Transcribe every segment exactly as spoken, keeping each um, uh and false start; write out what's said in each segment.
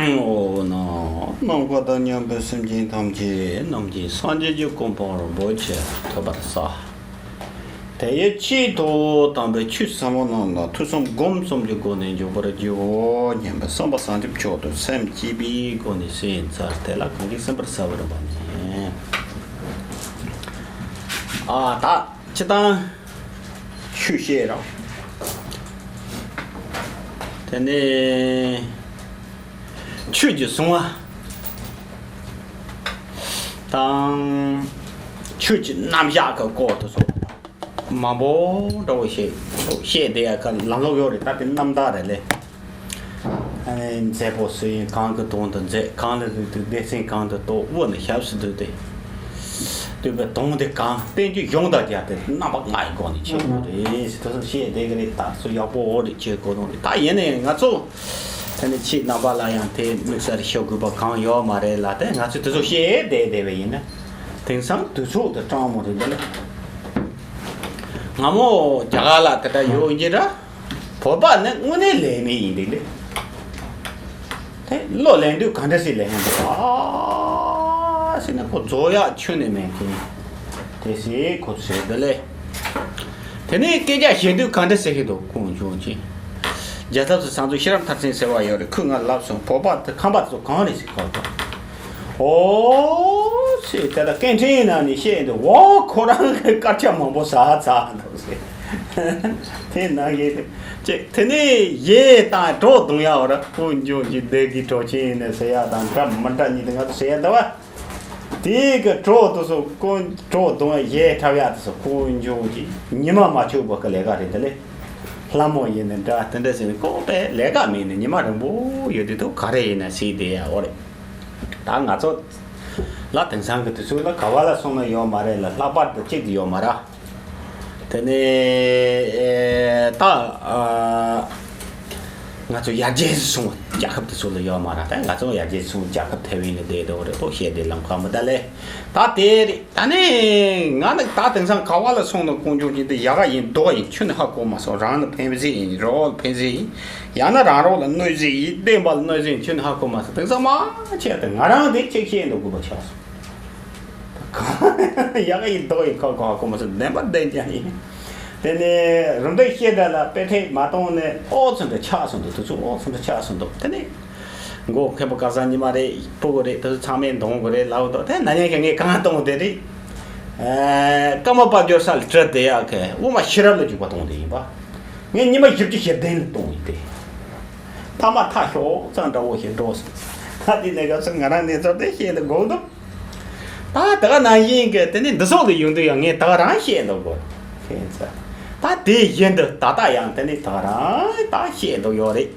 ཨོ་ན། ནམ་མཁའ་དང་མཉམ་པའི་སེམས་ཅན་ཐམས་ཅད་རྣམས་ཀྱི་སངས་རྒྱས་ཀྱི་གོ་འཕང་རིན་པོ་ཆེ་ཐོབ་པར་བྱ། དེ་ཡི་ཆེད་དུ་དམ་པའི་ཆོས་ཟབ་མོ་རྣམས་ལ་ཐོས་བསམ་སྒོམ་གསུམ་གྱི་སྒོ་ནས་འཇུག་པར་བགྱིའོ་སྙམ་པའི་བསམ་པ་བཟང་ཅིང་མཆོག་ཏུ་སེམས་བསྐྱེད་པའི་སྒོ་ནས་ཞུས་ཚར། དེ་ལ་གང་གིས་གསན་པར་བྱ་བར་འབད་ནས། ཨ་ད་སྤྱིར་བཏང་ཆོས་བཤད་རོགས། དེ་ནས་ཆོས་ཀྱི་གཟུང་བ་དང་ཆོས་ཀྱི་རྣམ་གཞག་གི་སྐོར་དུ་སོགས་མང་པོ་འདྲ་བོ་བཤད་བཤད་བསྡད་ཡ་ག་ལམ་ལྷོང་ཡོད་རེད། ད་དེ་རྣམ་དག་རེད་ལེ། ཨ་ནི་མཛད་པོ་སུ་ཡིན། གང་གི་དོན་དུ་མཛད། གང་ལ་ལུས་ཏེ་སྡེ་ཚན་གང་དུ་གཏོགས། དབུ་ནས་ཞབས་སུ་བསྡུས་ཏེ་བསྡུས་པའི་དོན་དེ་གང་བསྟན་བཅོས་ཡོངས་དང་སྦྱར་ཏེ་རྣམ་པ་ལྔ་ཡི་སྒོ་ནས་བྱེད་དགོས་རེད་ཟེར། དེ་ཚོ་བཤད་བསྡད་ཀྱི་རེད། ད་སུ་ཡག་པོ་འོ་རེད། བྱེད་དགོས་དོན་རེད། ད་ཡིན་ནའི་ང་ཚོ་དེ་ནི་ཁྱེད་རྣམ་པ་ལ་ཡང་དེ་དམིགས་བསལ་ཞུ་དགོས་པ་གང་ཡོད་མ་རེད་ལ། དེ་ང་ཚོས་དེ་ཚོ་བཤད་བསྡད་བསྡད་པ་ཡིན་ན་དེང་སང་དུས་ཚོད་དེ་སྤྲང་མོ་རེད། འདི་ལ་སྔ་མོ་རྒྱ་གར་ལ་དེ་འདྲ་ཡོད་ཡིན་གྱི་ར། བོད་པ་ནི་དངོས་གནས་ལས་མེད་ཡིན་འདུག་ལེ། དེ་བློ་ལེན་དུས་ག་འདྲ་ཞིག་ལེན་ཡང་འདུག་ཨ་ཟེར་ན་ཁོ་རྫོགས་ཡག་ཁྱོན་ནས་མེད་མཁན་དེ་ཞིག་ཁོ་ཚོས་འདི་ལས། དེ་ནས་སྐད་ཆ་བཤད་དུས་ག་འདྲ་ཟེར་གྱི་འདུག་ཀུན་འབྱུང་གིས། རྒྱལ་ཚབ་སུ་ཚང་ཚུལ་ཤེས་རབ་མཐར་ཕྱིན་ཟེར་བ་ཡོད་རེད། ཁོས་ང་ལབ་སོང་། བོད་པ་དེ་ཁམས་པ་དེ་ཚོ་གང་རེད་ཟེར་ཁོ་ཚོ། ཨོ་ཟེར། དེ་ལ་སྐད་འཕྲིན་ནང་ནས་བཤད་འདུག་འོ་ཁོ་རང་གི་སྐར་ཆ་མང་པོ་ཟ་ཚར་འདུག་ཟེར། དེ་ནང་གི་ཅིག་དེ་ནས་ཡས་དང་གྲོགས་གཏོང་ཡག་བར་ཀུན་འབྱུང་གིས་བདེ་སྐྱིད་གྲོགས་ཆེན་ནས་ཟེར་ཡག་དང་འདྲ་མི་འདྲ་གཉིས་དེ་ང་ཚོ་ཟེར་ཡག་འདུག་བ། དེ་གི་གྲོགས་དེ་ཚོ་ཀུན་གྲོགས་གཏོང་ཡས་འཁྲབ་ཡག་དེ་ཚོ་ཀུན་འབྱུང་གིས་ཉི་མ་མ་འཁྱོལ་བ་གི་ལས་ཀ་རེད། འདི་ལས་ལྷ་མོ་ཡིན་ནི་འདྲ་དེ་འདྲ་ཟེར་ནས་ལྐོག་པས་ལས་ཀ་མེད་ནས་ཉི་མ་རིང་པོ་ཡོད་དུས་དུ་ག་རེ་ཡིན་ན་ཟེར་བསྡད་ཡག་འོ་རེད། ད་ང་ཚོ་ལ་དེང་སང་གི་དུས་ཚོད་ལ་ག་བ་ལ་སོང་ན་ཡོད་མ་རེད་ལ། ལྷག་པར་དུ་གཅིག་ཏུ་ཡོད་མ་རེད། དེ་ནས་ཨེ་ད་ཨ་ང་ཚོ་ཡར་རྒྱས་སུ་སོང་རྒྱལ་ཁབ་དེ་ཚོ་ལ་ཡོད་མ་རེད། ད་ང་ཚོ་ཡར་རྒྱས་སུ་སོང་རྒྱལ་ཁབ་ཐེ་ཝན་ལ་བསྡད་དོ་རེད་པོ་བཤད་དེ་ལམ་ཁ་མི་ད་ལས་ད་དེ་རེད། ད་ནས་ང་ནི་ད་དེང་སང་ག་བ་ལ་སོང་ན་ཀུན་འབྱུང་ཅན་དེ་ཡག་ག་ཡིན་སྡུག་ག་ཡིན་ཁྱོན་ནས་ཧ་གོ་མ་སོང་། རང་ལ་ཕན་ཟིག་ཡིན་རོགས་ལ་ཕན་ཟིག་ཡིན། ཡང་ན་རང་རོགས་ལ་གནོད་ཟིག་ཡིན་བསྟན་པ་ལ་གནོད་ཟིག་ཡིན་ཁྱོན་ནས་ཧ་གོ་མ་སོང་། དེང་སང་མ་བྱས་ཏེ་ང་རང་དེ་གཅིག་བཤད་འདུག་དགོས་པ་ཆགས་སོང་། ཡག་ག་ཡིན་སྡུག་ག་ཡིན་ཁ་གོ་ཧ་གོ་མ་སོང་། བདེན་པ་བདེན་རྐྱང་ཡིན། དེ་ནས་རུམ་བཏེག་བཤད་གྲྭ་ལ་དཔེ་ཁྲིད་མ་གཏོང་ནས་ཨོ་ཚོ་འདྲ་ཆགས་སོང་འདུག་དུས་ཚོད་ཨོ་ཚོ་འདྲ་ཆགས་སོང་འདུག་དེ་ནས་མགོ་མཁན་པོ་སྐལ་བཟང་ཉི་མ་རེད། སྤུ་གུ་རེད། དེ་ཚོ་ཚང་མས་འདོན་དགོས་རེད་ལབ་འདུག་དེ་ན་ཉན་ཁྱེད་ངས་གང་གཏོང་དེ་རེད། ཨ་ཀརྨ་དཔལ་འབྱོར་ས་ལ་བྲིས་བསྡད་ཡག་གི་དབུ་མ་ཤེས་རབ་ལ་འཇུག་པ་གཏོང་དེ་ཡིན་པ། ངས་ཉི་མ་བཞི་བཅུ་ཞེ་བདུན་ལ་གཏོང་ཡིན་ཏེ། ཐ་མ་ཐག་ཤོག་ཙང་འདྲ་བོ་ཞིག་འགྲོ་སོང་། ད་དེ་ནས་སྐབས་སུ་ང་རང་གནས་ཚུལ་དེ་བཤད་དུ་དགོས་འདུག་ད་ད་ག་ནང་བཞིན་གྱི་དེ་ནས་འདི་སོགས་ལ་ཡོང་དུས་ཡང་ངས་ད་ག་རང་བཤད་འདུག་གོ་ཁྱེད་ཚོ། ད་དེ་བཞིན་དུ་ད་ལྟ་ཡང་དེ་ནས་ད་ག་རང་ད་བཤད་འདུག་ཡོད་རེད།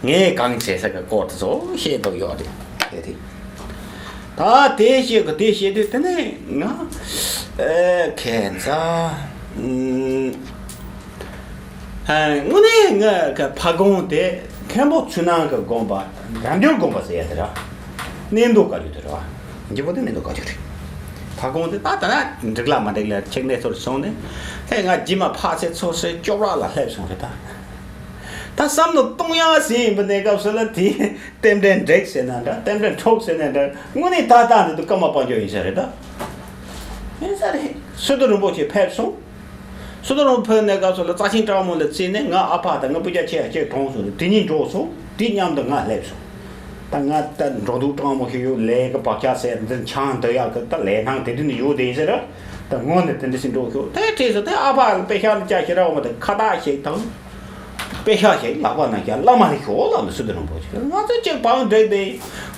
ངས་གང་བྱས་ས་གི་སྐོར་དེ་ཚོ་བཤད་འདུག་ཡོད་རེད། དེ་རེད། ད་དེ་བཤད་གི་དེ་བཤད་དུས་དེ་ནས་ང་ཨེ་ཁྱེད་ཚོ་ཨུམ། དངོས་གནས་ང་གི་ཕ་དགོན་དེ་མཁན་པོ་ཚུལ་སྣང་གི་དགོན་པ། དལ་འབྱོར་དགོན་པ་ཟེར་ཡ་དེ་ར། གནས་མདོ་བཀའ་བརྒྱུད་དེ་ར། འཇིགས་པོ་དེ་གནས་མདོ་བཀའ་བརྒྱུད་རེད། ཕ་དགོན་དེ་ད་ད་ན་འགྲིག་ལ་མ་འགྲིག་ལ་ཆེག་གནས་ཚུལ་སོང་ནས་དེ་ང་རྗེས་མ་ཕག་ཚེ་ཚོ་སེ་སྐྱོབ་ར་ལ་སླེབས་སོང་རེད་ད། ད་བསམ་བློ་གཏོང་ཡག་ཟིན་ཡིན་པ་གནས་སྐབས་སུ་ལ་དེ་རྟེན་འབྲེལ་འགྲིག་ཟེར་ན་འདྲ་རྟེན་འབྲེལ་འཕྲོག་ཟེར་ན་འདྲ་དངོས་གནས་ད་ལྟ་འདི་དུ་ཀརྨ་དཔལ་འབྱོར་ཡིན་ས་རེད་ད། ཡིན་ས་རེད། སི་ཏུ་རིན་པོ་ཆེ་ཕེབས་སོང་། སི་ཏུ་རིན་པོ་ཆེ་ཕེབས་གནས་སྐབས་སུ་ལ་རྩ་ཆེན་གྲྭ་བ་མོ་ལ་བརྩིས་ནས་ང་ཨ་ཕ་དང་ང་སྤུན་ཀྱག་ཆེ་ཡ་གཅིག་གྲོངས་སོང་། དེ་གཉིས་འགྲོ་སོང་། དེ་མཉམ་དུ་ང་སླེབས་སོང་། ད་ང་ད་འགྲོ་འདུག་སྤྲང་མོ་ཞིག་ཡོད་ལས་ཀྱི་བག་ཆགས་ཟེར་འདི་ཆང་འདི་ཡག་གི་ད་ལས་སྣང་དེ་དུས་ནས་ཡོད་དེ་ཡིན་ཟེར། ད་སྔོན་ནས་དེ་འདྲ་ཞིག་འགྲོ་ཤོག་དེ་བྲིས་སོང་། དེ་ཨ་ཕ་ལ་དཔེ་ཤག་ལ་བཅར་ཞིག་ར་འོ་མ་དེ་ཁ་བཏགས་ཞིག་དང་། དཔེ་ཤག་ཞིག་ལག་པ་ན་རྒྱ་བླ་མ་རེ་ཤོག་ལབ་ནས་སི་ཏུ་རིན་པོ་ཆེ་ང་ཚོ་གཅིག་བང་བསྒྲིགས་ཏེ་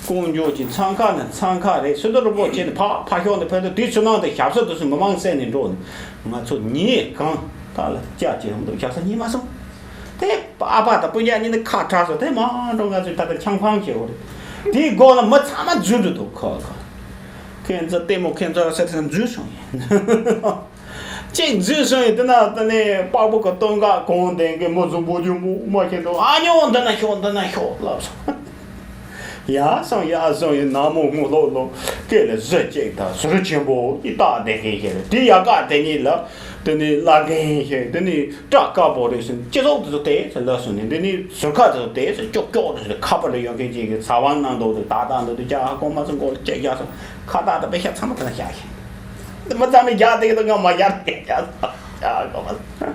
ཀུན་འབྱུང་གི་འཚང་ཁ་ནས་འཚང་ཁ་རེད། སི་ཏུ་རིན་པོ་ཆེ་ནས་ཕ་ཕ་ཤོག་ནས་ཕེབས་དུས་དུས་ཚོད་ནང་དུ་ཞབས་སོར་དུ་སུ་མི་མང་བསད་ནས་འགྲོ་ནས་ང་ཚོ་ཉིན་གང་ད་ལ་བཅར་གྱི་ཡོང་འདུག་ཞབས་སོར་གཉིད་མ་སོང་། དེ་ཨ་ཕ་དང་སྤུན་ཀྱག་གཉིས་ནི་ཁ་བྲལ་སོང་། དེ་མ་འགྲོ་ང་ཚོས་ད་ལྟ་ཆང་ཕང་བྱེད་འོ་རེད། དེའི་སྒོ་ལ་མི་ཚང་མ་འཛུལ་འགྲོ་འདུག་ཁོ་ཁོ་ཁྱེད་ཚོ་ལྟད་མོ་ཁྱེད་ཚོ་ཟེར་ཟེར་འཛུལ་སོང་ཡིན། གཅིག་འཛུལ་སོང་ཡིན། དེ་ན་དེ་ནས་པགས་པོ་གི་སྟོད་འགག་གོང་དེང་གི་མི་གཟུགས་པོ་ཆུང་པོ་མ་ཤེས་འདུག་ཨ་ཉོ་འདི་ན་ཤོག་འདི་ན་ཤོག་ལབ་སོང་། ཡ་སོང་ཡ་སོང་ཡིན། ནག་མོ་སྔོ་ལྷོག་ལྷོག་སྐེ་ལ་གཟི་གཅིག་དང་ཟུར་ཆེན་པོ་ཡི་སྟག་དེ་གིན་ཞིག་རེད། དེ་ཡ་ག་དེ་གཉིས་ལ་ དེ་ནས་བླ་རྒན་ཞིག་དེ་ནས་སྐྲ་དཀར་པོ་རེད་ཟེར། སྤྱི་ཚོགས་དེ་ཚོ་དེ་ཚོ་ལབ་སོང་ནས། དེ་ནས་ཟུར་ཁ་དེ་ཚོ་དེ་ཚོ་ཀྱོག་ཀྱོག་དེ་ཚོ་ཁ་པར་ལ་ཡོད་མཁན་ཅིག་གིས་ས་བོན་གནང་འདུག་དེ་ཏག་ཏག་འདུག་དེ་ཅག་ཧ་གོ་མ་སོང་། མགོ་ལ་ལྕེ་བཞག་སོང་། ཁ་བཏགས་དང་པེ་ཤག་ཚང་མ་དེ་ན་བཞག་ཤིང་། དེ་མི་ཚང་མས་རྒྱག་དེ་གི་དང་ང་མ་རྒྱག་དེ་རྒྱག་སོང་། ཅག་ཧ་གོ་མ་སོང་།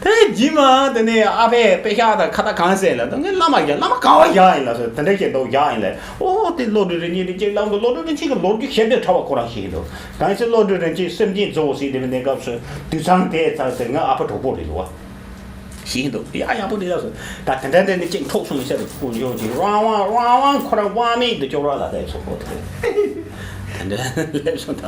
དེ་རྗེས་མ་དེ་ནས་ཨ་ཕས་པེ་ཤག་དང་ཁ་བཏགས་གང་ཟེར་ལ། དེ་ངས་བླ་མ་རྒྱག། བླ་མ་གང་བ་རྒྱག་ཡིན་ལ་ཟེར། དེ་འདྲ་བཤད་འདུག་རྒྱག་ཡིན་ལ། ཨོ་དེ་བློ་གྲོས་རིན་ཆེན་དེ་ཅིག་ལབ་འདུག་བློ་གྲོས་རིན་ཆེན་གི་ལོ་རྒྱུས་ཞེ་དྲག་ཕྲ་བ་ཁོ་རང་ཤེས་འདུག་གང་ཚེ་བློ་གྲོས་རིན་ཆེན་སེམས་ཅན་རྫོགས་ཟེར་དེ་མི་གནས་སྐབས་སུ་དུད་ཚང་དེ་ཚར་ཟེར། ང་ཨ་ཕ་གྲོགས་པོ་རེད་འདུག་བ། ཤེས་འདུག་ཡ་ཡག་པོ་རེད་ལ་ཟེར། ད་དེ་འདྲ་འདྲ་ནི་ཅིག་འཕྲོག་སོང་ཟེར། དཀོན་མཆོག་ཅིག་རང་དབང་རང་དབང་ཁོ་རང་དབང་མེད་དུ་སྐྱོར་བ་ལ་ལས་སོ་ཁོ་དེ་དེ་འདྲ་ལས་སོང་ད།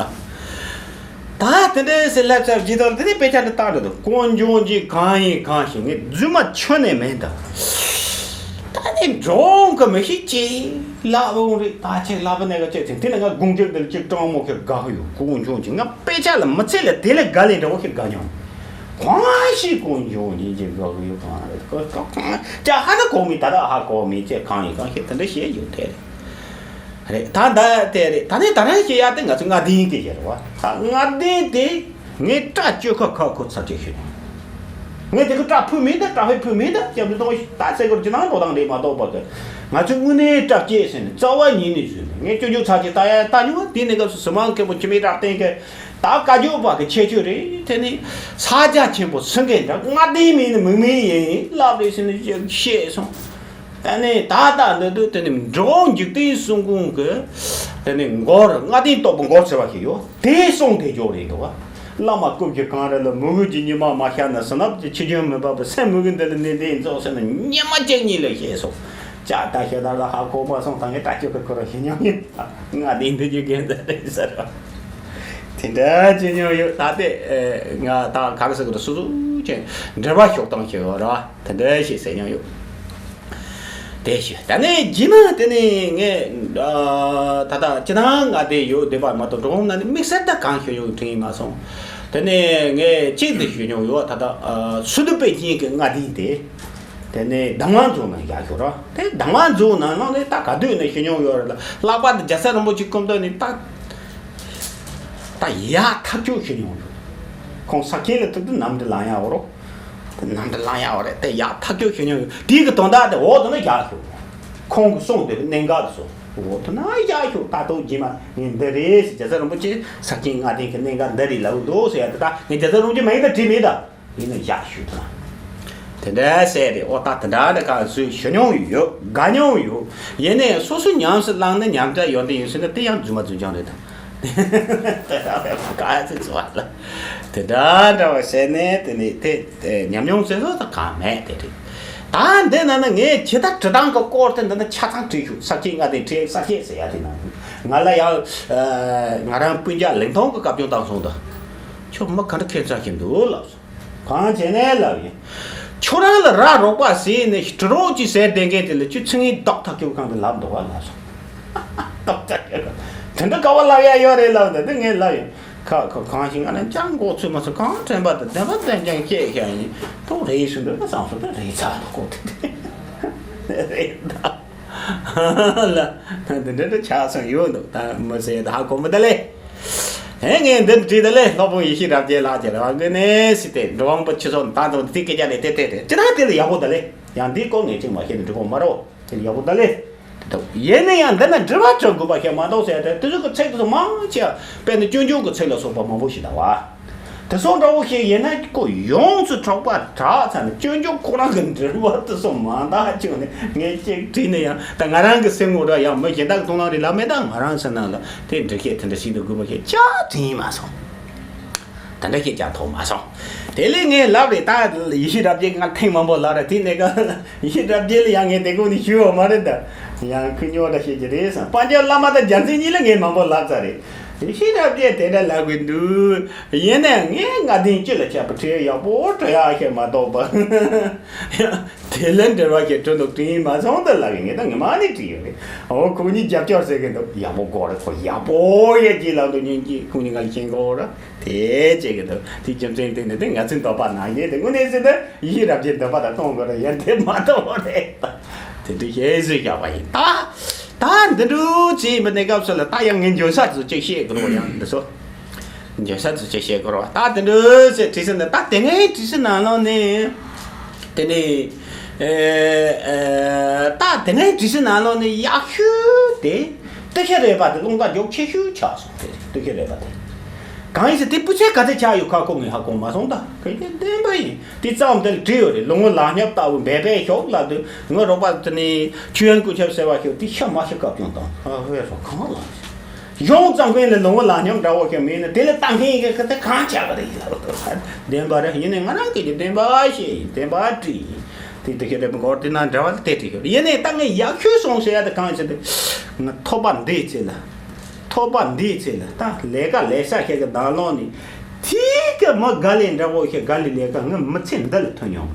ད་དེ་འདྲ་ཟེར་ལབ་ཚར་རྗེས་ཐོག་དེ་ནས་དཔེ་ཆ་འདི་བལྟ་འགྲོ་འདུག་དཀོན་མཆོག་གིས་གང་ཡིན་གང་ཞིག་ངས་རྫུན་མ་ཁྱོན་ནས་མིན་ད། ད་ནི་འབྲོང་གི་མི་ཤེས་ཅི་ལབ་འོང་རེད། ད་ཁྱེད་ལབ་ནས་ག་ཅེ་ཚེ་དེ་ནས་ང་དགུང་རྒྱབ་འདིར་ཅིག་སྤྲང་མོ་ཁྱེད་དགའ་གི་ཡོད། དཀོན་མཆོག་གིས་ང་དཔེ་ཆ་ལ་མི་ཚེ་ལ་དེ་ལས་དགའ་ལས་འདྲ་བོ་ཁྱེད་དགའ་མྱོང་། གང་ཞིག་དཀོན་མཆོག་ཡིན་ཅེས་དགའ་གི་ཡོད། གང་རེད་ཀ་ཀ་ཀ་ཀ་ཧ་ད་གོ་མི་ད་ད་ཧ་གོ་མི་ཅེས་གང་ཡིན་གང་ཞིག་དེ་འདྲ་བཤད་ཡོད་དེ་རེད། རེད། ད་ད་དེ་རེད། ད་ནི་ད་རང་ཞེས་ཡ་དེ་ང་ཚོ་ལྔ་ལྡན་དེ་ཡོད་རེད་བ། ད་ལྔ་ལྡན་དེ་ངས་སྐྲ་བཅད་ཁ་ཁ་ཁོ་ཚར་གཅིག་ཤོད། ངས་དེ་གི་སྐྲ་ཕུད་མིན་ད། སྐྲ་ཕུད་ཕུད་མིན་ད། སྐྱབས་འགྲོ་གཏོང་ད་སེ་གོར་ཅི་ནང་འགྲོ་སྟངས་རེད་མ་གཏོགས་པ་གི། ང་ཚོའི་དངོས་གནས་སྐྲ་བཅད་ཟེར་ནས་རྩ་བ་ཉིད་ནས་བཟོས་ནས་ངས་སྐྱོན་བརྗོད་ཚར་གཅིག་ད་ཡ་ལྟ་མྱོང་། དེ་ནས་སྐབས་སུ་ཟི་མང་མཁན་པོ་འཆི་མེད་རབ་བརྟན་གི་ད་བཀའ་བརྒྱུད་པ་གི་ཁྱད་ཆོས་རེད། དེ་ནི་ས་རྒྱ་ཆེན་པོ་སེང་གེ་འདྲ་ལྔ་ལྡན་མིན་ནི་མིག་མིན་ཡིན་ལབ་རེད་ཟེར་ནས་བཤད་སོང་། ཨ་ནི་ད་ལྟ་འདི་དུས་དེ་ནི་འགྲོ་འཇིག་རྟེན་གསུམ་མགོན་གྱི་དེ་ནི་མགོར་ལྔ་ལྡན་སྟོབས་པོ་མགོར་ཟེར་བ་ཞིག་ཡོད། དེ་གསུངས་དེ་འཇོག་རེད་འདུག་བ། བླ་མ་སྐུ་བཞི་གང་རེད་ལ། མོས་གུས་ཀྱི་ཉི་མ་མ་ཤར་ན། བསོད་ནམས་ཀྱི་ཆུ་རྒྱུན་མི་འབབ་པ། སེམས་མོས་གུས་འདི་ལ་ནི་འདི་ཡིན་རྫོགས་ཟེར་ན། ཉི་མ་གཅིག་གཉིས་ལ་ཤེས་སོང་། ཅག་ད་ཤེས་ད་ལ་ཧ་གོ་མ་སོང་། ད་ངས་ད་ཁྱོད་ཀྱི་ཁོ་ར་ཤེས་མྱོང་ཡིན། ང་འདི་འདི་རྒྱུ་རྒན་ད་རེད་ཟེར་བ། དེ་འདྲ་བྱེད་མྱོང་ཡོད། ད་ལྟའི་ང་ད་ག་རེ་ཟེར་དགོས་རེད། སོ་སོ་ཅན་འབྲེལ་བ་ཤོག་སྟངས་ཤིག་ཡོད་ར། དེ་འདྲ་ཞིག་ཟེར་མྱོང་ཡོད། དེ་ཞུ། ད་ནས་རྗེས་མ་དེ་ནས་ངས་ཨ་ད་ལྟ་སྤྱི་བཏང་ང་དེ་ཡོད་བསྡད་པ་མ་གཏོགས་འགྲོ་འོང་ན་ནི་དམིགས་བསལ་ད་གང་ཞུ་ཡོང་དྲན་ཡིན་མ་སོང་། དེ་ནས་ངས་གཅིག་འདི་ཞུ་མྱོང་ཡོད། ད་ལྟ་ཨ་སུ་དུ་པེ་ཅིན་གྱི་མངའ་སྡེ་དེ། དེ་ནས་གདམས་ངག་རྫོང་ནང་བཞག་ཞོར་ར། དེ་གདམས་ངག་རྫོང་ནང་ནང་ནས་ད་ག་དུས་ནས་ཞུ་མྱོང་ཡོད་རེད་ལ། ལྷག་པར་དུ་རྒྱལ་སྲས་རིན་པོ་ཆེ་སྐུ་མདུན་ནས་ད་ད་ཡག་ཐག་ཆོད་ཞུ་མྱོང་ཡོད། ཁོང་ས་ཁྱེད་ལ་ཐུག་དུས་ནམ་དུ་ལང་ཡག་འོ་རོ། ནམ་དུ་ལང་ཡག་འོ་རེད། དེ་ཡག་ཐག་ཆོད་ཞུ་མྱོང་ཡོད། དེའི་གི་དོན་དག་དེ་འོག་ཏུ་ན་བཞག་ཞོག་ཁོང་གི་གསུང་དེ་གནད་འགག་དེ་ཚོ་འོག་ཏུ་ན་བཞག་ཞོག་ད་དུང་རྗེས་མ་ངས་འདི་རེད་ཟེར། རྒྱལ་སྲས་རིན་པོ་ཆེ་ས་ཁྱེད་ལྔ་ལྡན་གྱི་གནད་འགག་འདི་རེད་ལབ་འདུག་ཟེར་ཡ་དེ། ད་ངས་རྒྱལ་སྲས་རིན་པོ་ཆེ་མིང་དེ་བྲིས་མེད་ད། ཡིན་ན་བཞག་ཞུ་དང་། དེ་འདྲ་ཟེར་རེད། ཨོ་ད་དེ་འདྲ་འདྲ་ག་ཚོད་ཞུ་མྱོང་ཡོད། དགའ་མྱོང་ཡོད། ཡིན་ནའི་སོ་སོ་ཉམས་སུ་བླངས་ན་ཉམས་འགྲོ་ཡོན་ཏན་ཡོད་ཟེར་ན་དེ་ཡང་རྫུན་མ་རྫུན་རྐྱང་རེད་ད། དེ་འདྲ་བས་ག་ཚོད་ཚོད་ལ། དེ་འདྲ་འདྲ་བ་བྱས་ནས་དེ་ནི་དེ་དེ་ཉམས་མྱོང་ཟེར་བཟོ་ད་གང་མེད་དེ་རེད། ད་འདི་ན་ན་ངས་ཇི་ལྟར་བྲི་སྟངས་ཀྱི་སྐོར་དེ་འདི་ན་ཆ་ཚང་བྲིས་ཞུ། ས་ཁྱེད་ལྔ་དེ་བྲིས་ས་ཁྱེད་ཟེར་ཡ་དེ་ན་ང་ལ་ཡང་ང་རང་སྤུན་ཀྱག་ལིང་ཐོང་གི་བཀའ་བཀྱོན་བཏང་སོང་ད། ཁྱོད་མི་ག་འདྲ་ཁྱད་མཚར་ཞིག་འདུག་ལབ་སོང་། གང་བྱས་ནས་ལབ་ཡིན། ཁྱོད་རང་ལ་ར་རོགས་པ་ཟེར་ནས་དྲི་རོགས་ཀྱིས་ཟེར་བསྡད་མཁན་དེ་ལ་ཁྱོད་ཚིག་ངན་རྡོག་ཐག་གཅོད་གང་དུ་ལབ་འདུག་བ་ལབ་སོང་། རྡོག་ཐག་གཅོད་གང་དེ་འདྲ་ག་བ་ལབ་ཡ་ཡོད་རེད་ལབ་འདུག་དེ་ངས་ལབ་ཡིན། ཁ་ཁ་གང་ཞིག་ང་ལ་ཅང་མགོ་ཚོས་མ་ཚོས་གང་དྲན་པ་དང་བདེན་པ་བདེན་རྐྱང་བཤད་བཞག་ཡིན། ཐུག་རེད་ཞུ་འདོད་ན་བསམ་སོང་། དེ་རེད་ཚར་འདུག་གོ་དེ་རེད་ད། ལ་ད་འདི་འདྲ་འདྲ་ཆགས་སོང་ཡོད་འདུག་ད་མི་ཟེར་ད་ཧ་གོ་མི་ད་ལེ། ཧེ་ངས་འདི་བྲིས་ད་ལེ། སློབ་དཔོན་ཡེ་ཤེས་རབ་རྒྱས་ལགས་ཀྱི་རེ་བ་དངོས་གནས་སྲིད་དེ་འགྲོ་དབང་པོ་ཁྱི་ཚོ་ད་དུང་དེ་སྐད་ཆ་ལས་དེ་དེ་རེད། ཅི་ད་དེ་ལ་ཡག་པོ་ད་ལེ། ཡང་འདིའི་སྐོར་ངས་ཅིག་མ་བཤད་ན་འགྲིག་གོ་མ་རེད། དེ་ལ་ཡག་པོ་ད་ལེ། དེ་འདུག་ཡིན་ན་ཡང་འདི་ན་འགྲེལ་པ་བྱ་དགོས་པ་ཞིག་མ་གཏོགས་ཟེར་ཏེ་དེ་ཚོ་གི་ཚིག་དེ་ཚོ་མང་ཆེ་བ་དཔེར་ན་སྐྱོན་བརྗོད་ཀྱི་ཚིག་ལ་སོགས་པ་མང་པོ་ཞིག་ད་བ། དེ་སོགས་འདྲ་བོ་ཞིག་ཡིན་ན་ཁོ་ཡོངས་སུ་གྲགས་པ་གྲགས་ཚར་ནས་སྐྱོན་བརྗོད་ཁོ་རང་གི་འགྲེལ་པ་དེ་ཚོ་མང་དག་བྱུང་ནས་ངས་གཅིག་བྲིས་ནས་ཡང་ད་ང་རང་གི་སེམས་ངོ་ར་ཡང་མི་གཞན་དག་གི་མཐོང་སྣང་རེད་ལབ་མེད། ད་ང་རང་སེམས་ནང་ལ་དེ་འགྲེལ་བཤད་དེ་འདྲ་ཞིག་ཏུ་དགོས་པ་ཞིག་ཅག་དྲན་མ་སོང་། དེ་འདྲ་ཞིག་ཀྱང་ཐོག་མ་སོང་། དེ་ལས་ངས་ལབ་རེད། ད་ཡེ་ཤེས་རབ་རྒྱས་ང་ཐེངས་མང་པོ་ལབ་རེད། དེ་ནས་ཀ་ཡེ་ཤེས་རབ་རྒྱས་ལ་ཡང་ངས་དེ་གོང་ནས་ཞུས་པ་མ་རེད་ད། ཡང་ཁོས་རྙོག་དྲ་བཤད་ཀྱི་རེད་བསམ། དཔལ་འབྱོར་བླ་མ་དང་རྒྱལ་མཚན་གཉིས་ལ་ངས་མང་པོ་ལབ་ཚར་རེད། ཡེ་ཤེས་རབ་རྒྱས་དེ་འདྲ་ལབ་དགོས་འདུག་ཡིན་ནའང་ངས་ལྔ་ལྡན་སྤྱི་ལ་ཁྱབ་པའི་ཁྲིད་ཡག་པོ་བྲི་ཡག་ཞིག་མ་གཏོགས་པ། དེ་ལ་འབྲེལ་བ་ཞིག་བྲི་འདུག་དྲན་མ་སོང་ད་ལབ་ཡིན། ངས་ད་ངས་མ་ནས་བྲིས་ཡོད་རེད། འོ་ཁོ་གཉིས་རྒྱབ་སྐྱོར་ཟེར་གི་འདུག་ཡག་པོ་དགོས་རེད། ཁོ་ཡག་པོ་ཡ་གྱིས་ལབ་འདུག་ཉིན་གྱིས་ཁོ་གཉིས་ང་ལ་མཁྱེན་གོ་ར། དེ་བྱེད་ཀྱི་འདུག་དེ་རྒྱུ་མཚན་དེ་ནི་དེ་ང་ཚོའི་འདོད་པ་ནང་བཞིན་དེ་དངོས་གནས་ཟེར་ན་ཡེ་ཤེས་རབ་རྒྱས་འདོད་པ་དང་གཏོང་དགོས་རེད། ཡང་དེ་མ་གཏོང་བ་རེད། དེ་འདྲ་ཤེས་བཟོས་བཞག་པ་ཡིན། ད་ད་འདི་འདྲ་བྱས་མི་གནས་སྐབས་སུ་ལ་ད་ཡང་ངས་འཇོན་ས་དེ་ཚོ་ཅིག་བཤད་དགོས་རེད། ཡང་འདི་ཚོ། འཇོན་ས་ཚོ་ཆེ་བཤད་དགོས་རོགས། ད་དེ་འདྲ་ཟེར་དྲི་ས་ནི། ད་དེ་སྔའི་དྲི་ས་ནང་ལོགས་ནས་དེ་ནས་ཨེ་ཨེ་ད་དེ་སྔའི་དྲི་ས་ནང་ལོགས་ནས་ཡག་ཤོས་དེ་ཏི་ཤ་རས་པ་དེ་རླུང་རྟ་མགྱོགས་ཆེ་ཤོས་ཆགས་སོང་། དེ་ཏི་ཤ་རས་པ་དེ་གང་ཡིན་ཟེར། དེ་སྤུས་ཚད་ག་ཚད་ཆགས་ཡོད་ཁ་ཁོ་ངས་ཧ་གོ་མ་སོང་། ད་གལ་ཏེ་བདེན་པ་ཡིན། དེ་རྩ་བ་དེ་ལ་བྲིས་ཡོད་རེད། ལོང་བུ་ལག་སྙོབ་ལྟ་བུ་འབད་པས་ཤོག་ལབ་དུས། ངའི་རོགས་པ་དེ་ནས་ཆོས་དབྱིངས་སྐུ་ཁྱབ་ཟེར་བ་ཞིག་དེ་ཤ་མ་ཤི་བཀབ་ཀྱང་དང་། ཨ་ཧོས་སོ་གང་ལ་གཞུང་གཙང་ཁང་ལ་ལོང་བུ་ལག་སྙོབ་འདྲ་བོ་ཞིག་མེད་ན་དེ་ལ་ལྟ་མཁན་གྱི་ཁ་ཚ་གང་ཆགས་པ་རེད་ལབ་དུས། བདེན་པ་རེད། ཡིན་ནའི་ང་རང་གིས་ཀྱི་བདེན་པ་བཤད་ཡིན། བདེན་པ་བྲིས་ཡིན། དེ་དེ་ཁྱེད་རེ་མགོར་དེ་ན་འདྲ་བ་ལ་དེ་བྲིས་ཡོད། ཡིན་ནའི་ད་ངས་ཡག་ཤོས་སོང་ཟེར་ཡ་དེ་གང་ཡིན་ཟེར་དུས། ང་ཐོག་པ་འདིའི་ཚེ་ལ། ཐོག་པ་འདིའི་ཚེ་ལ་ད་ལས་ཀ་ལས་ས་ཞིག་གི་ནང་ལོགས་ནས་དེའི་གི་མི་དགའ་ལས་འདྲ་བོ་ཞིག་དགའ་ལས་ལས་ཀ་ངའི་མི་ཚེ་འདི་ལ་ཐོན་མྱོང་།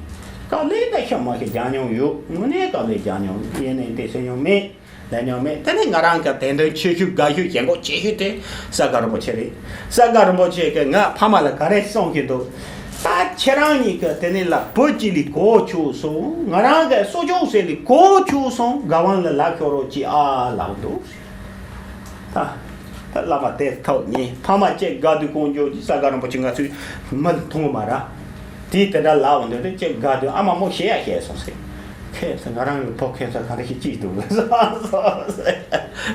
དཀའ་ལས་ད་ཤ་མ་ཞིག་རྒྱག་མྱོང་ཡོད། དངོས་གནས་དཀའ་ལས་རྒྱག་མྱོང་ཡོད། ཡིན་ནའི་དེ་ཟེར་མྱོང་མེད། ལས་མྱོང་མེད། དེ་ནས་ང་རང་གི་དད་འདུན་ཆེ་ཤོས་དགའ་ཤོས་ཞེན་ཁོག་ཆེ་ཤོས་དེ་ས་དགའ་རིན་པོ་ཆེ་རེད། ས་དགའ་རིན་པོ་ཆེ་གིས་ང་ཕ་མ་ལ་ག་རེ་གསུང་གི་འདུག་ད་ཁྱེད་རང་གཉིས་ཀྱིས་དེ་ནས་ལ་བུ་གཅིག་ལས་གོ་ཆོད་སོང་། ང་རང་གི་གསོ་སྐྱོང་ཟེར་ལས་གོ་ཆོད་སོང་། དགའ་དབང་ལ་ལབ་ཤོག་རོགས་གྱིས་ཨ་ལབ་འདུག་ད་ད་བླ་མ་དེ་ཐོག་ཉིན་ཕ་མ་གཅིག་དགའ་དུས་དཀོན་མཆོག་གི་ས་དགའ་རིན་པོ་ཆེ་ང་ཚོའི་མི་ལ་མཐོང་གི་མ་རེད། དེས་དེ་འདྲ་ལབ་འོང་དུས་དེ་གཅིག་དགའ་དུས་ཨ་མ་མོ་ཞེ་ཡ་ཞེས་སོང་ཟེར། ཁྱེད་ཚོ་ང་རང་གི་ཕོ་ཁྱེད་ཚོ་ག་འདྲ་ཞིག་ཅིག་འདུག་ཟེར།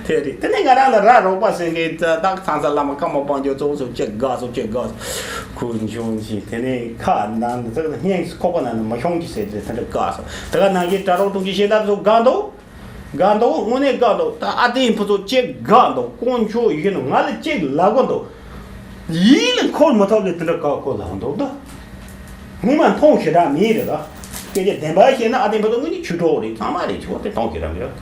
དེ་རེད། དེ་ནས་ང་རང་ལ་ར་རོགས་པ་ཟེར་མཁན་ད་ཚང་ས་བླ་མ་ཀརྨ་དཔལ་འབྱོར་གཙོ་བོ་ཚོ་གཅིག་དགའ་སོང་། གཅིག་དགའ་སོང་། ཁོ་འབྱུང་ཞིང་དེ་ནས་ཁ་ནང་དུ་སྙིང་ཁོག་པ་ནང་ནས་མ་ཤོང་གི་ཟེར་ཏེ་དེ་འདྲ་དགའ་སོང་། དེ་ག་ནང་བཞིན་གྲྭ་རོགས་དྲུང་ཆེ་ཤེས་ལྟར་ཚོ་དགའ་འདུག་དགའ་འདུག་དངོས་གནས་དགའ་འདུག་ད་ཨ་ཏིའི་ཕུ་ཚོ་གཅིག་དགའ་འདུག་དཀོན་མཆོག་ཡིན་ནོ་ང་ལ་གཅིག་ལབ་གི་འདུག་ཡིད་ལ་འཁོར་མི་ཐུབ་ལས་དེ་འདྲ་དགའ་ཁོ་ལབ་འདུག་ད་སྔོན་མ་མཐོང་ཞེ་དྲག་མེད་རེད། ད་སྐད་ཆ་བདེན་པ་བཤད་ན་ཨ་ཏིའི་ཕུ་ཚོ་དངོས་གནས་ཆོས་གྲོགས་རེད། ཚང་མ་རེད། ཆོས་དེ་མཐོང་ཞེ་དྲག་མེད་རེད།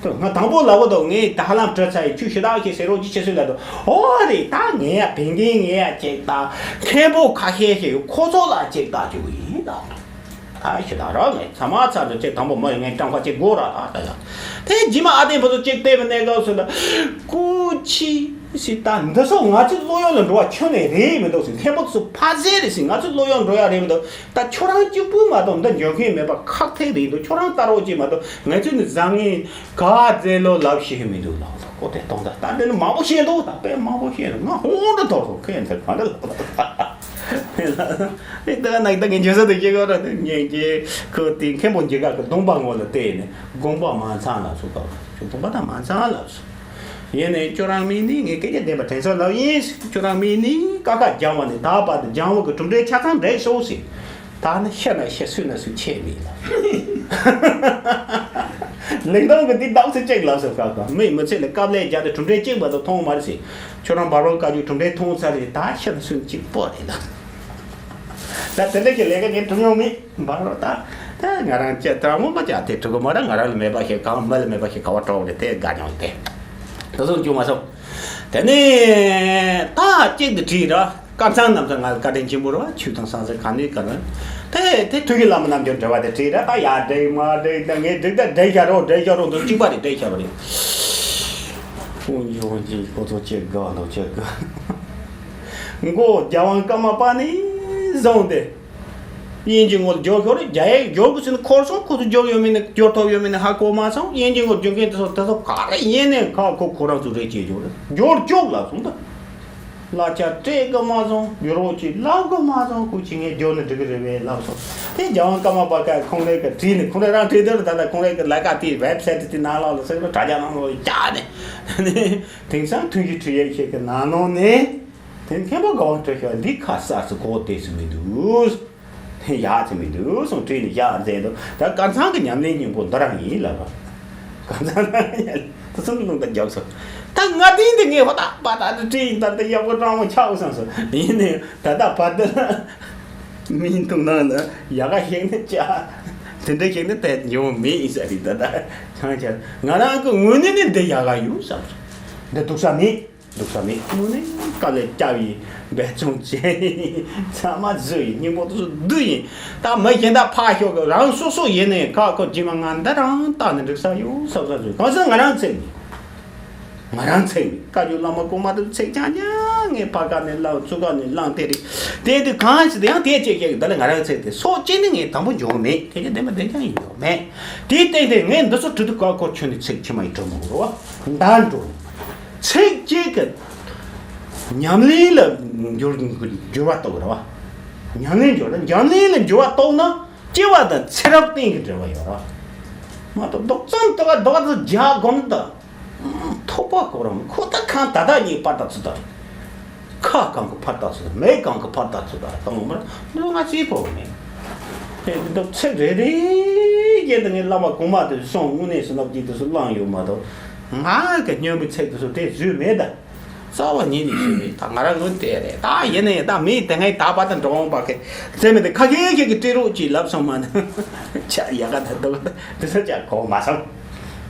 ད་ང་དང་པོ་ལབ་གི་འདུག་ངས་ད་ཧ་ལམ་བྲོས་ཚར་ཡིན། ཆོས་ཞེ་དྲག་ཞིག་ཟེར་རོགས་གྱིས་ཆེ་སོས་ལབ་འདུག་ཨོ་རེད། ད་ངས་ཡ་བན་རྒན་ངས་ཡ་གཅིག་ལྟ། མཁན་པོ་ཁ་ཤས་ཤིག་ཡོད། ཁོ་ཚོ་ལ་གཅིག་ལྟ་རྒྱུ་ཡིན་ལབ་འདུག་ད་ཞེ་དྲག་ར་ངས་ཚང་མ་ཚར་དུས་ཅིག་དང་པོ་མ་ཡིན་ངས་སྤྲང་པོ་ཅིག་དགོས་ར། ད་ད་ཡ་དེ་རྗེས་མ་ཨ་ཏིའི་ཕུ་ཚོ་གཅིག་བལྟས་པའི་གནས་སྐབས་སུ་ད་སྐུ་མཁྱེན་ཟེར། ད་འདི་ཚོ་ང་ཚོའི་སློབ་ཡོན་ལ་འགྲོ་བ་ཁྱོན་ནས་རེད་མི་འདུག་ཟེར། མཁན་པོ་ཚོ་ཕ་ཟེར་རེད་ཟེར། ང་ཚོའི་སློབ་ཡོན་འགྲོ་ཡ་རེད་མི་འདུག་ད་ཁྱོད་རང་གཅིག་པུ་མ་གཏོགས་འདི་འཇོན་མཁན་མེད་པ་ཁག་ཐེག་རེད་འདུག་ཁྱོད་རང་ལྟ་རོགས་ཅིག་མ་གཏོགས་ང་ཚོས་ནི་བཟང་ངན་ག་ཚད་ལོ་ལབ་ཤེས་མི་འདུག་ལབ་འདུག་ཁོ་དེ་གཏོང་ད་ད་འདི་ནི་མང་པོ་བཤད་འདུག་ད་དཔེ་མང་པོ་བཤད་འདུག་ང་ཧོང་འདྲ་དོར་སོང་། ཁོས་འདི་ག་འདྲ་ལབ་ད། ཨེ་ད་ནག་ད་ངས་འཇོན་ས་དེ་སྐྱེ་གོ་ར་དེ་ངས་ཀྱི་ཁོ་དེ་མཁན་པོ་མཇལ་ཁ་གི་གདོང་པ་ངོ་ལ་བལྟས་ནས་དགོངས་པ་མ་ཚང་ལ་སུ་ག་སུ་དགོངས་པ་ད་མ་ཚང་ལ་སུ། ཡིན་ནའི་ཁྱོད་རང་མིན་ནི་ངས་སྐད་ཆ་བདེན་པ་དྲན་ཚོད་ལབ་ཡིན། ཁྱོད་རང་མིན་ནི་ཀ་ཁ་སྦྱང་བ་ནས་ད་བར་དུ་སྦྱང་བ་གི་གྲུབ་འབྲས་ཆ་ཚང་འགྲིག་སོང་ཟེར། ད་ནི་ཤི་ན་ཤི་སུན་ན་སུན་ཆད་མེད་ལ། ལིང་ཏོང་གི་འདི་བདག་ཚེ་གཅིག་ལབ་སོང་། ཀ་ཁ་མི་མི་ཚེ་ལ་དཀའ་ལས་བརྒྱབ་སྟེ་གྲུབ་འབྲས་གཅིག་མ་གཏོགས་མཐོང་མ་རེད་ཟེར། ཁྱོད་རང་བར་བར་བཀའ་བརྒྱུད་གྲུབ་འབྲས་མཐོང་ཚར་རེད། ད་ཤི་ན་སུན་གཅིག་པོ་རེད་ལ། ད་དེ་འདྲ་ཞིག་ལས་ཀ་ངས་གྲུབ་མྱོང་མེད། འབར་རོ་ད། ད་ང་རང་ཅེ་ཏྲ་མོ་མ་ཅག་དེ་ཕྲུ་གུ་མ་ར་ང་རང་ལ་མེད་པ་ཞིག་གང་མི་ལ་མེད་པ་ཞིག་ག་བ་སྤྲོ་བ་རེད་དེ་དགའ་མྱོང་དེ། ད་སོང་བཅུག་མ་སོང་། དེ་ནས་ད་གཅིག་ཏུ་བྲིས་ར་ཀམ་ཚང་རྣམས་ཚོ་ང་ལ་བཀའ་དྲིན་ཆེན་པོ་ར་བ་ཆོས་དང་ཟང་ཟིང་ག་ནས་ག་ནས་དེ་དེ་ཐུགས་ཀྱི་བླ་མ་རྣམས་ཀྱང་འབྲེལ་བ་དེ་བྲིས་ར་ད་ཡ་འགྲིག་མ་འགྲིག་ད་ངས་འགྲིག་ད་འགྲིག་བཞག་རོགས་འགྲིག་བཞག་རོགས་འདུག་གཅིག་པ་རེད་འགྲིག་བཞག་པ་རེད། ཁོང་ཡོང་གི་ཁོ་ཚོ་ཅེ་དགའ་འདུག་ཅེ་དགའ། མགོ་རྒྱལ་དབང་ཀརྨ་པ་ནས་བཟུང་སྟེ། དབྱིན་ཇི་ངོ་ལ་འབྱོར་ཤོར་རེད། རྒྱ་ཡིག་འབྱོར་དགོས་ཟེར་ནས་འཁོར་སོང་། ཁོ་ཚོ་འབྱོར་ཡོད་མེད་ནི་འབྱོར་ཐོབ་ཡོད་མེད་ནི་ཧ་གོ་མ་སོང་། དབྱིན་ཇི་ངོ་ལ་འབྱོར་མཁན་དེ་ཚོ་དེ་ཚོ་ག་རེ་ཡིན་ནས་ཁ་ཁོ་ཁོ་རང་ཚོ་རེད་ཅེས་འབྱོར་རེད། འབྱོར་བཅུག་ལབ་སོང་ད། གླ་ཆ་སྤྲད་གི་མ་སོང་། འབྱོར་རོགས་ཅེས་ལབ་གི་མ་སོང་། ཁོ་ཅི་ངས་འབྱོར་ནི་འགྲིག་གི་རེད་པས་ལབ་སོང་། དེ་རྒྱལ་དབང་ཀརྨ་པ་ཀ་ཁོང་རེ་གི་བྲིས་ནས་ཁོང་རེ་རང་བྲིས་དེ་རུ་ད་ལྟ་ཁོང་རེ་གི་ལས་ཀ་དེའི་ཝེབ་སའིཊ་དེ་ནང་ལོགས་ལ་ཟེར་གི་དྲ་རྒྱ་ནང་ལོགས་ལ་བཀྱག་ནས་དེང་སང་ཐུན་གྱི་ཁྲིད་ཡས་ཤིག་གི་ནང་ལོགས་ནས། དེ་མཁན་པོ་དགའ་བ་སྤྲོ་ཤོག་འདི་ཁ་གསར་སུ་གོ་བདེ་སུ་མི་འདུག་ཡག་སུ་མི་འདུག་སོང་བྲིས་ནས་བཞག་མཛད་འདུག་ད་ཀམ་ཚང་གི་ཉམས་ལེན་སྙིང་པོ་འདི་རང་ཡིན་ལབ་པ། ཀམ་ཚང་རང་ཡིན་ད་སོང་ལུང་ད་རྒྱབ་སོང་། ད་ང་དེ་འདི་ངས་ཧོ་ད་པ་ད་དུ་བྲིས་ཡིན། ད་ད་ཡག་པོ་སྤྲང་མོ་ཆགས་སོང་སོང་ཡིན་ནས་ད་ད་བར་དུ་ལ་མིན་ཐུང་ནང་ན་ཡག་ག་ཤེས་ནས་ཅག་དེ་འདྲ་ཤེས་ནས་ད་ཉོ་མེད་ཡིན་ས་རེད། ད་ད་ཆང་ཆ་ང་རང་གི་ངོས་ནས་ནི་འདི་ཡག་ག་ཡོད་བསམ་སོང་། འདི་སྡུག་ས་མེད། སྡུག་ས་མེད། དངོས་གནས་དཀའ་ལས་བརྒྱབ་ཡིན། འབད་བརྩོན་བྱས་ཡིན། ཚང་མ་བཟོས་ཡིན། སྙིང་པོ་དེ་ཚོ་བསྡུས་ཡིན། ད་མི་གཞན་དག་ཕར་ཞོག་གི་རང་སོ་སོ་ཡིན་ནའི་ཁ་ཁོ་རྗེས་མ་ང་འདི་རང་བཏང་ནས་འགྲིག་ས་ཡོད་བསམ་ས་བཟོས། གང་ཟེར་ང་རང་ཚེགས་མེད། ང་རང་ཚེགས་མེད། བཀའ་བརྒྱུད་བླ་མ་གོང་མ་དེ་ཚེགས་ཆགས་ཉག་ངས་ཕ་ཁ་ནས་བླངས་ཚུར་ཁ་ནས་བླངས་དེ་རེད། དེ་དུས་གང་ཞིག་དེ་ཡང་དེ་བྱེད་ཀྱི་ད་ལས་ང་རང་ཚེགས་དེ་སོ་སྐྱེ་ནི་ངས་དང་པོ་འཇོག་མེད། དེ་ནི་བདེན་པ་བདེན་རྐྱང་ཡིན་འཇོག་མེད། དེའི་སྟེང་དེ་ངས་འདི་ཚོ་བྲིས་དུས་ཀ་ཁོ་ཁྱོད་ནི་ཚེགས་ཆེ་མ་ཡིན་འགྲོ་མི་འགྲོ་བ་འདའ་འགྲོ། ཚིག་གཅིག་གི་ ཉམས་ལེན་ལ་འགྱུར་འགྱུར་བ་གཏོང་ར་བ། ཉམས་ལེན་འགྱུར་ན་ཉམས་ལེན་ལ་འགྱུར་བ་གཏོང་ན་སྐྱེ་བ་དང་ཚེ་རབས་གཏན་གྱི་འབྲེལ་བ་ཡོད་ར། མ་གཏོགས་རྡོག་ཙམ་དོ་ག་དོ་ག་ཚོ་རྒྱག་གོམ་དང་། ཐོག་པ་གོ་ར་མ་ཁོ་ད་གང་ད་ད་ཉིད་པར་ད་ཚུ་ད། ཁ་གང་གི་ཕར་ལྟ་ཚུལ་དང་མིག་གང་གི་ཕར་ལྟ་ཚུལ་དང་གཏོང་མར་འདུག་ང་ཅིའི་ཕོག་མེད། དེ་འདི་ཚིག་རེ་རེ་བརྒྱད་དུ་ངས་བླ་མ་གོང་མ་དེ་སོང་དངོས་གནས་སུ་ནག་ཅིག་དེ་སུ་བླངས་ཡོད་མ་གཏོགས། ང་གི་སྙན་པའི་ཚིག་དེ་སུ་དེ་བཟོས་མེད་ད། རྩ་བ་ཉིད་ནས་ཞུས་མེད་ད། ང་རང་ངོས་དེ་རེད་ད། ཡིན་ནའི་ད་མི་དེ་ངའི་ད་པ་ད་འགྲོ་འོང་པ་གི་རྩེ་མི་དེ་ཁ་ཁེ་ཁེ་གི་སྤྲེལ་རོགས་ཅིག་ལབ་སོང་མ་ནི་ཆ་ཡ་ག་ད་འདུག་དེ་ཚོ་ཅག་གོ་མ་སོང་།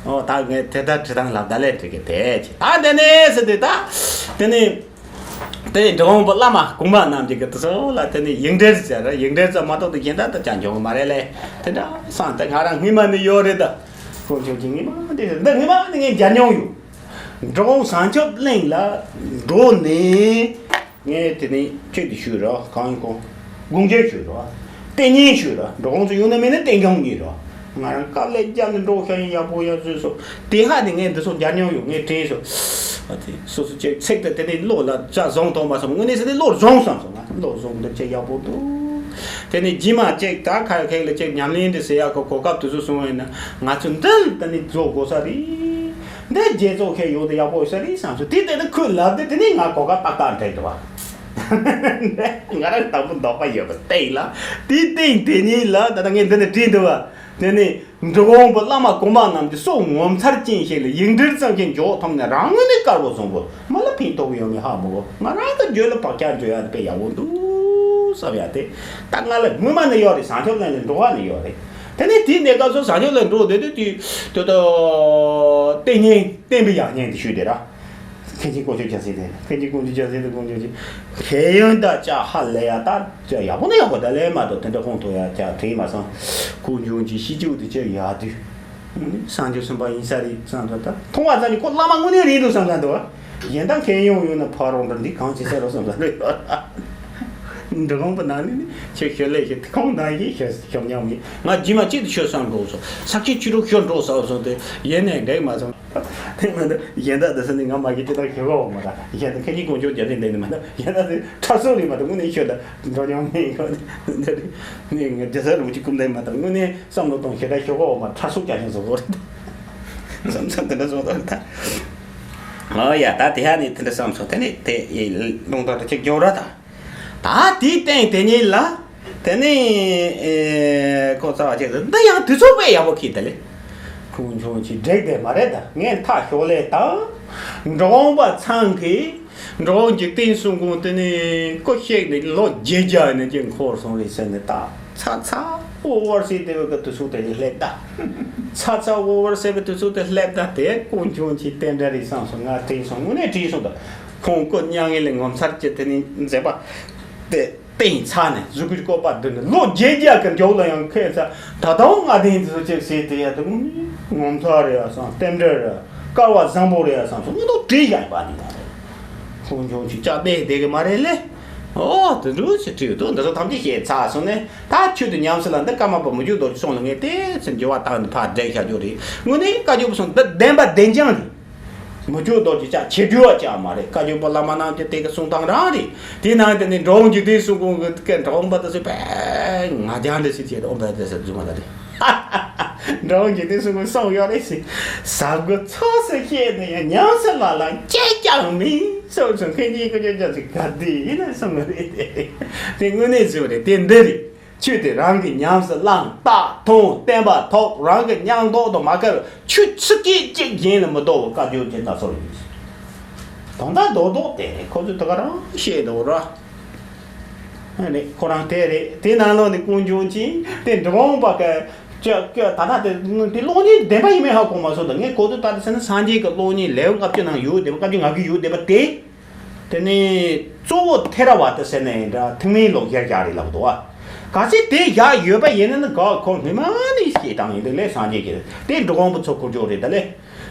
ཨོ་ད་ངས་དེ་ད་དྲི་དང་ལབ་ད་ལས་དྲི་གི་དེ་ཅི་ད་དེ་ནས་སུ་དེ་ད་དེ་ནས། དེ་ནས་འབྲི་གུང་པ་བླ་མ་གོང་མ་རྣམས་ཀྱིས་དེ་ཚོ་ལ་དེ་ནས་ཡིག་འབྲེལ་ཟེར་ར། ཡིག་འབྲེལ་ཙམ་མ་གཏོགས་དེ་གཞན་དག་ད་ཅང་འབྱུང་གི་མ་རེད་ལེ། དེ་འདྲ་བསམ་སྟེ་ང་རང་སྔོན་མ་ནས་ཡོད་རེད་ད། དཀོན་མཆོག་གི་ངེས་མ་འདི་རེད་འདི་ངེས་མ་ནི་ངས་མཇལ་མྱོང་ཡོད། འབྲི་གུང་བྱང་ཆུབ་གླིང་ལ་འགྲོ་ནས་ངས་དེ་ནས་ཁྱོད་དེ་ཞུས་ར་གང་ཡིན་གོ། དགོངས་འགལ་ཞུས་ར། ལྟས་ངན་ཞུས་ར། འབྲི་གུང་ཚོ་ཡོང་ན་མིན་ན་བསྟན་སྐྱོང་གཉིས་ར། ང་རང་དཀའ་ལས་བརྒྱབ་ནས་འགྲོ་ཤ་ཡིན་ཡག་པོ་ཡག་བཟོས་སོང་། དེ་ཧ་ནས་ངས་འདི་ཚོ་མཇལ་མྱོང་ཡོད། ངས་དྲན་སོང་། ཨ་དེ་སོ་སོ་ཅིག་ཚིག་དེ་དེ་ནས་བློ་ལ་ཅག་བཟུང་ཐོག་མ་སོང་། དངོས་གནས་ཟེར་ནས་བློར་བཟུང་བསམ་སོང་། ང་བློར་བཟུང་འདི་ཅིག་ཡག་པོ་འདུག་དེ་ནས་རྗེས་མ་ཅིག་ད་ཁ་ཁེག་ལ་ཅིག་ཉམས་ལེན་འདི་ཟེར་ཡག་གི་གོ་སྐབས་དེ་ཚོ་སོང་བས་ན་ང་ཚོ་འདི་ལ་དེ་ནས་རྫོགས་དགོས་ས་རེད། འདི་རྗེས་རྫོགས་ཁེ་ཡོང་དུ་ཡག་པོ་ཡོད་ས་རེད་བསམ་སོང་། དེ་དེ་ནས་ཁོས་ལབ་དུས་དེ་ནས་ང་གོ་སྐབས་ཏག་ཏག་འདྲེན་འདུག་བ། ང་རང་དང་པོ་འདོགས་པ་ཡོད་པ་སྟེང་ལ། དེའི་སྟེང་དེ་ཉིད་ལ་ད་ལྟ་ངས་འདི་ནས་བྲིས་འདུག་བ། དེ་ནས་འབྲི་གུང་པ་བླ་མ་གོང་མ་རྣམས་ཀྱི་སྲོག་ངོ་མཚར་ཅན་ཞིག་ལ་ཡིག་འབྲེལ་ཙམ་ཞིག་འཇོག་ཐུབ་ན་རང་ངོས་ནས་དཀར་པོ་བཟང་པོ་མ་ལ་ཕན་ཐོགས་ཡོང་ངེས་ཧ་མི་གོ། ང་རང་གི་རྒྱུད་ལ་བག་ཆགས་འཇོག་ཡ་དེ་དཔེ་ཡག་པོ་འདུག་བསམ་ཡ་དེ་ད་ང་ལ་སྔོན་མ་ནས་ཡོད་རེད། བྱང་ཆུབ་ལམ་ལ་འགྲོ་བ་ནས་ཡོད་རེད། དེ་ནས་དེའི་གནས་སྐབས་སུ་བྱང་ཆུབ་ལ་འགྲོ་བསྡད་དུས་དུས་དུས་དུ་བསྟན་སྙིང་བསྟན་པའི་ཡང་སྙིང་དེ་ཞུས་དེ་ར། མཁན་ཆེན་དཀོན་མཆོག་རྒྱལ་སྲས་དེ། མཁན་ཆེན་དཀོན་མཆོག་རྒྱལ་སྲས་དེ་དཀོན་མཆོག་ཅིག་མཁས་ཡོན་དང་ཅག་ཧ་ལས་ཡ་ད་ཅག་ཡག་པོ་ན་ཡག་པོ་ད་ལས་མ་གཏོགས་དེ་འདྲ་ཁོང་ཐོག་ཡ་ཅག་དྲིས་མ་སོང་། དཀོན་མཆོག་ཅིག་ཤི་བཅུག་དེ་ཅག་ཡག་དུས། སངས་རྒྱས་གསུམ་པ་ཡིན་ས་རེད་བསམ་ད་ད་མཐོང་བ་ཙམ་གྱིས་ཁོ་བླ་མ་དངོས་གནས་རེད་འདུག་བསམ་ད་འདུག་གཞན་དག་མཁས་ཡོན་ཡོད་ན་ཕ་རོང་འདྲ་འདི་གང་བྱེད་ས་རོ་བསམ་ད་འདུག་འདི་གོང་པ་ནང་ནས་ནི་ཁྱེད་ཤོད་ལས་ཤེས་དེ་ཁོང་ནང་གིས་ཤོད་ཤོད་མྱོང་མེད། ང་རྗེས་མ་གཅིག་ཏུ་ཤོད་བསམ་འགྲོ་སོང་། ས་ཁྱི་ཆུ་རུ་ཤོད་འགྲོ་བསམ་སོང་དེ་ཡེ་ནས་འགྲིག་མ་སོང་། དེ་མ་གཏོགས་གཞན་དག་དེ་ས་ནི་ང་མ་གི་ཅི་ལྟར་ཞུ་གོ་མ་ར། གཞན་དག་ཁ་ཅིག་དཀོན་མཆོག་རྒྱལ་སྲས་འདི་ནི་མ་གཏོགས་གཞན་དག་དེ་ཁྲ་སོ་རི་མ་གཏོགས་དངོས་གནས་ཤོད་ད་འགྲོ་མྱོང་མེད་གོ། འདི་རི་ནི་ང་རྒྱལ་སྲས་རིན་པོ་ཆེ་སྐུ་འདས་མ་གཏོགས་དངོས་གནས་བསམ་བློ་གཏོང་ཞེ་དྲག་ཞུ་གོ་མ་ཁྲ་སོ་རྒྱ་ཆེན་བཟོ་གོ་རེད། བསམ་བསམ་དེ་འདྲ་བཟོ་ད་རེད་ད། ཨོ་ཡ་ད་དེ་ཧ་ནི་དེ་འདྲ་བསམ་སོང་། དེ་ནི་དེ་ཡི་ལུང་དོག་ཏུ་ཅིག་འགྱོ་ར་ད། ད་དེའི་སྟེང་དེ་ཉིད་ལ། དེ་ནས་ཨེ་ཁོ་རྩ་བ་ཅིག་ཏུ་འདི་ཡང་དུས་ཚོད་དཔེ་ཡག་པོ་ཁེལ་ད་ལེ། ཁོང་ཆུང་ཆེ་འགྲིག་དེ་མ་རེད་ད། ངས་མཐའ་ཞོག་ལས་དང་། འབྲི་གུང་པ་ཚང་གིས་འབྲི་གུང་འཇིག་རྟེན་གསུམ་མགོན་དེ་ནས་སྐུ་གཤེགས་ནས་ལོ་བརྒྱད་བརྒྱ་ནས་ཀྱང་འཁོར་སོང་རེད་ཟེར་ནས་ད་ཚ་ཚ་འོ་བར་སེ་དེ་བས་ཀྱི་དུས་ཚོད་དེ་ལས་སླེབས་ད། ཚ་ཚ་འོ་བར་སེ་བའི་དུས་ཚོད་དེ་སླེབས་ད་དེ་ཁོང་ཆུང་ཆེ་རྟེན་འབྲེལ་རེད་བསམ་སོང་། ང་དྲན་སོང་། དངོས་གནས་དྲན་སོང་ད། ཁོང་སྐུ་མྱ་ངན་ལས་ངོ་མཚར་གྱི་དེ་ནས་མཛད་པ་དེ་བསྟན་ཚར་ནས་གཟུགས་པོའི་བཀོད་པ་བསྡུས་ནས་ལོ་བརྒྱད་བརྒྱ་གི་མཇུག་ལ་ཡང་ཁེལ་ཚར། ད་དུང་ང་དེ་འདི་ཚོ་ཅིག་ཟེར་དེ་ཡ་དེ་ངོ་མཚར་རེད་ཡ་བསམ། རྟེན་འབྲེལ་རེད། སྐལ་བ་བཟང་པོ་རེད་ཡ་བསམ་སོང་། ངོ་ཐོག་བྲིས་བཞག་ཡིན་པ་འདི་ད་རེད། ཁོང་ཆུང་ཆུང་ཅག་བསྡད་བསྡད་གི་མ་རེད་ལེ། ཨོ་དེ་འདྲ་ཞིག་བྲིས་འདུག་འདི་ཚོ་ཐམས་ཅད་བཤད་ཚར་སོང་ནས་ད་ཆོས་དེ་ཉམས་སུ་ལ་འདི་ཀརྨ་པ་མི་བསྐྱོད་རྡོ་རྗེ་གསུང་ལ་ངས་དེ་ཚོ་འགྱུར་བ་བཏང་ནས་ཕར་བསྒྲིགས་བཞག་རྒྱུ་རེད། དངོས་གནས་བཀའ་བརྒྱུད་པ་སོང་འདི་བདེན་པ་བདེན་རྐྱང་རེད། མི་བསྐྱོད་རྡོ་རྗེ་ཅག་ཆེ་རྒྱུ་བ་ཅག་མ་རེད། བཀའ་བརྒྱུད་པ་བླ་མ་རྣམས་ཀྱི་དེ་གི་གསུང་སྟངས་རང་རེད། དེ་ནང་དེ་ནས་འབྲི་གུང་འཇིག་རྟེན་གསུམ་མགོན་གྱི་སྐད་འབྲི་གུང་པ་དེ་ཚོས་དཔེ་ང་རྒྱང་འདྲ་ཞིག་བྱས་ཏེ་ཨོ་བས་དེ་ཟེར་རྫུན་མ་ལ་རེད། འབྲི་གུང་འཇིག་རྟེན་གསུམ་མགོན་གསུང་ཡོད་རེད་ཟེར། ཟབ་དགུ་ཚོགས་སུ་བཤད་ནས་ཡང་ཉམས་སུ་ལ་ལ་སྐྱེས་ཀྱང་མིན་སོགས་སུ་མཁན་ཆེན་དཀོན་མཆོག་རྒྱལ་སྲས་ག་དུས་ཡིན་ན་གསུང་གི་རེད། དེ་རེད། དེ་དངོས་གནས་ཟེར་བ་རེད། དེ་འདི་རེད། ཆོས་དེ་རང་གིས་ཉམས་སུ་བླངས་བརྟགས་མཐོང་བསྟན་པ་ཐོབ། རང་གི་སྙིང་ཐོག་ཏུ་མ་བཀར་བར་ཆུད་ཟོས་ཀྱིས་གཅིག་གཞན་ལ་མི་ལྡོག་པར་བཀའ་བརྒྱུད་ཀྱི་སྣ་ཚོགས་ཡོད། དོན་དག་རྡོག་རྡོག་དེ་རེད། ཁོ་ཚོས་དེ་ག་རང་བཤད་འདུག་ར། ཨ་ནི་ཁོ་རང་དེ་རེད། དེ་ནང་ལོགས་ནས་ཀུན་འབྱུང་ཅིང་དེ་འབྲི་གུང་པ་གི་ཀྱ་ཀྱ་ད་ལྟ་དེ་དེ་གློག་བརྙན་བདེན་པ་ཡིན་མིན་ཧ་གོ་མ་སོང་། ད་ངས་གོ་དུས་ད་ལྟ་ཟེར་ན་སངས་རྒྱས་ཀྱི་གློག་བརྙན་ལེའུ་ལྔ་བཅུ་ནང་ཡོད་བསྡད་པ། ལྔ་བཅུ་ང་དགུ་ཡོད་བསྡད་པ་དེ། དེ་ནས་གཙོ་བོ་ཐེ་ར་བ་ཏི་ཟེར་ནས་འདྲ་ཐུན་མིན་ལུགས་བཞག་བཞག་རེད་ལབ་འདུག་བ། གལ་སྲིད་དེ་བཞག་ཡོད་པ་ཡིན་ན་ནི་ག་ཁོ་སྔོན་མ་ནས་བཤད་སྟངས་ཡིན་འདུག་ལེ། སངས་རྒྱས་ཀྱི་དེ་འབྲི་གུང་པ་ཚོ་སྐོར་ཅོག་རེད་ད་ལེ།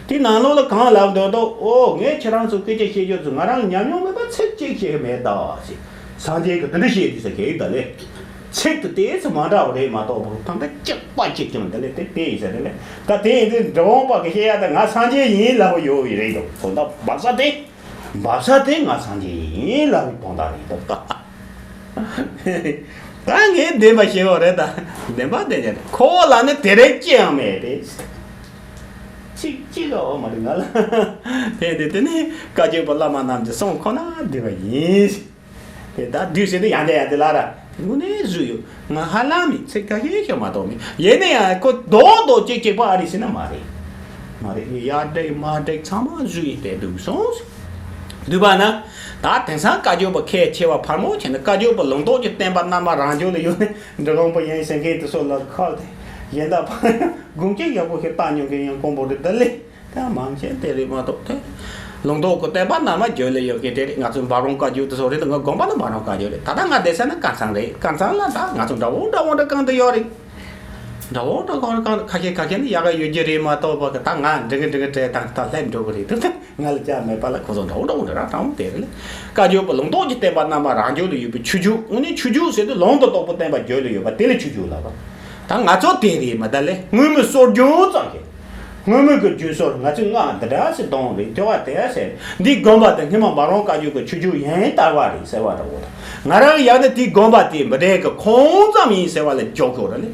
དེ་ནང་ལོགས་ལ་གང་ལབ་འདུག་འདུག་ཨོ་ངས་ཁྱེད་རང་ཚོ་སྐད་ཆ་བཤད་རྒྱུ་ཚོ་ང་རང་ཉམས་མྱོང་མེད་པ་ཚིག་གཅིག་བཤད་གི་མེད་ད་ཟེར། སངས་རྒྱས་ཀྱི་དེ་འདྲ་བཤད་དུས་ས་གེ་ད་ལེ། ཚིག་དེ་དེ་ཚོ་མ་འདྲ་བ་རེད་མ་གཏོགས་ཐང་ད་གཅིག་པ་གཅིག་ཀྱང་ད་ལེ་དེ་དེ་ཡིན་ས་རེད་ལེ། ད་དེ་ཡིན་དུས་འབྲི་གུང་པ་གི་བཤད་ཡ་ད་ང་སངས་རྒྱས་ཡིན་ལབ་ཡོད་ཡི་རེད་འདུག་དོན་དག་སྦག་ས་དེ། འབབ་ས་དེ་ང་སངས་རྒྱས་ཡིན་ལབ་པའི་དོན་དག་རེད་འདུག་ད། ད་ངས་བདེན་པ་བཤད་ཡོད་རེད་ད། བདེན་པ་བདེན་རེད། ཁོ་བོ་ལ་ནི་དེ་རིགས་ཅི་ཡང་མེད་རེད། གཅིག་གཅིག་ག་འོ་མ་རེད་ང་ལ། དེ་དེ་དེ་ནི་བཀའ་བརྒྱུད་པ་བླ་མ་རྣམས་ཀྱི་གསུང་ཁོ་ན་བདེན་པ་ཡིན། དེ་ད་བདུད་ཟེར་དུས་ཡང་དེ་ཡང་དེ་ལ་ར། དངོས་གནས་བཟོས་ཡོད། ང་ཧ་ལམ་མི་ཚིག་ཁ་ཤས་ཤོད་མ་གཏོགས་མི། ཡིན་ན་ཡང་ཁོ་རྡོག་རྡོག་གཅིག་གཅིག་པ་ཨ་རི་ཟེར་ན་མ་རེད། མ་རེད། ངས་ཡར་འགྲིག་མར་འགྲིག་ཚང་མ་བཟོས་ཡིན་བསྡད་འདུག་སོང་། འདུག་པ་ན། ད་དེང་སང་བཀའ་བརྒྱུད་པ་ཁས་འཆེ་བ་ཕར་མོ་བྱས་ན་བཀའ་བརྒྱུད་པ་ལུང་རྟོགས་ཀྱི་བསྟན་པ་རྣལ་མ་རང་རྒྱུད་ལ་ཡོད་ནས་འབྲི་གུང་པ་ཡིན་ཟེར་མཁན་དེ་ཚོ་ལ་ཁག་དེ་གཞན་དག་ཕར་དགུང་སྐྱིད་ཡག་པོ་ཞིག་བཏང་མྱོང་མཁན་ཡང་དཀོན་པོ་རེད་ད་ལེ། ད་མང་ཆེ་དེ་རེད་མ་གཏོགས་དེ། ལུང་རྟོགས་ཀྱི་བསྟན་པ་རྣལ་མ་རྒྱུད་ལ་ཡོད་མཁན་དེ་རེད། ང་ཚོའི་འབའ་རོང་བཀའ་བརྒྱུད་དེ་ཚོ་རེད། ད་ང་དགོན་པ་ནི་འབའ་རོང་བཀའ་བརྒྱུད་རེད། ད་ལྟ་ང་བསྡད་ས་ནི་དཀར་ཚང་རེད། དཀར་ཚང་ལ་ད་ང་ཚོ་འདྲ་བོ་འདྲ་བོ་འདྲ་གང་དུ་ཡོད་རེད། འདྲ་བོ་འདྲ་གང་རེད། གང་ཁ་ཤས་ཁ་ཤས་ནི་ཡག་ག་ཡོད་རྒྱུ་རེད་མ་གཏོགས་པ་གི་ད་ང་འགྲིག་གི་འགྲིག་གི་བྲེལ་དང་ད་སླེབས་འགྲོ་གི་རེད། དེ་ད་ང་ལ་ཅག་མེད་པ་ལ་ཁོ་ཚོ་འདྲ་བོ་འདྲ་བོ་འདྲ་ར་དྲང་མོ་དེ་རེད་ལ། བཀའ་བརྒྱུད་པ་ལུང་རྟོགས་ཀྱི་བསྟན་པ་རྣལ་མ་རང་རྒྱུད་ལ་ཡོད་པའི་ཆོས་བརྒྱུད། དངོས་གནས་ཆོས་བརྒྱུད་ཟེར་དུས་ལུང་དང་རྟོགས་པའི་བསྟན་པ་རྒྱུད་ལ་ཡོད་པ་དེ་ལ་ཆོས་བརྒྱུད་ལབ་པ། ད་ང་ཚོ་དེ་རེད་མ་ད་ལས་སྔོན་མའི་སྲོལ་རྒྱུན་ཙམ་ཞིག་སྔོན་མའི་གི་རྒྱུན་སྲོལ་ང་ཚོས་སྔགས་འདི་འདྲ་ཞིག་གཏོང་རེད། དེ་བ་དེ་ཟེར། འདི་དགོན་པ་དེ་སྔོན་མ་འབའ་རོང་བཀའ་བརྒྱུད་ཀྱི་ཆོས་བརྒྱུད་ཡིན་ལྟ་བ་རེད་ཟེར་བ་འདྲ་བོ་དང་། ང་རང་ཡང་ནི་དེའི་དགོན་པ་དེ་མི་འདྲ་གི་ཁོངས་ཙམ་ཡིན་ཟེར་བ་ལ་འཇོག་དགོས་རེད་ལེ།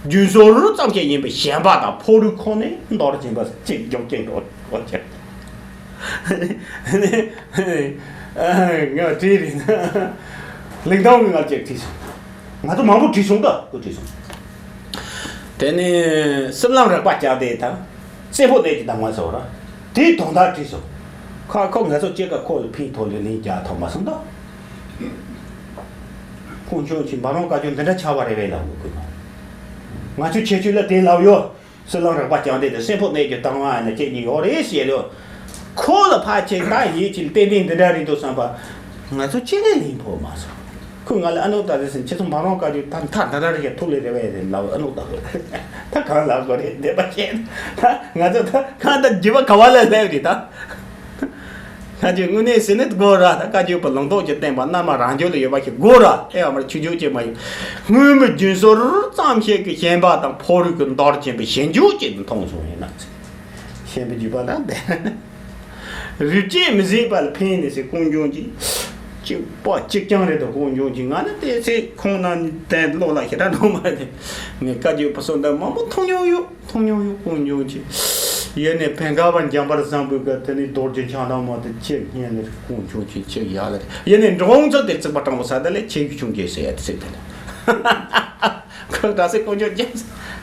རྒྱུན་སྲོལ་ཙམ་ཞིག་ཡིན་པའི་ཞེན་པ་དང་ཕོ་རུས་ཁོ་ནས་འདོར་བཞིན་པ་གཅིག་འཇོག་གཅིག་འགྲོ་འོ་ཅེ། ངས་བྲིས་རེད་ན། ལིང་ཏོང་གིས་ང་ཅིག་བྲིས་སོང་། ང་ཚོ་མང་པོ་བྲིས་སོང་ད་ཁོས་བྲིས་སོང་། དེ་ནས་སྲིད་ལམ་རིག་པ་བསྐྱངས་ཏེ་དང་། བཙན་པོ་གནས་ཀྱི་གདམས་ངག་ཟེར་བ་ར། དེའི་དོན་དག་བྲིས་སོང་། ཁ་ཁོ་ང་ཚོ་སྐྱེ་ཀ་ཁོ་ལ་ཕན་ཐོགས་ལས་ལན་རྒྱག་ཐུབ་མ་སོང་ད། ཁོང་ཆོས་ཀྱི་འབའ་རོང་བཀའ་བརྒྱུད་འདི་འདྲ་ཆགས་པ་རེད་པས་ལབ་དགོས་ཀྱི། ང་ཚོའི་ཁྱད་ཆོས་ལ་དེ་ལབ་ཡོད། སྲིད་ལམ་རིག་པ་བསྐྱངས་ཏེ་དེ་སྲིན་ཕོ་གནས་ཀྱི་དང་བ་ནི་ཁྱེད་ཀྱི་ཡོད་རེད་ཞེས་ལོ། ཁོ་ལ་ཕར་ཆེ་ད་ཡིད་ཀྱི་ཏན་ཏན་འདི་འདྲ་རེད་འདུག་བསམ་པ། ང་ཚོ་ཅི་ལས་ལིང་ཕོ་མ་སོང་། ཁོས་ང་ལ་ཨ་ནུ་ད་རེ་ཟིན་ཁྱེད་ཚོ་མ་རོང་བཀའ་བརྒྱུད་ད་མཐའ་ད་ར་རེ་ཐུག་ལས་རེ་བས་རེད་ལབ་ཨ་ནུ་ད་ཁོས་ད་གང་ལབ་དགོས་རེད་བདེན་པ་བཤད་ད་ང་ཚོ་ད་གང་ད་རྒྱུད་པ་ག་བ་ལ་སླེབས་རེད་ད། ཁ་ཅིག་དངོས་གནས་ཟེར་ནས་དགོས་ར་ད་བཀའ་བརྒྱུད་པ་ལུང་རྟོགས་ཀྱི་བསྟན་པ་རྣལ་མ་རང་རྒྱུད་ལ་ཡོད་པ་ཞིག་དགོས་ར་ཨེ་ཡང་མར་ཆོས་བརྒྱུད་ཅིག་མ་ཡིན། སྔོན་མའི་རྒྱུན་སྲོལ་ཙམ་ཞིག་གི་ཞེན་པ་དང་ཕོ་རིགས་ཀྱི་འདོར་ཅན་པའི་ཞེན་འཇུག་ཅིག་ཏུ་མཐོང་སོང་ཡིན་ན། ཞེན་པའི་འཇུག་པ་ལ་བདེན། རིག་བྱེད་མི་ཟད་པ་ལ་ཕན་ནི་ཟེར་ཀུན་འབྱུང་གི། གཅིག་པ་གཅིག་རྐྱང་རེད་དོ་ཀུན་འབྱུང་གི་ང་ནི་དེ་ཚེ་ཁོང་ན་ནི་བསྟན་བློ་ལ་ཞེ་དྲག་འགྲོ་མ་རེད། ངས་བཀའ་བརྒྱུད་པ་སོ་འདི་མང་པོ་མཐོང་མྱོང་ཡོད། མཐོང་མྱོང་ཡོད་ཀུན་འབྱུང་གི། ཡེ་ནས་བན་དཀར་བ་འཇམ་དཔལ་བཟང་པོའི་སྐབས་དེ་ནས་རྡོ་རྗེ་འཆང་དང་མ་དེ་ཅེས་སྙན་ལེ་ཀུན་འབྱུང་གི་ཅེས་ཡག་ལེ་ཡེ་ནས་འབྲོང་ཚོ་དེར་བརྩིགས་པ་སྤྲང་པོ་ས་དེ་ལས་ཆེ་གི་ཆུང་གི་ཟེར་ཡ་དེ་ཚིག་དེ་ལ། ཁོས་ད་སེ་ཀུན་འབྱུང་རྒྱབ་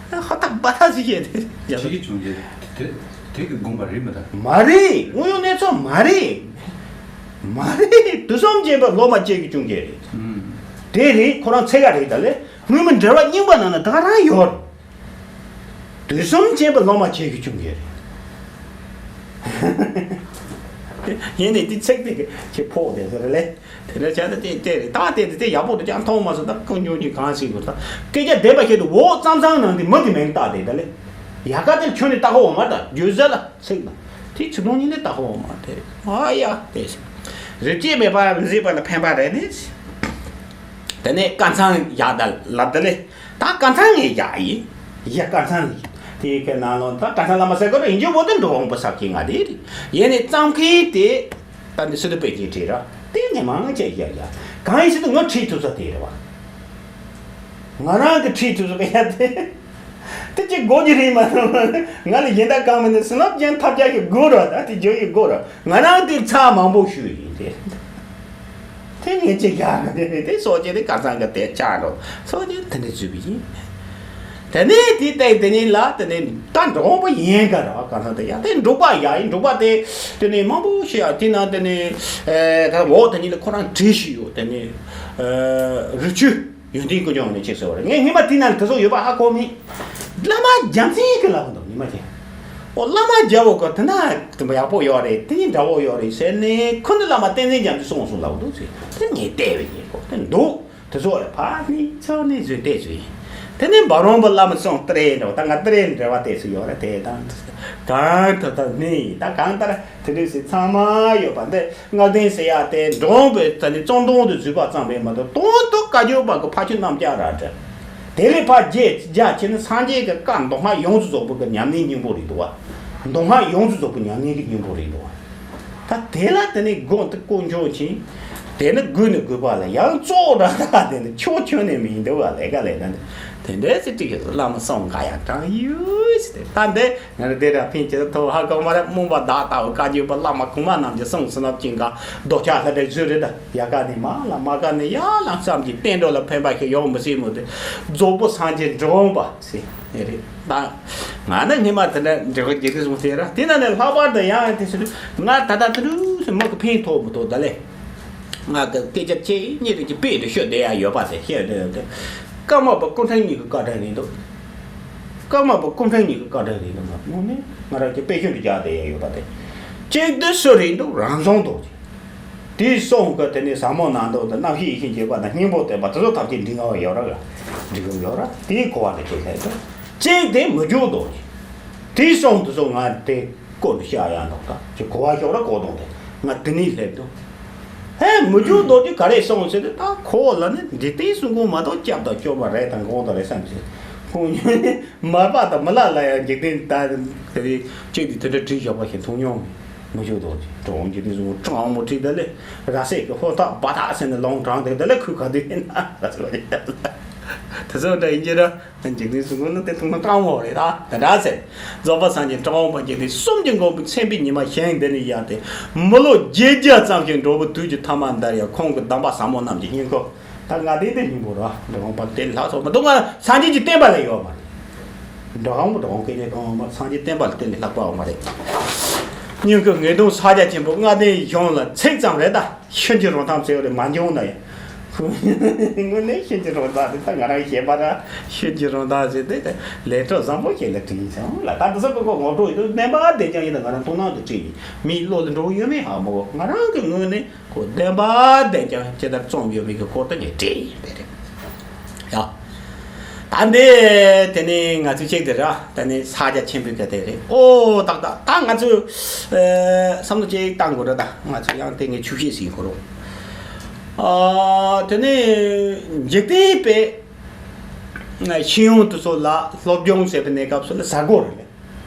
ཧ་ད་པ་ད་ཟིག་ཡེ་དེ་ཡ། ཆེ་གི་ཆུང་གི་དེ་དེ་གི་དགོངས་པ་རེད་མི་ད། མ་རེད། དངོས་ཡོད་གནས་ཚུལ་མ་རེད། མ་རེད། དུས་གསུམ་མཁྱེན་པའི་སློབ་མ་ཆེ་གི་ཆུང་གི་རེད། དེ་རེད་ཁོ་རང་ཚད་ག་རེད་ད་ལེ། སྔོན་མ་འགྲེལ་པ་རྙིང་པ་ནང་ན་ད་ག་རང་ཡོད། དུས་གསུམ་མཁྱེན་པའི་སློབ་མ་ཆེ་གི་ཆུང་གི་རེད། ཡིན་ནའི་དེ་ཚིག་དེ་གི་ཁྱེད་ཕོག་དེ་ཟེར་ལེ། དེ་འདྲ་བྱས་ན་དེ་དེ་རེད་ད་དེ་དེ་དེ་ཡག་པོ་དེ་ཅང་མཐོང་མ་སོང་ད་ཀུན་འབྱུང་གི་གང་ཞིག་དགོས་ད། སྐད་ཆ་བདེན་པ་བཤད་དུ་འོག་ཙམ་ཙམ་ནང་དེ་མི་དེ་མིང་བཏགས་དེ་ད་ལེ། ཡ་ག་དེར་ཁྱོད་ནི་ལྟ་གོ་འོ་མ་ད་རྒྱུ་ཟེར་ལ་ཚིག་ད། དེ་ཆུ་དོང་ཉིད་ནི་ལྟ་གོ་འོ་མ་དེ་རེད་ཨ་ཡ་དེ་ཞིག་རིག་བྱེད་མེད་པ་མི་ཟད་པ་ལ་ཕན་པ་རེད་ནི། དེ་ནས་དཀར་ཚང་ཡག་ད་ལབ་ད་ལེ། ད་དཀར་ཚང་ངས་ཡག་ཡིན། ཡ་དཀར་ཚང་ལ་ཡིན། དེའི་ཁའི་ནང་ལོགས་ད་དཀར་ཚང་བླ་མ་ཟེར་དགོས་རེད་ཡིན་རྒྱུ་བོ་དེ་འགྲོ་འོང་པ་ཟབ་ཀྱི་ང་དེ་རེད། ཡིན་ནའི་བརྩམས་མཁན་དེ་ད་འདི་སི་ཏུ་པད་ཅིང་བྲིས་ར་དེ་ངས་མང་ཆེ་ཡག་ཡག་གང་ཡིན་ཟེར་དུ་ངས་བྲིས་ཐུབ་ས་དེ་རེད་བ། ང་རང་གི་བྲིས་ཐུབ་ས་གི་ཡ་དེ་དེ་ཅིག་དགོས་ཀྱི་རེད་མ་གཏོགས་ང་ལ་ཡིན་ད་གང་མིན་ནི་སུ་ལབ་ཀྱང་ཐབས་ཆག་གི་དགོས་ར་ད་དེ་བརྗོད་ཀྱི་དགོས་ར་ང་རང་དེ་ཚ་མང་པོ་ཞུས་ཡིན་དེ། དེ་ངས་ཅི་ཡག་དེ་དེ་སོ་སྐྱེ་དེ་ཁ་སང་གི་དེ་ཆགས་འགྲོ་སོ་སྐྱེ་དེ་འདྲ་བརྗོད་པ་ཡིན། དེ་ནས་དེ་ལྟས་དེ་ཉིད་ལ་དེ་ནས་ད་འགྲོ་འོང་པ་ཡིན་ག་ར་ཁ་སང་དེ་ཡག་དེ་འབྲུག་པ་ཡག་ཡིན་འབྲུག་པ་དེ་དེ་ནས་མང་པོ་ཞིག་ཡག་དེ་ན་དེ་ནས་ད་འོག་དེ་ཉིད་ལ་ཁོ་རང་བྲིས་ཤིག་ཡོད་དེ་ནས་རི་ཆུ་ཡོན་ཏན་ཀུན་འབྱུང་ནས་ཅེས་ཟེར་བ་རེད། ངས་སྔོན་མ་དེ་ན་དེ་ཚོ་ཡོད་པ་ཧ་གོ་མེད། བླ་མ་རྒྱལ་མཚན་གྱི་ལབ་འདུག་ཉི་མ་ཅན། ཨོ་བླ་མ་རྒྱལ་བོ་ག་དེ་ན་དེ་ཡག་པོ་ཡོད་རེད་དེ་ནི་འདྲ་བོ་ཡོད་རེད་ཟེར་ནས་ཁོ་ནི་བླ་མ་བསྟན་འཛིན་རྒྱལ་མཚན་གསུངས་སོང་ལབ་འདུག་ཟེར་དེ་ངས་བལྟས་པ་ཡིན་གོ་དེ་འདུག་དེ་ཚོ་ཡང་ཕར་ནི་ཚུར་ནི་བཟོས་བལྟས་བཟོས་ཡིན། དེ་ནས་འབའ་རོང་པ་བླ་མ་སོང་ཏྲེ་འདྲ་བོ་ད་ང་ཏྲེ་འདྲ་བ་བལྟས་སུ་ཡོད་རེད་དེ་དང་གང་ད་ད་ནི་ད་གང་ལྟར་དེ་འདྲ་ཟེར་ཚང་མ་ཡོད་པ་འདི། སྔགས་ལྡན་ཟེར་ཡག་དེ་འབྲོང་པའི་ད་ནི་བཙོན་དོང་དུ་འཛུལ་བ་ཙམ་རེད་མ་གཏོགས་དོན་དུ་བཀའ་བརྒྱུད་པ་གི་ཕ་ཆོས་རྣམ་གཞག་ར་འདྲ། དེ་ལས་ཕར་རྒྱས་རྒྱ་ཆེ་ན་སངས་རྒྱས་ཀྱི་བཀའ་མདོ་སྔགས་ཡོངས་སུ་རྫོགས་པ་གི་ཉམས་ལེན་སྙིང་པོ་རེད་འདུག་བ། མདོ་སྔགས་ཡོངས་སུ་རྫོགས་པའི་ཉམས་ལེན་གྱི་སྙིང་པོ་རེད་འདུག་བ། ད་དེ་ལ་དེ་ནས་དགོངས་ཏེ་དཀོན་མཆོག་མཁྱེན། དེ་ནི་དགོས་ནི་དགོས་པ་ལ་ཡང་གཙོ་བོ་འདྲ་ད་དེ་ནི་ཆོག་ཆོག་ནས་མི་འདུག་བ་ལས་ཀ་ལས་ན་དེ་འདྲའི་ཚེ་ཏིག་གི་བླ་མ་སོང་ག་ཡང་དྲང་ཡོད་ཟེར་ཏེ། ད་འདི་ང་རང་དེ་འདྲ་ཕན་ཆེ་ཐོག་ཧ་གོ་མ་རེད། རྨོངས་པ་བདག་ལྟ་བུ་བཀའ་བརྒྱུད་པ་བླ་མ་གོང་མ་རྣམས་ཀྱི་གསུང་བསོད་ནམས་ཅན་ག་རྡོ་ཆག་ལྷ་འདྲེ་བཟོས་རེད། ད་ཡ་ག་ནས་མ་ལ་མ་ག་ནས་ཡ་ལ་བསམ་གྱི་བསྟན་འགྲོ་ལ་ཕན་པ་ཞིག་ཡོང་མི་སྲིད་མོད་དེ་རྫོགས་པ་སངས་རྒྱས་འགྲོ་འོང་པ་ཟེར་ཡ་རེད། ད་ང་ནི་སྔོན་མ་དེ་འདྲ་འདྲི་གི་འཇིག་རྟེན་གསུམ་དེ་ར་དེ་ན་ནས་ལྷག་པར་དུ་ཡང་དེ་ཟེར་ང་ད་ལྟ་དུ་རུ་ཟེར་མི་གི་ཕན་ཐོགས་མི་ཐོགས་ད་ལས། ང་གི་སྐད་ཆ་ཆེ་གཉིས་རེ་གི་དཔེ་རེ་ཤོད་བསྡད་ཡ་ཡོད་པ་དེ་བཤད་བསྡད་ཡོད་དེ། ཀརྨ་པ་སྐུ་ཕྲེང་གཉིས་ཀྱི་བཀའ་དྲིན་རེད་འདུག་ཀརྨ་པ་སྐུ་ཕྲེང་གཉིས་ཀྱི་བཀའ་དྲིན་རེད་འདུག་དངོས་གནས་ང་རང་གི་དཔེ་ཤོད་དུ་རྒྱག་བསྡད་ཡ་ཡོད་པ་དེ། གཅིག་དེ་སུ་རེད་འདུག་རང་བྱུང་རྡོ་རྗེ། དེའི་གསུང་གི་དེ་ནས་ཟབ་མོ་སྣ་ཚོགས་དང་རྣམ་བཤད་ཡེ་ཤེས་འབྱེད་པ་དང་སྙིང་པོ་བསྟན་པ་དེ་ཚོ་ཐམས་ཅད་འབྲི་ང་བ་ཡོད་ར་ག་འབྲི་གི་ཡོད་ར་དེའི་གོ་བ་དེ་ཅིག་ལྷད་དོ། གཅིག་དེ་མི་འཇུག་རྡོ་རྗེ། དེའི་གསུང་དེ་ཚོ་ང་དེ་སྐོར་དུ་བཤད་ཡ་འདུག་ད་ཅི་གོ་བ་ཤོར་ར་གོ་དོན་དེ་ང་དེ་ནས་ལྷད་དོ། ཧེ་མི་འཇུག་རྡོ་རྗེ་ག་རེ་གསུང་ཟེར་ཏེ་ད་ཁོ་ལ་ནི་འཇིག་རྟེན་གསུམ་མགོན་མ་གཏོགས་སྐྱབས་དང་སྐྱོབ་པ་རེད་དང་དགོངས་དག་རེད་བསམ་ཟེར། ཁོང་ཉིད་ནི་མར་པ་དང་མི་ལ་ལ་ཡང་འཇིག་རྟེན་ད་དེ་རིང་གཅིག་དེ་དེ་འདྲ་བྲིས་བཞག་པ་ཞིག་མཐོང་མྱོང་མི་འཇུག་རྡོ་རྗེ་གྲོང་འཇིག་རྟེན་གསུམ་མགོན་དྲང་མོ་བྲིས་ད་ལེ་ར་སྲས་ཀྱི་ཧོ་ཐག་སྦ་ཐག་ཟེར་ནས་ལོང་དྲངས་དེ་ད་ལེ་ཁུ་ག་དུས་ཡིན་ན་ར་སོ་རེད། དེ་ཚོ་འདྲ་ཡིན་གྱི་ར། འཇིག་རྟེན་གསུམ་མགོན་ནི་དེ་མཐོང་ན་སྤྲང་བོ་རེད་ད། དེ་འདྲ་ཟེར། རྫོགས་པ་སངས་རྒྱས་གྲགས་པ་འཇིག་རྟེན་གསུམ་གྱི་མགོན་པོ་མཚན་དཔེའི་ཉི་མ་ཞིང་འདི་ནས་ཡར་ཏེ་མི་ལོ་བརྒྱད་བརྒྱ་ཙམ་ཞིག་འགྲོ་བའི་དུས་ཀྱི་ཐ་མ་འདིར་ཡང་ཁོང་གི་གདམས་པ་ཟབ་མོ་རྣམས་ཀྱི་སྙིང་པོ། ད་ང་དེ་འདི་སྙིང་པོ་ར་འགྲོ་འོང་པ་དེ་ལྷག་སོགས་མི་འདུག་ང་སངས་རྒྱས་ཀྱི་བསྟན་པ་ལས་ཡོད་མ་རེད། འགྲོ་འོང་པ་འགྲོ་འོང་སྐད་ཆ་གང་འོང་མ་སངས་རྒྱས་བསྟན་པ་ལས་དེ་ལས་ལྷག་པ་འོང་མ་རེད། སྙིང་གི་ངེས་དོན་ཕྱག་རྒྱ་ཆེན་པོ་ལྔ་ལྡན་གཞུང་ལ་ཚིག་ཙམ་རེད་ད། ཤིན་ཅི་རུ་ཐམས་ཟེར་བ་རེད་མ་འགྱོང་ན་ཡང་། དངོས་གནས་ཤིན་ཅི་རུ་ཐམས་ཟེར་ད་ང་རང་ཞེས་པ་ར་ཤིན་ཅི་རུ་ཐམས་ཟེར་ཏེ་ལས་གྲོགས་བཟང་པོ་ཞིག་ལ་དྲིས་ཡིན་ཙང་ལ་ད་འདི་ཚོ་ཀོ་ཀོ་ངོ་སྤྲོད་ཡིན་དུས་བདེན་པ་བདེན་རྐྱང་ཡིན་ད་ང་རང་མཐོང་སྣང་དུ་དྲིས་ཡིན་མིའི་བློ་ལ་འགྲོ་གི་ཡོད་མེད་ཧ་མ་གོ་ང་རང་གི་ངོས་ནས་ཁོ་བདེན་པ་བདེན་རྐྱང་ཇི་ལྟར་རྩོམ་ཡོད་མེད་ཀྱི་སྐོར་དུ་ངས་དྲིས་ཡིན་པས་རེད། ཡ། ད་འདི་དེ་ནས་ང་ཚོས་ཅིག་དེ་ར་དེ་ནས་ཕྱག་རྒྱ་ཆེན་པོའི་སྐད་དེ་རེད། ཨོ་ཏག་ཏག་ད་ང་ཚོས་ཨེ་བསམ་བློ་ཅིག་བཏང་དགོས་ར། ད་ང་ཚོས་ཡང་དེ་ངས་ཆུ་ཤེས་ཟིན་གོ་རུང་། ཨ་དེ་ནས་འཇིག་རྟེན་པའི་ཤེས་ཡོན་དེ་ཚོ་ལ་སློབ་སྦྱོང་བྱེད་པའི་གནས་སྐབས་སུ་ལ་ཟ་གོ་རེད།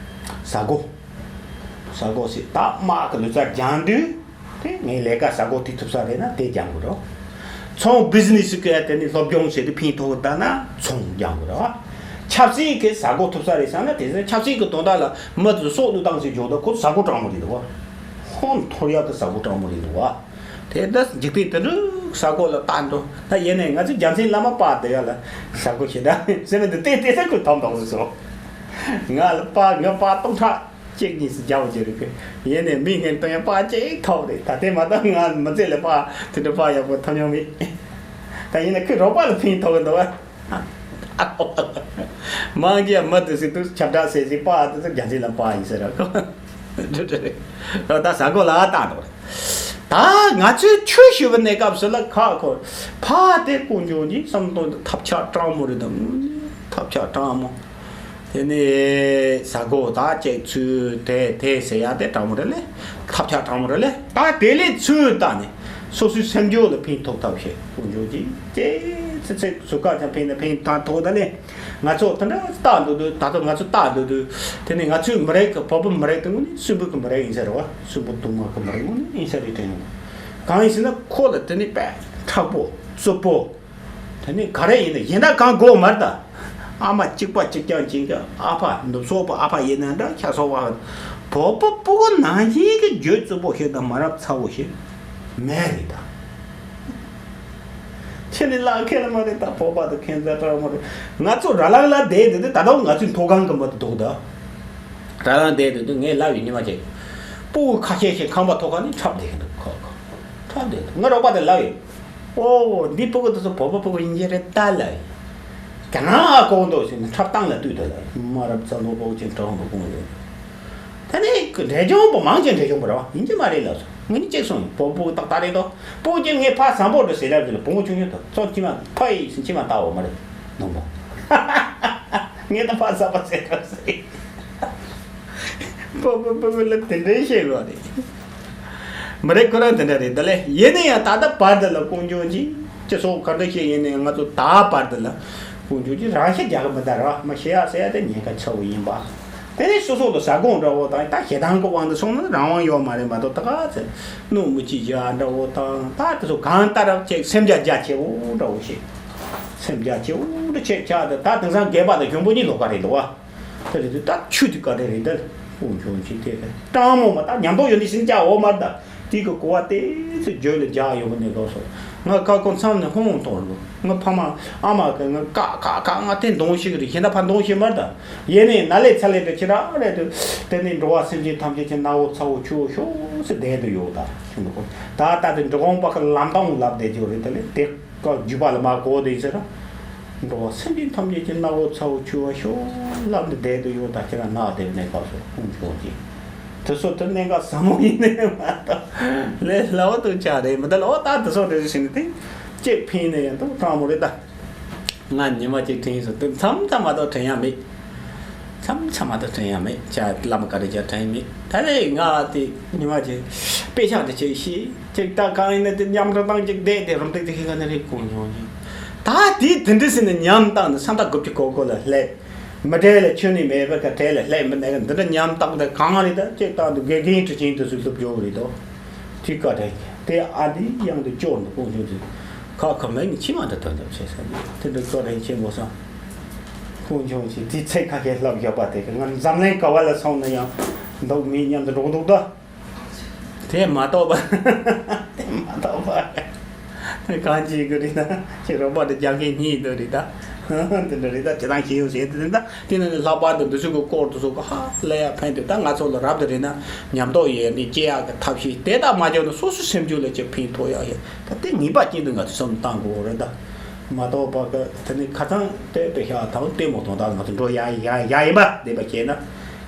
ཟ་གོ་ཟ་གོ་ཟེར་ད་དམག་གི་ལུས་རྩལ་སྦྱང་དུས། དེ་ངའི་ལས་ཀ་ཟ་གོ་དེ་ཐུབ་ས་རེད་ན་དེ་སྦྱང་དགོས་རེད། ཚོང་བི་ཛི་ནེ་སི་གི་དེ་ནི་སློབ་སྦྱོང་བྱེད་དུས་ཕན་ཐོགས་ད་ན་ཚོང་སྦྱང་དགོས་རེད། ཆབ་སྲིད་ཀྱི་ཟ་གོ་ཐུབ་ས་རེད་བསམ་ན་དེ་ཚོ་ཆབ་སྲིད་ཀྱི་དོན་དག་ལ་མི་དེ་སྲོག་བློས་བཏང་ཟེར་འཇོག་ད་ཁོ་ཟ་གོ་སྤྲང་མོ་རེད་འདུག་བ། ཧོན་ཐོར་ཡག་ཏུ་ཟ་གོ་སྤྲང་མོ་རེད་འདུག་བ། དེ་ད་འཇིག་རྟེན་དེ་འདྲ་ཟ་གོ་ལ་ལྟ་འགྲོ་ད་ཡིན་ནའི་ང་ཚོ་རྒྱལ་མཚན་བླ་མ་པ་དེ་ཡ་ལ་ཟ་གོ་ཞེ་དྲག་ཟེར་མི་འདུག་དེ་དེ་ཚོ་ཁོས་ཐོམ་ཐོམ་སོ་ང་ལ་པ་ང་པ་སྟོང་ཕྲག་གཅིག་གཉིས་སུ་རྒྱག་པ་ཅིག་རེད་གི། ཡིན་ནའི་མི་ངན་དོན་ཡང་པ་གཅིག་ཐོབ་རེད། ད་དེ་མ་གཏོགས་ང་མི་ཚེ་ལ་པ་དེ་འདྲ་པ་ཡག་པོ་ཐོབ་མྱོང་མེད། ད་ཡིན་ན་ཁོས་རོགས་པ་ལ་ཕན་ཐོགས་གི་འདུག་བ། མང་གི་མི་དེ་ཟིག་ཏུ་ཁྱབ་བསྒྲགས་ཟེར་ཟིག་པ་དེ་ཚོ་རྒྱ་ཆེ་ལ་པ་ཡིན་ཟེར་ར་གོ། ད་ཟ་གོ་ལ་ལྟ་འདུག་རེད། ད་ང་ཚོས་ཆོས་ཞུ་བའི་གནས་སྐབས་སུ་ལ་ཁ་ཁོ་ཕ་དེ་དཀོན་མཆོག་གི་བསམ་དོན་དེ་ཐབས་ཆག་སྤྲང་མོ་རེད་དམ། ཐབས་ཆག་སྤྲང་མོ། དེ་ནས་ཟ་གོ་ད་ཅིག་ཚུལ་དེ་དེ་ཟེར་ཡ་དེ་དྲང་མོ་རེད་ལེ། ཐབས་ཆག་དྲང་མོ་རེད་ལེ། ད་དེ་ལས་ཚུལ་བལྟས་ནས་སོ་སོའི་སེམས་རྒྱུད་ལ་ཕན་ཐོགས་ཐབས་ཤེས་དཀོན་མཆོག་གིས་ཅེ་ཚེ་ཚེ་ཟུར་ཁ་ཆ་ཕན་ན་ཕན་ཐོགས་ཐོགས་ད་ལེ། ང་ཚོ་དེ་འདྲ་བལྟ་འདུག་དུས་ད་དུང་ང་ཚོ་བལྟ་འདུག་དུས་དེ་ནས་ང་ཚོའི་མི་རིགས་ཀྱི་བོད་པ་མི་རིགས་དེ་དངོས་གནས་གསོན་པོ་གི་མི་རིགས་ཡིན་ས་རེད་བ། གསོན་པོ་གདུང་མ་གི་མི་རིགས་དངོས་གནས་ཡིན་ས་རེད་དྲན་ཡོང་། གང་ཡིན་ཟེར་ན་ཁོ་ལ་དེ་ནས་དཔེ་མཁྲེགས་པོ་རྩུབ་པོ། དེ་ནི་ག་རེ་ཡིན་ན་གཞན་དག་གང་དགོས་མ་རེད་ད། ཨ་མ་གཅིག་པ་གཅིག་རྐྱང་ཅན་གྱི་ཨ་ཕ་ནུབ་སོག་པོ་ཨ་ཕ་ཡིན་ན་འདྲ་ཤར་སོག་པོ་ཨ་ཕ། བོད་པ་ཕྲུ་གུ་ནང་བཞིན་གྱི་རྒྱུད་རྩུབ་པོ་ཞིག་དང་མ་རབས་ཚ་བོ་ཞིག་མེད་རེད་ད། ཁྱེད་ནི་ལག་ཁྱེད་མ་རེད་ད་བོད་པ་དང་ཁྱེད་ཚ་དྲག་མ་རེད། ང་ཚོ་ར་ལག་ལ་བསྡད་དེ་ད་དུང་ང་ཚོའི་མཐོ་སྒང་གི་མི་དེ་འདུག་ད། ར་ལག་བསྡད་དེ་དུས་ངས་ལབ་ཡོད་ཉི་མ་ཅིག་ཕྲུ་གུ་ཁ་ཤས་ཤིག་ཁང་པ་ཐོག་ཁ་ནས་འཁྲབ་བསྡད་ཀྱི་འདུག་ཁོ་ཁོ། འཁྲབ་བསྡད་འདུག་ང་རོགས་པ་དེ་ལབ་ཡོད། ཨོ། འདི་ཕྲུ་གུ་དེ་ཚོ་བོད་པ་ཕྲུ་གུ་ཡིན་གྱི་རེད་ད་ལབ་ཡིན། ག་ང་ཨ་ཀོ་འདུག་ཟེར་ནས་འཁྲབ་སྟངས་ལ་ལྟོས་དང་ལབ་ཡིན། མ་རབས་ཚ་ལོ་ཕྲུ་གུ་ཅན་གྲོགས་འདུག་དགོངས་ཡོད། ད་ནི་འབྲས་ལྗོངས་པ་མང་ཆེ་འབྲས་ལྗོངས་པ་རེད་བ། ཡིན་གྱི་མ་རེད་ལབ་སོང་། ངས་ནི་གཅིག་གསུངས་ཡིན། བོད་ཕྲུ་གུ་ཏག་ཏག་རེད་དོ། ཕྲུ་གུ་ཅན་ངས་ཕ་བཟང་པོ་འགྲོ་ཟེར་ལབ་ཟེར་ལ་བུ་མོ་ཆུང་ཆུང་དང་ཚོ་མཆི་མ་ཕ་ཡིས་མཆི་མ་ལྟ་འོ་མ་རེད་ནོ་མོ། ངས་ད་ཕ་བཟང་པོ་ཟེར་ལབ་ཟེར། ཕྲུ་གུ་ཕྲུ་གུ་ལ་དེ་འདྲའི་བཤད་དགོས་རེད། མི་རེད་ཁོ་རང་དེ་འདྲ་རེད་ད་ལེ། ཡིན་ན་ཡང་ད་ལྟ་བར་དུ་ལ་དཀོན་མཆོག་གིས་སྤྱི་ཚོགས་ག་འདྲ་ཞིག་ཡིན་ན་ཡང་ང་ཚོ་ད་བར་དུ་ལ་དཀོན་མཆོག་གིས་རང་ཤི་རྒྱག་གི་མི་ད་ར་མ་ཤི་ཡ་ཟེར་ཡ་དེ་ཉེན་ཁ་ཆེ་བོ་ཡིན་པ། དེ་ནས་སོ་སོ་ལ་ཟ་དགོངས་འདྲ་བོ་དང་ད་ཞེ་སྡང་གི་དབང་དུ་སོང་ན་རང་དབང་ཡོད་མ་རེད་མ་གཏོགས། ད་ག་ཚོད་གནོད་མི་བྱེད་བྱ་འདྲ་བོ་དང་། ད་དེ་ཚོ་གང་ལྟར་ཅིག་སེམས་རྒྱ་རྒྱ་ཆེ་བོ་འདྲ་བོ་ཞིག་སེམས་རྒྱ་ཆེ་བོ་འདྲ་ཆེ་ཆགས། ད་ད་དེང་སང་རྒས་པ་དང་གཞོན་པོ་གཉིས་ལོགས་ཀ་རེད་འདུག་བ། དེ་རེད་དུས་ད་ཆོས་དེ་བཀའ་དྲིན་རེད། ད་དཀོན་མཆོག་མཆོད་དེ་སྤྲང་མོ་མ་ད་ཉམས་རྟོགས་ཡོད་ནི་ཟིན་ཀྱང་འོ་མར་ད་དེ་གི་གོ་བ་དེ་ཚོ་བརྗོད་ལ་རྒྱག་ཡོང་གི་ནས་ལོག་སོང་། ང་ཀ་ཀོ་མཚམས་ནས་ཧོང་ཧོང་གཏོང་རུ། ང་ཕ་མ་ཨ་མ་གི་ང་ཀ་ཀ་ཀ་ང་དེ་འདོང་ཞིག་རེད། ཁྱེད་ད་ཕ་འདོང་ཞིག་མར་ད་ཡེ་ནས་ན་ལས་ཚ་ལས་འདྲ་ཁྱེད་རང་རེད་དུ། དེ་ནས་འགྲོ་བ་སེམས་ཅན་ཐམས་ཅད་ཀྱི་ནག་པོ་ཚ་བོ་ཆུ་བོ་ཤོག་སེ་བསྡད་དུ་ཡོད། ད་ད་ད་དེ་འགྲོ་གོང་པ་གི་ལམ་སྟོན་ལབ་བསྡད་རྒྱུ་རེད། དེ་ལས་དེ་ཀ་རྒྱུད་པ་ལ་མ་གོ་དེ་ཟེར་ར། འགྲོ་བ་སེམས་ཅན་ཐམས་ཅད་ཀྱི་ནག་པོ་ཚ་བོ་ཆུ་བོ་ཤོག་ལབ་ནས་བསྡད་དུ་ཡོད། ད་ཁྱེད་རང་ནག་དེ་གནས་སྐབས་སུ་ཁོང་ཆོག་ཅིག་དེ་སོ་དེ་གནས་སྐབས་ཟབ་མོ་ཡིན་ནས་མ་གཏོགས་ལས་སླ་བོ་དུ་ཆགས་རེད་མི་འདུག་ལ། འོ་ད་དེ་སོ་དེ་ཟིན་ནས་དེ་གཅིག་ཕིན་ནས་ཡང་དུ་སྤྲང་མོ་རེད་ད། ང་ཉི་མ་གཅིག་དྲན་སོང་། དེ་མཚམས་མཚམས་མ་གཏོགས་དྲན་ཡ་མེད། མཚམས་མཚམས་མ་གཏོགས་དྲན་ཡ་མེད། ཅག་བླ་མ་ག་རེ་ཅག་དྲན་མེད། ད་རེས་ང་དེ་ཉི་མ་གཅིག་དཔེ་ཆ་དེ་ཆེ་ཤི་ཅིག་ད་གང་ཡིན་ན་དེ་མཉམ་དུ་བཏང་ཅིག་བསྡད་དེ་རུམ་བཏེག་དེ་ཁི་ག་ནས་རེད་ཀོང་ཉོང་ཅིག་ད་དེ་དེ་འདྲ་ཟིན་ནས་ཉམས་བཏང་ནས་ས་མཐའ་དགུ་བཅུ་གོ་གོ་ལ་སླེབས། མི་གྲལ་ལ་ཁྱོན་ནས་མེད་པ་ག་གྲལ་ལ་སླེབས་མི་ནས་འདི་འདྲ་ཉམས་བཏང་དེ་གང་རེད། ད་ཅིག་བཏང་དུ་དགེ་རྒན་དྲི་ཆེན་དུ་སུ་སློབ་སྦྱོང་རེད་དོ། དེ་བཀའ་དྲིན་དེ་ཨ་དེ་ཡང་དུ་སྐྱོར་འདུག་ཁོང་ཆུང་དུས་ཁ་ཁ་མེད་ནི་ཕྱི་མ་འདྲ་དོན་དུ་བྱེད་ས་ནི་དེ་འདྲ་བཀའ་དྲིན་ཆེན་པོ་སང་། ཁོང་ཆུང་ཆེ་དེ་ཚེ་ཁ་ཁས་ལབ་བཞག་པ་དེ་གི་ང་འཛམ་གླིང་ག་བ་ལ་སོང་ན་ཡང་འདུག་མི་མཉམ་དུ་འགྲོ་འདུག་ད། དེ་མ་གཏོགས་པ། དེ་མ་གཏོགས་པ། གང་ཅིག་གི་རིགས་ན་ཁྱེད་རོགས་པ་དེ་རྒྱག་མཁན་གཉིས་དུ་རེད་ད། དེ་འདྲ་རེད་ད། ཁྱེད་རང་ཤེས་ཡོད་ཟེར་དེ་རེད་ད། དེ་ནས་ལྷག་པར་དུ་འདི་ཚོ་གི་སྐོར་དུ་ཚོ་གི་ཧ་ལས་ཡ་ཕན་དུ་ད་ང་ཚོ་ལ་རབ་ཏུ་རེད་ན་ཉམས་རྟོགས་ཡོད་ནི་སྐྱེ་ཡག་གི་ཐབས་ཤེས་དེ་དག་མ་བྱུང་ན་སོ་སོའི་སེམས་རྒྱུད་ལ་ཅིག་ཕན་ཐོགས་ཡག་ཡོད་ད། དེ་ངེས་པ་ཅན་དུ་ང་ཚོ་བསམ་བཏང་དགོས་རེད་ད། མ་གཏོགས་པ་གི་དེ་ནི་ཁ་ཚང་ལྟོས་པའི་ཤ་ཐང་ལྟོས་མོ་ཐོང་ད་ང་ཚོ་འགྲོ་ཡ་ཡ་ཡ་ཡིན་པ་བསྡད་པ་བྱས་ན་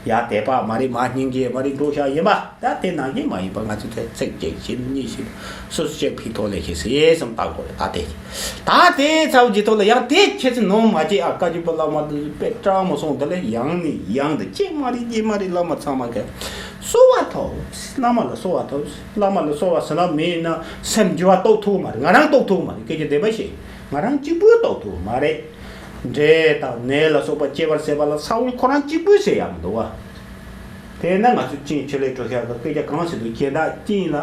ཡ་དད་པ་མ་རེད། མ་སྙིང་རྗེ་མ་རེད། འགྲོ་ཤ་ཡིན་པ། ད་དེ་ནང་བཞིན་མ་ཡིན་པ་ང་ཚོ་དེ་ཚིག་གཅིག་བཞིན་གཉིས་བཞིན་སོ་སོ་གཅིག་ཕི་ཐོག་ལས་ཤེས་སེ་བསམ་བཏང་དགོས་རེད། ད་དེ་ད་དེ་ཚ་བོ་ཇི་ཐོག་ལ་ཡང་དེ་ཁྱེད་ཚོ་ནོར་མ་བྱེད་ཨ། བཀའ་བརྒྱུད་པ་བླ་མ་དེ་དཔེ་སྤྲང་མོ་སོང་དེ་ལས་ཡང་ནས་ཡང་དུ་གཅིག་མ་རེད་གཉིས་མ་རེད། བླ་མ་ཚང་མ་ག་གསོལ་བ་ཐོབ། བླ་མ་ལ་གསོལ་བ་ཐོབ། བླ་མ་ལ་གསོལ་བ་ཟེར་ན་མེད་ན་སེམས་འགྱུར་བ་རྟོགས་ཐུབ་མ་རེད། ང་རང་རྟོགས་ཐུབ་མ་རེད། སྐད་ཆ་བདེན་པ་བཤད། ང་རང་གཅིག་པུས་རྟོགས་ཐུབ་མ་རེད། འདྲེ་དང་ནད་ལ་སོགས་པ་སྐྱེ་བར་བྱེད་པ་ལ་ས་བོན་ཁོ་རང་གཅིག་པུས་ཟེར་ཡག་མི་འདུག་བ། དེས་ན་ང་ཚོ་གཅིན་ཆུ་ལས་གྲོ་ཤ་གི་སྐད་ཆ་གང་ཟེར་དུས་གྱེན་ད་གཅིན་ལ་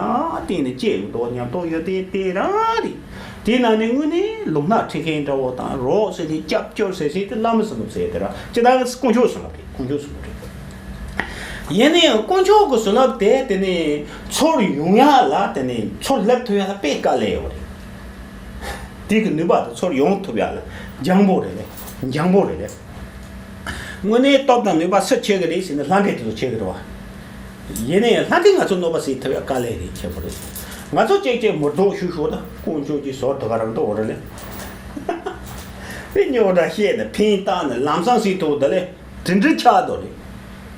བརྟེན་ནས་སྐྱེ་ཡོང་དོ་ཉམས་རྟོགས་ཡོད་དེ་དེ་རང་རེད། དེ་ནང་ནས་དངོས་གནས་ལུག་ནག་ཁྲིད་མཁན་འདྲ་བོ་དང་རོགས་ཟེར་ཏེ་སྐྱབས་བཅོལ་ཟེར་ཟེར་དེ་བླ་མ་བཟང་པོ་ཟེར་དེ་ར་ཅི་ད་དཀོན་མཆོག་བཟང་པོ་རེད། དཀོན་མཆོག་བཟང་པོ་རེད། ཡིན་ན་ཡང་དཀོན་མཆོག་གི་བཟང་པོ་དེ་དེ་ནས་ཚོར་ཡོང་ཡག་ལ་དེ་ནས་ཚོར་སླེབས་ཐུབ་ཡག་ལ་དཔེ་དཀའ་ལས་ཡོད་རེད། དེ་གི་ནུས་པ་དེ་ཚོར་ཡོང་ཐུབ་ཡག་ལ་འཇང་པོ་རེད་ལེ། འཇང་པོ་རེད་ལེ། དངོས་གནས་སྟོབས་དང་ནུས་པ་སུ་ཆེ་གི་རེད་ཟེར་ན་ལྷ་འདྲེ་དེ་ཚོ་ཆེ་གི་རེད་བ། ཡིན་ན་ཡང་ལྷ་འདྲེ་ང་ཚོ་གནོད་པ་བཟོ་ཐུབ་ཡག་དཀའ་ལས་རེད། ཆེན་པོ་རེད། ང་ཚོ་གཅིག་གཅིག་མི་ལྡོག་ཤུགས་ཤུགས་དང་དཀོན་མཆོག་གི་ཟོར་དུ་ག་རང་དུ་འོ་རེད་ལེ། དེ་ཉོ་འདྲ་བཤད་ནས་ཕན་བཏགས་ནས་ལམ་སང་སྲིད་ཐུབ་ད་ལེ། དེ་འདྲ་ཆགས་འདུག་རེད།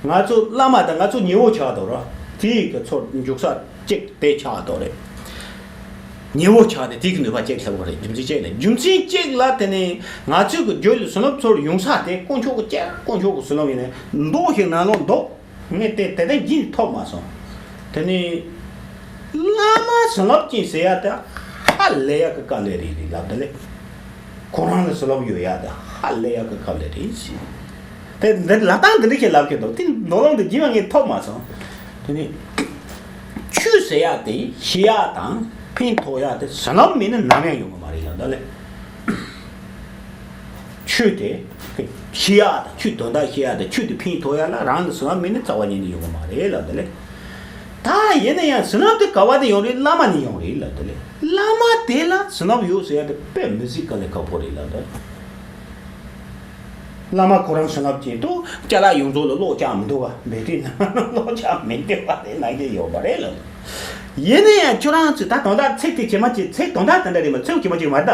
ང་ཚོ་བླ་མ་དང་ང་ཚོ་ཉེ་བོ་ཆགས་འདུག་ར། དེ་ཡི་གི་ཚོར་འཇུག་ས་གཅིག་དེ་ཆགས་འདུག་རེད། ཉེ་བོ་ཆགས་ཏེ་དེ་གི་ནུས་པ་གཅིག་ལྷག་པ་རེད། རྒྱུ་མཚན་གཅིག་ལ་རྒྱུ་མཚན་གཅིག་ལ་དེ་ནས་ང་ཚོའི་གི་རྒྱུད་ལ་བསོད་ནམས་ཚོར་ཡོང་ས་དེ་དཀོན་མཆོག་གི་ཅག་དཀོན་མཆོག་གི་བསོད་ནམས་ཡིན་ནས་མདོག་ཞིག་ནང་ལོགས་འདུག་ངས་དེ་དེ་ལྟར་འགྱིང་ཐོབ་མ་སོང་། དེ་ནས་བླ་མ་བསོད་ནམས་ཅན་ཟེར་ཡ་དེ་ཧ་ལས་ཡག་གི་དཀའ་ལས་རེད་རེད་ལབ་ད་ལེ། ཁོ་རང་ལ་བསོད་ནམས་ཡོད་ཡག་དེ་ཧ་ལས་ཡག་གི་དཀའ་ལས་རེད་ཟེར། དེ་འདི་ལབ་སྟངས་འདི་འདྲ་ཞིག་ལབ་ཀྱི་འདུག་དེ་མདོ་ལམ་དུ་འགྱིང་བ་ངས་ཐོབ་མ་སོང་། དེ་ནས་ཆོས་ཟེར་ཡག་དེ་ཤེས་ཡག་དང་ཕན་ཐོགས་ཡག་དེ་བསོད་ནམས་མེད་ན་ནམ་ཡང་ཡོང་གི་མ་རེད་ལབ་ད་ལེ། ཆོས་དེ་ཤེས་ཡག་དང་ཆོས་དོན་དག་ཤེས་ཡག་དང་ཆོས་དེ་ཕན་ཐོགས་ཡག་ལ་རང་ལ་བསོད་ནམས་མེད་ན་རྩ་བ་ཉིད་ནས་ཡོང་གི་མ་རེད་ལབ་ད་ལེ། ད་ཡིན་ན་ཡང་བསོད་ནམས་དེ་ག་བ་ནས་ཡོང་རེད། བླ་མ་ནས་ཡོང་རེད་ལབ་ད་ལེ། བླ་མ་དེ་ལ་བསོད་ནམས་ཡོད་ཟེར་ཡག་དེ་དཔེ་མི་སྲིད་དཀའ་ལས་ཁག་པོ་རེད་ལབ་ད་ལེ། བླ་མ་ཁོ་རང་བསོད་ནམས་ཅན་དུ་ཅ་ལག་ཡོངས་རྫོགས་ལ་གློག་ཆགས་མི་འདུག་བ། བེ་ཏི་ནང་གློག་ཆགས་མི་འདུག་བ། དེ་ནང་གི་ཡོད་པ་རེད་ལབ། ཡིན་ན་ཡང་ཁྱོད་རང་ཚོས་ད་དོན་དག་ཚིག་དེ་ཇི་མ་ཇི་ཚིག་དོན་དག་དེ་འདྲ་རེད་མ། ཚིག་ཇི་མ་ཇི་མ་ད།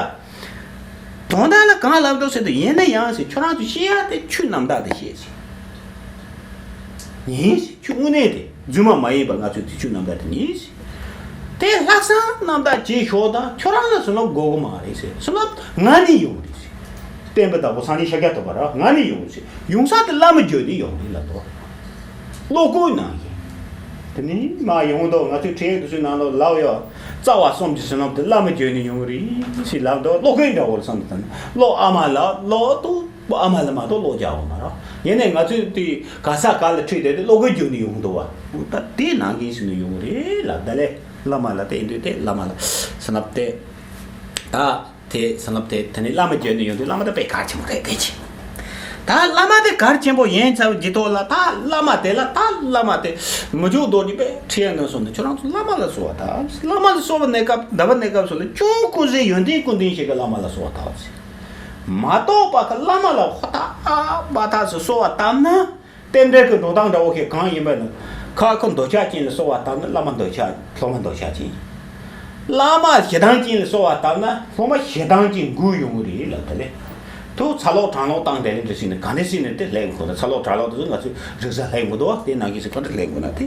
དོན་དག་ལ་གང་ལབ་འདུག་ཟེར་དུས་ཡིན་ན་ཡང་ཟེར། ཁྱོད་རང་ཚོས་ཤེས་ཡག་དེ་ཆོས་རྣམ་དག་དེ་ཤེས་ཟེར། ཡིན་ཟེར། ཆོས་དངོས་གནས་དེ་རྫུན་མ་མ་ཡིན་པ་ང་ཚོས་དེ་ཆོས་རྣམ་དག་དེ་ཡིན་ཟེར། དེ་ལྷག་བསམ་རྣམ་དག་བྱེད་ཤོག་དང་། ཁྱོད་རང་ལ་བསོད་ནམས་དགོས་གི་མ་རེད་ཟེར། བསོད་ནམས་ང་ནས་ཡོང་རེད་ཟེར། བསྟན་པ་བདག་པོ་སངས་རྒྱས་ཤཱཀྱ་ཐུབ་པ་ར་ང་ནས་ཡོང་རེད་ཟེར། ཡོང་ས་དེ་བླ་མ་བརྒྱུད་ནས་ཡོང་རེད་ལབ་འདུག་བློ་ཀུན་ནང་བཞིན། དེ་ནི་མ་ཡོང་དོ། ང་ཚོའི་འཕྲིན་ཡིག་དེ་ཚོའི་ནང་ལ་ལབ་ཡོད། རྩ་བ་གསུམ་གྱི་བསོད་ནམས་དེ་བླ་མ་བརྒྱུད་ནས་ཡོང་གི་རེད་ཟེར་ལབ་འདུག་བློ་ཀུན་འདྲ་བོར་བསམ་དུ་བཏང་ན་བློ་ཨ་མ་ལ་བློ་ཏུ། ཨ་མ་ལ་མ་གཏོགས་ཀློག་རྒྱག་འོང་མ་རེད། ཡིན་ནའི་ང་ཚོས་དེ་ག་ས་ག་ལ་ཁྲིད་བསྡད་དེ་ཀློག་གི་རྒྱུགས་ནས་ཡོང་འདུག་བ། ད་དེ་ནང་བཞིན་ཞིག་ནས་ཡོང་གི་རེད་ལབ། ད་ལས་བླ་མ་ལ་བལྟས་འདུག་སྟེ། བླ་མ་ལ་བསམ་ལབ་སྟེ། ད་དེ་བསམ་ལབ་སྟེ། དེ་ནས་བླ་མ་བརྒྱུད་ནས་ཡོང་དུས་བླ་མ་ད་དཔེ་གལ་ཆེན་པོ་རེད་དེ་ཅི། ད་བླ་མ་དེ་གལ་ཆེན་པོ་ཡིན་ཚར་བའི་རྗེས་ཐོག་ལ། ད་བླ་མ་དེ་ལ། ད་བླ་མ་དེ་མི་འཇུག་རྡོ་རྗེ་པས་ཁྲིད་ཡ་ནས་སོང་ནས། ཁྱོད་རང་ཚོ་བླ་མ་ལ་གསོལ་བ་བཏབ། བླ་མ་ལ་གསོལ་བ་གནས་སྐབས། འདབ་པ་གནས་སྐབས་སུ་ལ་ཅུང་ཀུན་གཟིགས་ཡོན་ཏན་ཀུན་ལྡན་ཞིག་གི་བླ་མ་ལ་གསོལ་བ་བཏབ་ཟེར། མ་གཏོགས་པ་ཁ་བླ་མ་ལ་ཧོ་ཐག་ཨ་པ་ཐག་སུ་གསོལ་བ་བཏབ་ན། རྟེན་འབྲེལ་གྱི་འགྲོ་སྟངས་འདྲ་བོ་ཞིག་གང་ཡིན་པ་ནི། ཁ་ཁ་འདོད་ཆགས་ཅན་ལ་གསོལ་བ་བཏབ་ན་བླ་མ་འདོད་ཆགས། སློབ་མ་འདོད་ཆགས་ཅན། བླ་མ་ཞེ་སྡང་ཅན་ལ་གསོལ་བ་བཏབ་ན་སློབ་མ་ཞེ་སྡང་ཅན་འགུལ་ཡོང་གི་རེད་ལབ། དེ་ལས་དུ་ཚ་ལོག་གྲང་ལོག་བཏང་དེ་ལས་འདྲ་ཞིག་ནི་ག་འདྲ་ཞིག་ནི་དེ་ལས་དགོས་ན། ཚ་ལོག་གྲང་ལོག་དེ་ཚོ་ང་ཚོས་རིག་གསར་ལས་དགོས་འདུག་བ། དེ་ནང་བཞིན་ཞིག་ག་འདྲ་ལས་དགོས་ན། དེ་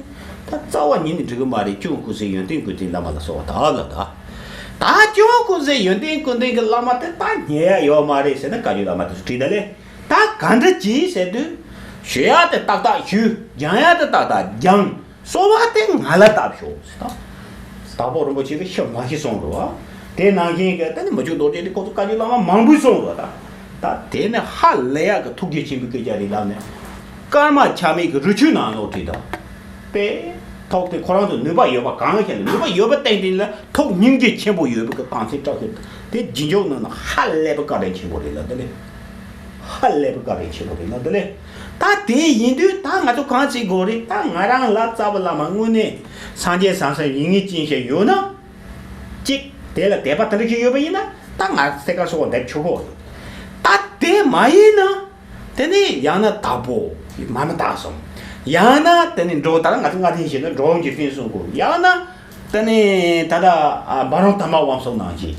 ད་རྩ་བ་ཉིད་ནས་འགྲིག་གི་མ་རེད། ཅུང་ཀུན་གཟིགས་ཡོན་ཏན་ཀུན་ལྡན་བླ་མ་ལ་གསོལ་བ་བཏབ་ལབ། ད་ད་ཅུང་ཀུན་གཟིགས་ཡོན་ཏན་ཀུན་ལྡན་གྱི་བླ་མ་དེ་ད་རྙེད་ཡ་ཡོད་མ་རེད་ཟེར་ན། བཀའ་བརྒྱུད་བླ་མ་དེ་ཚོ་བྲིས་ད་ལས། ད་ག་འདྲ་གྱིས་ཟེར་དུས། ཞུ་ཡ་དེ་ཏག་ཏག་ཞུས། སྦྱང་ཡ་དེ་ཏག་ཏག་སྦྱངས། གསོལ་བ་དེ་ང་ལ་བཏབ་ཤོག་ཟེར། ད་དྭགས་པོ་རིན་པོ་ཆེ་གིས་ཤོབ་མ་ཤི་གསུངས་རེད་བ། དེ་ནང་བཞིན་གྱི་དེ་ནི་མི་འཇུག་རྡོ་རྗེ་དེ་ཁོ་ཚོ་བཀའ་བརྒྱུད་བླ་མ་མང་པོས་གསུངས་རེད་བ། ད་ད་དེ་ནི་ཧ་ལས་ཡག་གི་ཐུགས་རྗེ་ཆེན་པོའི་སྐད་ཆ་རེད་ལབ་ནས། ཀརྨ་ཆགས་མེད་ཀྱི་རི་ཆུ་ནང་ལོག་བྲིས་དང་། དཔེ་ཐོག་དེ་ཁོ་རང་ཚོ་ནུས་པ་ཡོད་པ་གང་ཤེས་ལ། ནུས་པ་ཡོད་པ་བསྟན་དེ་ལ་ཐུགས་སྙིང་རྗེ་ཆེན་པོ་ཡོད་པའི་གི་གཏམ་ཚིག་བཀྲ་ཤིས་དེ་རྗེས་འཇུག་ནང་ན་ཧ་ལས་པའི་བཀའ་དྲིན་ཆེན་པོ་རེད་ལ། དེ་ལས་ཧ་ལས་པའི་བཀའ་དྲིན་ཆེན་པོ་རེད་ལ། དེ་ལས་ད་དེ་ཡིན་དུས་ད་ང་ཚོ་གང་བྱེད་དགོས་རེད། ད་ང་རང་ལ་རྩ་བའི་བླ་མ་དངོས་གནས་སངས་རྒྱས་ཟང་ཟིང་ཡིན་ངེས་ཅན་ཞིག་ཡོད་ན། གཅིག་དེ་ལ་དད་པ་དེ་འདྲ་ཞིག་ཡོད་པ་ཡིན་ན། ད་ང་སེ་ཀར་སོགས་འདེབས་ཆོག་གོ། ད་དེ་མ་ཡིན་ན། དེ་ནས་ཡང་ན་དྭགས་པོ་མ་མི་དྭགས་སོང་། ཡང་ན་དེ་ནས་འགྲོ། ད་ང་ཚོ་སྔ་ཐེངས་བཤད་ན་འགྲོ་འོང་གི་ཕན་སོང་གོ། ཡང་ན་དེ་ནས་ད་ལྟ་ཨ་འབའ་རོམ་དར་མ་དབང་སོགས་ནང་བཞིན།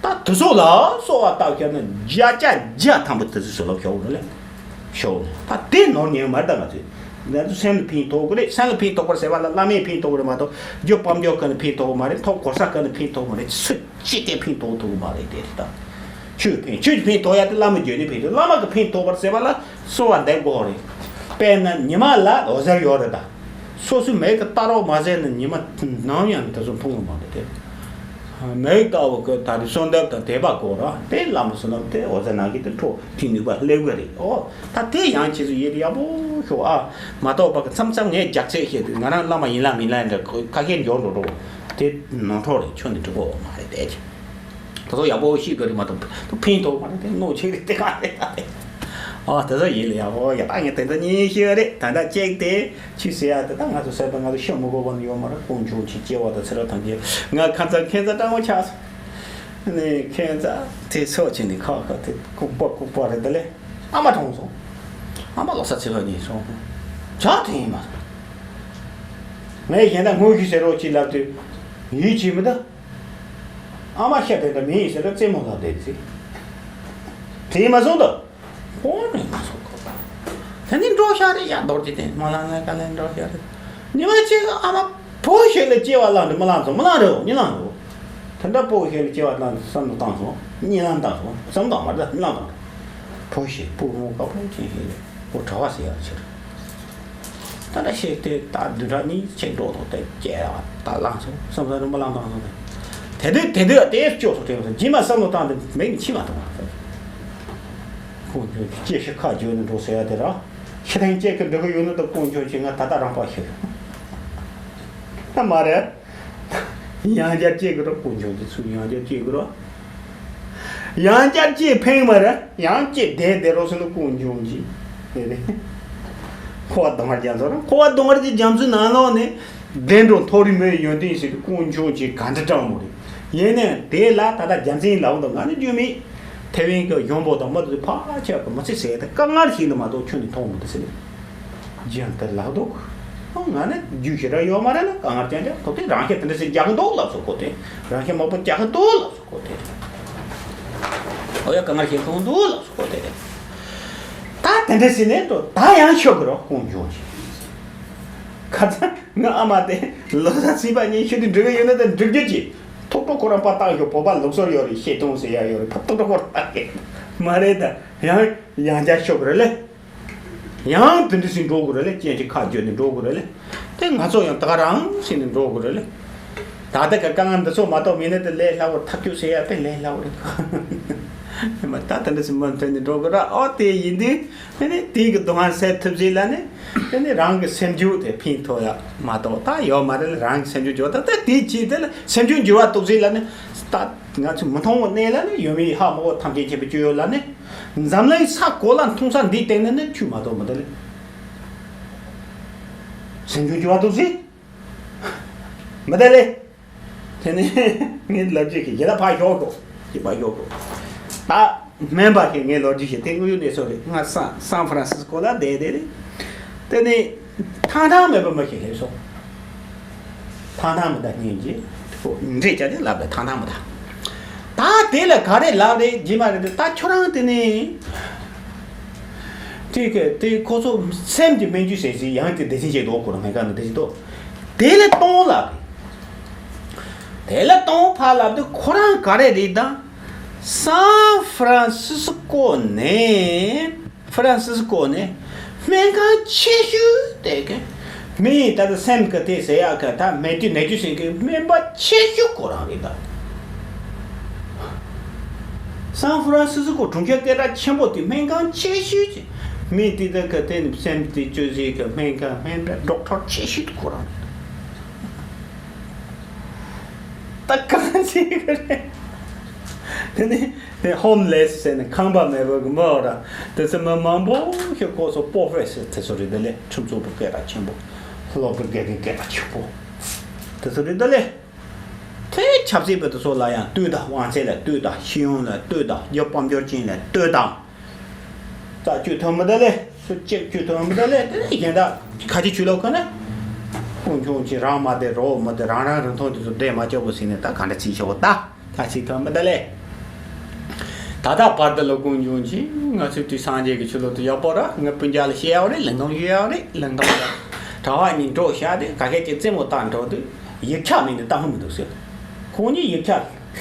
ད་དེ་ཚོ་ལ་གསོལ་བ་བཏབ་བཞག་ན་བརྒྱ་ཆ་བརྒྱ་ཐམ་པ་དེ་ཚོ་ལ་ཤོག་རེད་ལེ། ཤོག་ད་དེ་ནོར་ཉན་མ་རེད། ད་ང་ཚོས་ང་ཚོ་སེམས་ལ་ཕན་ཐོགས་གི་རེད། སེམས་ལ་ཕན་ཐོགས་པར་ཟེར་བ་ལ་བླ་མས་ཕན་ཐོགས་གི་རེད་མ་གཏོགས། རྒྱུ་དཔལ་འབྱོར་ག་ནས་ཕན་ཐོགས་གི་མ་རེད། ཐོབ་གོ་ས་ག་ནས་ཕན་ཐོགས་གི་མ་རེད། སུ་ཅི་གས་ཕན་ཐོགས་ཐུབ་གི་མ་རེད། དེ་རེད་ད། ཆོས་ཕན། ཆོས་ཀྱི་ཕན་ཐོགས་ཡ་དེ་བླ་མ་བརྒྱུད་ནས་ཕན་ཐོགས། བླ་མ་གི་ཕན་ཐོགས་པར་ཟེར་བ་ལ་གསོལ་བ་འདེབས་དགོས་རེད། དཔེར་ན་ཉི་མ་ལ་འོད་ཟེར་ཡོད་རེད་ད། སོ་སོའི་མིག་གིས་ལྟ་རོགས་མ་བྱས་ན་ཉི་མ་ནམ་ཡང་དེ་ཚོ་མཐོང་གི་མ་རེད་དེ། མིག་ལྟ་བུ་གི་ད་རེས་གསོལ་འདེབས་དང་དད་པ་དགོས་ར། དེ་བླ་མ་བསོད་ནམས་དེ་འོད་ཟེར་ནང་གི་དེ་འཕྲོ་དེ་ནུས་པ་སླེབས་གི་རེད། ཨོ་ད་དེ་ཡང་ཁྱེད་ཚོ་ཡིད་ཡག་པོ་ཤོག་ཨ། མ་གཏོགས་པ་གི་མཚམས་མཚམས་ངས་རྒྱག་ཚད་བཤད་དུས་ང་རང་བླ་མ་ཡིན་ལ་མིན་ལ་འདྲ་ཁ་ཤས་འཇོག་འགྲོ་འགྲོ། དེ་ནོར་འཕྲོ་རེད། ཁྱོན་ནས་འགྲིག་གོ་མ་རེད་དེ། ད་ཚོ་ཡག་པོ་ཤེས་དགོས་རེད་མ་གཏོགས། ད་ཕན་ཐོགས་མ་རེད་དེ། གནོད་ཆེ་རེད་དེ་ག་རེད་ད་དེ། ཨོ་ད་ཚོ་ཡིད་ལ་ཡག་པོ་ཡག་ད་ངས་དེ་ཚོ་གཉིས་ཤེས་རེད། ད་ལྟ་གཅིག་དེ་ཆི་ཟེར་ཡ་དེ། ད་ང་ཚོ་ཟེར་ད་ང་ཚོ་ཤོད་མི་དགོས་པ་ནི་ཡོད་མ་རེད། དཀོན་མཆོག་གི་སྐྱེ་བ་དང་ཚེ་རབས་ཐམས་ཅད་ང་ཁ་ཚ་ཁེ་ཚ་སྤྲང་པོ་ཆགས་སོང་། ནས་ཁེ་ཚ་དེ་ཚོ་ཆེ་ནས་ཁ་ཁ་དེ་ལྐུགས་པ་ལྐུགས་པ་རེད་དེ་ལས། ཨ་མ་གྲོངས་སོང་། ཨ་མ་ལོ་གསར་ཚེས་པ་ཉིན་སོང་། ཇག་དེ་ཡིན་མ་སོང་། ངས་གཞན་དག་དངོས་གཞི་ཟེར་རོགས་ཅིག་ལབ་དུས་ཡིད་ཆེས་མི་འདུག་ཨ་མ་ཤ་དེ་འདྲ་མི་ཡིན་ཟེར་ལ་རྩེད་མོ་ལབ་བསྡད་ཟིག་དེ་ཡིན་མ་སོང་དོ། ཧོ་ནི་མ་སོང་གོ། དེ་ནི་འགྲོ་ཤ་རེད་ཡ། རྡོ་རྗེ་དེ་མ་ལ་ང་ག་ལེན་འགྲོ་ཤ་རེད། ཉི་མ་གཅིག་ཨ་མ་བུ་ཞིག་ལ་སྐྱེ་བ་བླངས་ཏེ་མི་བླངས་སོང་། མི་བླངས་རེད། མི་བླངས་རེད། དེ་འདྲ་བུ་ཞིག་ལ་སྐྱེ་བ་བླངས་ཏེ་བསམ་བློ་བཏང་སོང་། གཉིད་ལམ་བཏང་སོང་། བསམ་བློ་བཏང་མ་རེད། མི་བླངས་བཏང་། བུ་ཞིག་བུ་མོ་དཀར་པོ་ཅན་ཞིག་རེད། ཁོ་གྲྭ་པ་ཟེར་ཡག་ཕྱིར། ད་ལྟ་ཤེས་ཏེ་ད་བདུན་ཕྲག་གཉིས་ཆེད་འགྲོ་ཐོག་དེ་སྐྱེ་བ་ད་བླངས་སོང་། བསམ་བསམ་རིམ་པ་བླངས་བཏང་སོང་། དེ་དུས་དེ་དུས་དེ་སྐྱོ་སོང་། དྲན་སོང་། རྗེས་མ་བསམ་བློ་བཏང་སྟེ་མིག་ནས་མཆི་མ་གཏོང་བ། ཁོང་ཚོས་སྐྱེ་ཤི་ཁ་བརྗོད་ནས་འགྲོ་ཟེར་ཡ་དེ་ར། ཤི་ཐེངས་གཅིག་གི་འགྲོ་གི་ཡོད་ནི་ད་དཀོན་མཆོག་གིས་ང་ད་ལྟ་རང་པ་ཤི། ད་མ་རེད། ཡང་བསྐྱར་སྐྱེ་དགོས་ར། དཀོན་མཆོག་གིས་ཚུར་ཡང་བསྐྱར་སྐྱེ་དགོས་ར། ཡང་བསྐྱར་སྐྱེ་ཕན་མ་རེད། ཡང་སྐྱེ་བསྡད་བསྡད་རོགས་ཟེར་ན་དཀོན་མཆོག་གིས་དེ་རེད། འཁོར་བ་སྡུག་བསྔལ་རྒྱ་མཚོ་ར། འཁོར་བ་སྡུག་བསྔལ་གྱི་རྒྱ་མཚོའི་ནང་ལོགས་ནས་བདེ་འགྲོ་མཐོ་རིས་མའི་ཡོན་ཏན་ཞིག་དཀོན་མཆོག་གིས་ག་འདྲ་སྤྲང་མོ་རེད། ཡིན་ནའི་དེ་ལ་ད་ལྟ་རྒྱལ་མཚན་ལབ་འདུག་ང་ནི་རྒྱུས་མེད། ཐེ་ཝན་གྱི་གཞོན་པ་དང་མི་དེ་ཕལ་ཆེར་གྱིས་མི་ཚེ་ཟད་དེ་དཀའ་ངལ་ཞིག་ལ་མ་གཏོགས་ཁྱོན་ནས་མཐོང་མི་འདུག་ཟེར་ནས། རྒྱུན་དུ་ལབ་འདུག་ཨོ་ང་ནི་རྒྱུས་ཞེ་དྲག་ཡོད་མ་རེད་ལ། དཀའ་ངལ་ཅན་ཅན་ཁོ་དེ་རང་ཤེད་དེ་འདྲ་ཞིག་རྒྱག་གི་འདུག་ལབ་སོང་། ཁོ་དེ་རང་ཤེད་མང་པོ་རྒྱག་གི་འདུག་ལབ་སོང་། ཁོ་དེ་ཨོ་ཡ་དཀའ་ངལ་ཞིག་མཐོང་འདུག་ལབ་སོང་། ཁོ་དེ་ད་དེ་འདྲ་ཟེར་ནས་ད་ཡང་ཤོད་གི་རོགས་དཀོན་མཆོག་གིས། ཁ་ཚ་ང་ཨ་མ་དེ་ལོ་གསར་ཚེས་པ་ཉིན་ཤི་དུས་འགྲིག་གི་ཡོད་ན་ད་འགྲིག་རྒྱུ་གྱིས། ཐོག་ཐོག་ཁོ་རང་པ་བཏགས་ཤོག་བོད་པ་ལུགས་སྲོལ་ཡོད་རེད། བཤད་སྟངས་ཟེར་ཡ་ཡོད་རེད། ཕ་ཐོག་ཐོག་ཁོ་རང་བཏགས་ཀྱི་མ་རེད། ད་ཡང་ཡང་བསྐྱར་ཤོད་གི་རེད་ལེ། ཡང་དེ་འདྲ་ཞིག་འགྲོ་དགོས་རེད་ལེ། སྐྱེ་འཆི་ཁ་བརྗོད་ནས་འགྲོ་དགོས་རེད་ལེ། དེ་ང་ཚོ་ཡང་ད་ག་རང་བྱས་ནས་འགྲོ་དགོས་རེད་ལེ། ད་ལྟ་གི་དཀའ་ངལ་འདི་ཚོ་མ་གཏོགས་མིན་ན་དེ་ལས་སླ་བོར་ཐག་གཅོད་བྱེད་ཡ་དཔེ་ལས་སླ་བོ་རེད། ཨེ་མ་ད་ད་འདྲ་སེ་མུ་མཐུད་ནས་འགྲོ་གི་ར། ཨོ་དེ་ཡིན་དུས་དེ་ནི་དེའི་གི་སྡུག་བསྔལ་སེལ་ཐུབ་ཟིག་ལ་ནི་དེ་ནི་རང་གི་སེམས་རྒྱུད་དེ་ཕན་ཐོགས་ཡ་མ་གཏོགས་ད་ཡོད་མ་རེད་ལ། རང་གི་སེམས་རྒྱུད་འགྱུར་བ་ད་ད་དེ་ཅི་དེ་ལ་སེམས་རྒྱུད་འགྱུར་བ་ཐུབ་ཟིག་ལ་ནི་ད་ང་ཚོ་མི་མཐོང་བ་གནས་ལ་ནི་ཡོད་མེད་ཧ་མ་གོ་ཐམས་ཅད་མཁྱེན་པའི་སྤྱོད་ཡུལ་ལ་ནི་འཛམ་གླིང་ས་གོ་ལ་མཐོང་ས་འདིའི་སྟེང་ནས་ནི་ཆུད་མ་གཏོགས་མི་དེ་ལ་སེམས་རྒྱུད་འགྱུར་བ་ཐུབ་ཟིག་མི་དེ་ལས། དེ་ནས་ངའི་ལབ་རྒྱུ་གི་ཡིན་ན་ཕར་ཞོག་གོ། ཅི་ཕར་ཞོག་གོ། ད་སྨན་པ་ཞིག་ངའི་ལོ་རྒྱུས་ཤིག་དེ་དངོས་ཡོད་གནས་ཚུལ་རེད། ང་སན་སན་ཧྥ་རན་སིས་ཀོ་ལ་བསྡད་བསྡད་རེད། དེ་ནས་ཐང་ཐང་མེད་པ་མི་ཞིག་སླེབས་སོང་། ཐང་ཐང་མི་ད་སྙིང་རྗེ་ཁོ་འདྲེས་བྱ་དེ་ལབ་པའི་ཐང་ཐང་མི་ད། ད་དེ་ལ་ག་རེ་ལབ་རེད་རྗེས་མ་རེད་ད་ཁྱོད་རང་དེ་ནས། དེ་ག་དེ་ཁོ་ཚོ་སེམས་ཀྱི་སྨན་བཅོས་ཟེར་ཟིན་ཡང་དེ་བདེ་ཆེན་ཆེད་དུ་ཁོ་རང་སྨན་ཁང་ནང་བདེ་ཆེན་དུ་དེ་ལས་གཏོང་ལབ་རེད། དེ་ལས་གཏོང་ཕར་ལབ་དུས་ཁོ་རང་ག་རེ་རེད་ད། སན་ཧྥ་རན་སིས་ཀོ་ནས་ཧྥ་རན་སིས་ཀོ་ནས་སྨན་ཁང་ཆེ་ཤོས་དེ་ག་མི་ད་ལྟ་སེམས་ཀྱི་དེ་ཟེར་ཡག་གི་ད་མེད་དུས་ནད་བཅོས་ཟེར་མཁན་སྨན་པ་ཆེ་ཤོས་ཁོ་རང་རེད་ད། སན་ཧྥ་རན་སིས་ཀོ་གྲོང་ཁྱེར་སྐད་གྲགས་ཆེན་པོ་དེ་སྨན་ཁང་ཆེ་ཤོས་ཀྱི་མི་དེ་དག་གི་དེ་ནི་སེམས་དེ་བཅོས་ཟེར་གི་སྨན་ཁང་སྨན་པའི་ཌོག་ཊར་ཆེ་ཤོས་དེ་ཁོ་རང་རེད། ད་གང་ཟེར་གི་རེད། དེ་ནི་དེ་ཧོམ་ལེ་སི་ཟེར་ནས་ཁང་པ་མེད་པ་གི་མི་འོ་ར་དེ་ཚོ་མི་མང་པོ་ཞིག་ཁོ་ཚོ་པོ་ཧྥེ་སར་དེ་ཚོ་རེད་དེ་ལས་ཁྲིམས་རྩོད་པ་སྐད་གྲགས་ཆེན་པོ་སློབ་དཔོན་དགེ་རྒན་སྐད་གྲགས་ཆེན་པོ་དེ་ཚོ་རེད་དེ་ལས། དེ་ཆབ་སྲིད་པ་དེ་ཚོ་ལ་ཡང་ལྟོས་དང་། དབང་ཚད་ལ་ལྟོས་དང་། ཤེས་ཡོན་ལ་ལྟོས་དང་། རྒྱབ་དཔལ་འབྱོར་ཅན་ལ་ལྟོས་དང་། རྩ་བཅུད་ཐོན་མི་ད་ལེ། སུ་གཅིག་བཅུད་ཐོན་མི་ད་ལེ། དེ་ནས་གཞན་དག་ཁ་ཆེ་ཆུ་ལོག་ཁ་ན། ཁོང་ཆུང་ཆེ་རང་མ་བདེ་རོགས་མ་བདེ་རང་རང་རིན་ཐང་དེ་ཚོ་བདེ་མ་ཆོག་པོ་ཟིན་ནས་ད་ག་འདྲ་ཚིག་ཆོག་པོ་ད་ཁ་ཆེ་ཐོན་མི་ད་ལེ། ད་ལྟ་བར་དུ་ལ་ཀུན་འབྱུང་ཆེ་ང་ཚོའི་དུས་སངས་རྒྱས་ཀྱི་ཆོས་ལུགས་དུ་ཡག་པོ་ར་ངའི་སྤུན་ཀྱག་ལ་བཤད་ཡག་རེད། ལིང་ཐང་ཞུ་ཡག་རེད། ལིང་ཐང་ལ་གྲྭ་བ་གཉིས་འགྲོ་བཤད་དེ་ག་ཤེད་ཀྱི་རྩེད་མོ་བཏང་འགྲོ་དུས་ཡིག་ཆ་མེད་ནས་བཏང་ཧ་མི་འདུག་ཟེར། ཁོང་གཉིས་ཡིག་ཆ་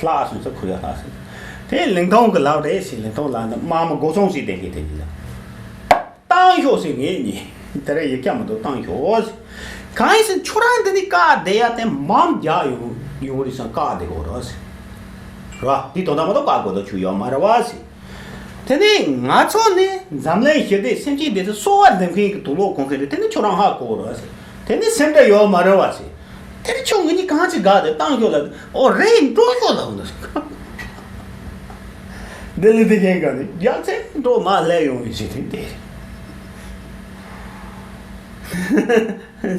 ལྷག་སོང་ཟེར། ཁུར་ཡག་ལྷག་སོང་། དེ་ལིང་ཐང་གི་ལག་རེད་ཟེར། ལིང་ཐང་ལག་འདི་དམག་མི་སྒོ་སྲུང་ཟེར་དེ་གི་དེ་གི་ལ། བཏང་ཤོག་ཟེར། ངེད་གཉིས་དེ་རིང་ཡིག་ཆ་མི་འདུག་བཏང་ཤོག་ཟེར། གང་ཡིན་ཟེར་ཁྱོད་རང་འདི་ནི་བཀག་བསྡད་ཡ་དེ་མམ་རྒྱག་ཡོང་ཡོང་རེད་བསམ། བཀག་བསྡད་དགོས་རེད་ཟེར། ར་འདི་དོན་དག་མ་གཏོགས་བཀག་དགོས་དོན་ཆུ་ཡོད་མ་རེད་བ་ཟེར། དེ་ནས་ང་ཚོ་ནི་འཛམ་གླིང་ཞི་བདེ་སེམས་ཅན་བདེ་ཚོ་གསོ་བ་འདེབས་མཁན་གྱི་དུག་ལོག་གོན་མཁན་རེད། དེ་ནི་ཁྱོད་རང་ཧ་གོ་རེད་བ་ཟེར། དེ་ནི་སེམས་ཁྲལ་ཡོད་མ་རེད་བ་ཟེར། དེ་ནི་ཁྱོད་ངེད་གཉིས་གང་ཅི་དགའ་དེ་བཏང་ཤོག་ལ། ཨོ་རེད་འགྲོ་ཤོག་ལ་འོ་ན་ཟེར། འདི་ལི་དེ་གན་ག་ནི་རྒྱག་ཚེ་འགྲོ་མ་ལས་ཡོང་ཡིན་ཟེར་དེ་དེ་རེད།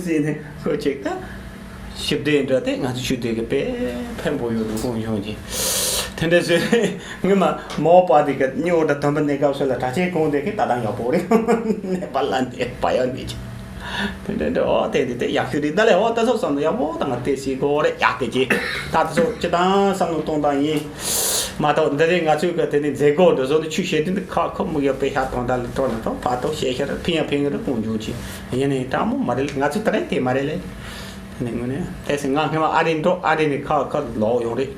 ཟེར་ནས་ཁོ་ཅིག་ད་ཞིབ་ལྟས་འདྲ་དེ་ང་ཚོ་ཆུ་དེ་གི་དཔེ་ཕན་པོ་ཡོད་འདུག་ཁོང་གཞུང་གི་དེ་འདྲ་ཟེར། ངས་མ་མོ་པ་དེ་གི་སྨྱོ་འདྲ་དམ་པ་གནས་སྐབས་སུ་ལ་གྲྭ་ཆེན་གོང་དེ་གི་ད་དང་ཡག་པོ་རེད། ནས་པ་ལ་འདི་པ་ཡག་འདི་ཅི་དེ་འདྲ་འདྲ་ཨོ་དེ་འདི་དེ་ཡག་ཤོས་རེད། ད་ལས་ཨོ་ད་སོ་སོ་ནས་ཡག་པོ་ད་ང་དེ་སི་གོ་རེད་ཡག་དེ་ཅི་ད་ད་སོ་ཅི་དང་བསམ་བློ་གཏོང་དང་ཡིན། མ་གཏོགས་འདི་རིང་ང་ཚོའི་གི་དེ་ནི་མཛད་སྒོ་འདི་ཚོ་ནི་ཆུ་བཤད་དུས་འདི་ཁ་ཁོ་མུག་ཡོད་པའི་ཤ་དང་ད་ལ་གྲོ་ན་ཐོ་ཕ་ཐོ་བཤད་ཤ་ར་ཕིང་ཡ་ཕིང་ར་ཁོང་འཇུག་ཆེ་ཡིན་ནི་དྲང་མོ་མ་རེད། ང་ཚོ་ད་རེས་དེ་མ་རེད་ལེ། དེ་ནི་དངོས་གནས་དེ་སི་ང་སྔོན་མ་ཨ་རི་འགྲོ་ཨ་རི་ནི་ཁ་ཁ་ལོག་ཡོང་རེད།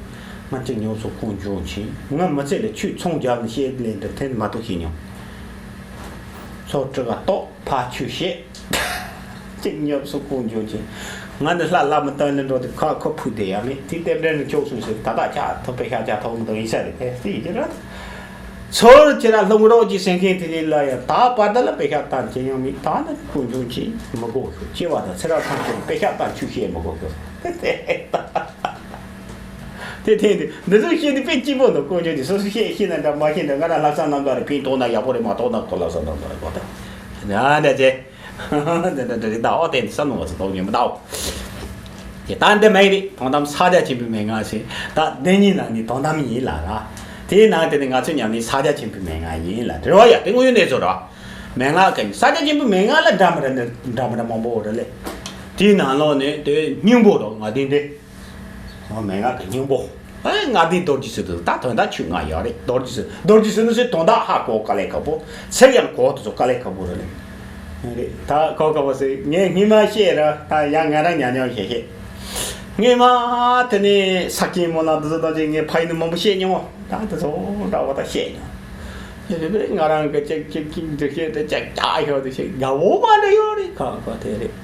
ང་ཅིག་ཉོབ་སོ་ཁོང་འཇུག་ཆེ་ང་མི་ཚེ་ལ་ཆུ་ཚོང་རྒྱབ་ནས་བཤད་ལེན་འདྲ་དེ་མ་གཏོགས་བཤད་མྱོང་། ཚོ་དྲི་ག་ཏོག་ཕ་ཆུ་བཤད། གཅིག་ཉོབ་སུ་ཁོང་འཇོག་ཅིང་། ང་ནི་ལྷ་བླ་མ་སྟོན་ལ་འགྲོ་དུས་ཁ་ཁ་ཕུད་དེ་ཡང་མེད། དེ་རྟེན་འབྲེལ་ནི་ཆོག་སོང་ཟེར། ད་ལྟ་ཆ་ཐོབ་པའི་ཤ་ཆ་ཐོབ་མི་འདུག་ཡིན་ས་རེད། དེ་ཡིན་གྱི་རེད། ཚུར་ཁྱེད་རང་ལྷུང་རོགས་ཀྱི་སེང་ཁེངས་དེ་ནི་ལ་ཡང་ད་བར་ད་ལ་པེ་ཤ་བཏང་ཅི་ཡང་མེད། ད་ནི་ཁོང་འཇོག་ཅིང་མི་དགོས་ཤོག་སྐྱེ་བ་དང་ཚེ་རབས་ཐམས་ཅད་པེ་ཤ་བཏང་ཆུ་བཤད་མི་དགོས་ཤོག་དེ་ཐེངས་དེ་འདི་ཚོ་བཤད་དུས་དཔེ་སྐྱིད་པོ་འདུག་ཁོང་ཚོས་དེ་སོ་སོ་བཤད་ཤེས་ན་འདྲ་མ་ཤེས་འདྲ། ང་རང་ལྷག་བསམ་རྣམ་དག་རེད། ཕན་ཐོགས་ན་ཡག་པོ་རེད། མ་ཐོགས་ན་ཁོ་ལྷག་བསམ་རྣམ་དག་རེད་གོ། ད་ཡ་འདྲ་ཅེ་འདི་འདྲ་འདྲ་རེད། ད་ཨོ་དེ་འདི་ས་ནོ་བ་ཚོ་ཐོག་ཉོན་མ་ད་ཨོ་དེ་ད་འདི་མ་ཡིན་རེད། དོན་དམ་ས་རྒྱ་ཆེན་པོའི་མན་ངག་ཟེར། ད་འདི་གཉིས་ནང་ནས་དོན་དམ་ཡིན་ལ་ར། དེའི་ནང་དེ་ནི་ང་ཚོ་མཉམ་ནས་ས་རྒྱ་ཆེན་པོའི་མན་ངག་ཡིན་ལ་རེད་བ། ཡ་དེ་དངོས་ཡོད་གནས་ཚུལ་ར། མན་ངག་གི་ས་རྒྱ་ཆེན་པོའི་མན་ངག་ལ་འདྲ་མི་འདྲ་ནི་འདྲ་མི་འདྲ་མང་པོ་རེད་ལེ། དེའི་ནང་ལོགས་ནས་དེ་སྙིང་པོ་ར་ང་དེ་འདི། ཨོ་མན་ངག་གི་སྙིང་པོ། ཨེ་ལྔ་ལྡན་རྡོ་རྗེ་ཟེར་དུས་ད་དོན་དག་ཆོས་ལྔ་ཡོད་རེད། རྡོ་རྗེ་ཟེར་རྡོ་རྗེ་ཟེར་ནི་ཟེར་དོན་དག་ཧ་གོ་དཀའ་ལས་ཁག་པོ། ཚིག་ཡང་གོ་དེ་ཚོ་དཀའ་ལས་ཁག་པོ་རེད་ལེ། རེད་ད་གོ་དཀའ་པོ་ཟེར། ངས་སྔོན་མ་བཤད་ར་ད་ཡང་ང་རང་ཉམས་མྱོང་བཤད་བཤད། སྔོན་མ་དེ་ནས་ས་སྐྱེས་སྨོན་ལམ་དེ་ཚོ་ད་ཅིག་ངས་ཕ་ཡུལ་ནས་མང་པོ་བཤད་མྱོང་། ད་དེ་ཚོ་འདྲ་བོ་ད་བཤད་མྱོང་། དེ་ནས་ང་རང་གི་ཅིག་ཅིག་ཅིག་འདི་བཤད་དེ་ཅིག་ཀྱག་ཤོག་དེ་བཤད་དགའ་བོ་མ་འདྲ་ཡོད་རེད། ཁག་ཁག་དེ་རེད།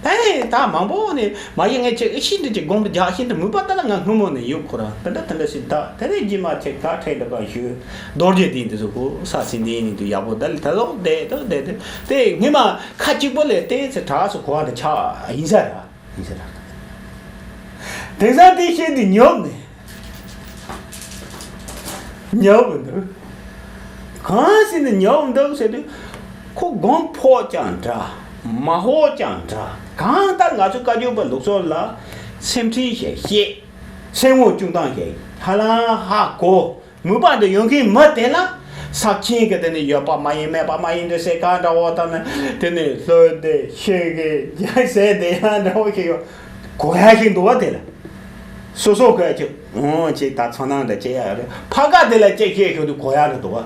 དེ་ད་མང་པོ་ནས་མ་གཞི་ངས་ཁྱེད་ཨི་ཤི་འདི་ཅིག་དགོངས་པ་རྒྱག་ཤིན་ཏུ་མུས་པ་ད་ལ་ང་སྔོན་མོ་ནས་ཡོད་ཁོ་ར། དེ་འདྲ་དེ་འདྲ་ཞིག་ད་དེ་རིང་རྗེས་མ་ཁྱེད་ད་ཁྲེལ་འདྲ་ག་ཞུ། རྡོ་རྗེ་གདན་འདི་ཚོ་གོ་ས་སྲིན་འདི་ནི་དུ་ཡག་པོ་ད་ལ་ད་ལོག་བསྡད་ད་བསྡད་དེ་དེ་སྔོན་མ་ཁ་གཅིག་པོ་ལས་བལྟས་ཚེ་གྲགས་སུ་གོ་བ་འདྲ་ཆགས་ཡིན་ས་ར། ཡིན་ས་ར། དེང་སང་དེ་བཤད་དུས་ཉོབ་ནས། ཉོབ་འདུག་གང་ཟེར་ནས་ཉོབ་འདུག་ཟེར་དུས། ཁོ་དགོངས་ཕོག་ཀྱང་འདྲ། མ་ཕོག་ཀྱང་འདྲ། གང་ལྟར་ང་ཚོ་བཀའ་བརྒྱུད་པ་ལུགས་སྲོལ་ལ་སེམས་ཁྲལ་ཞིག་བཤད། སེམས་ངོ་བཅུག་སྟངས་ཞིག་ཧ་ལམ་ཧ་གོ། མོས་པ་འདི་ཡོང་མཁན་མི་དེ་ལ་ས་ཆེན་གྱི་དེ་ནི་ཡོད་པ་མ་ཡིན་མེད་པ་མ་ཡིན་དུ་ཟེར་ག་འདྲ་བོ་དང་ནི་དེ་ནི་ལྷོད་དེ་ཤེས་གི་རྒྱ་ཟེར་དེ་ཡང་འདྲ་བོ་ཞིག་ཡོད། གོ་ཡ་ཞིག་འདུག་བ། དེ་ལ་སོ་སོ་ག་ཅིག་འོང་ཅིག་ད་ཚོར་སྣང་འདྲ་སྐྱེ་ཡ་རེད། ཕ་ག་དེ་ལ་ཅིག་བཤད་ཞོར་དུ་གོ་ཡ་རེད་འདུག་བ།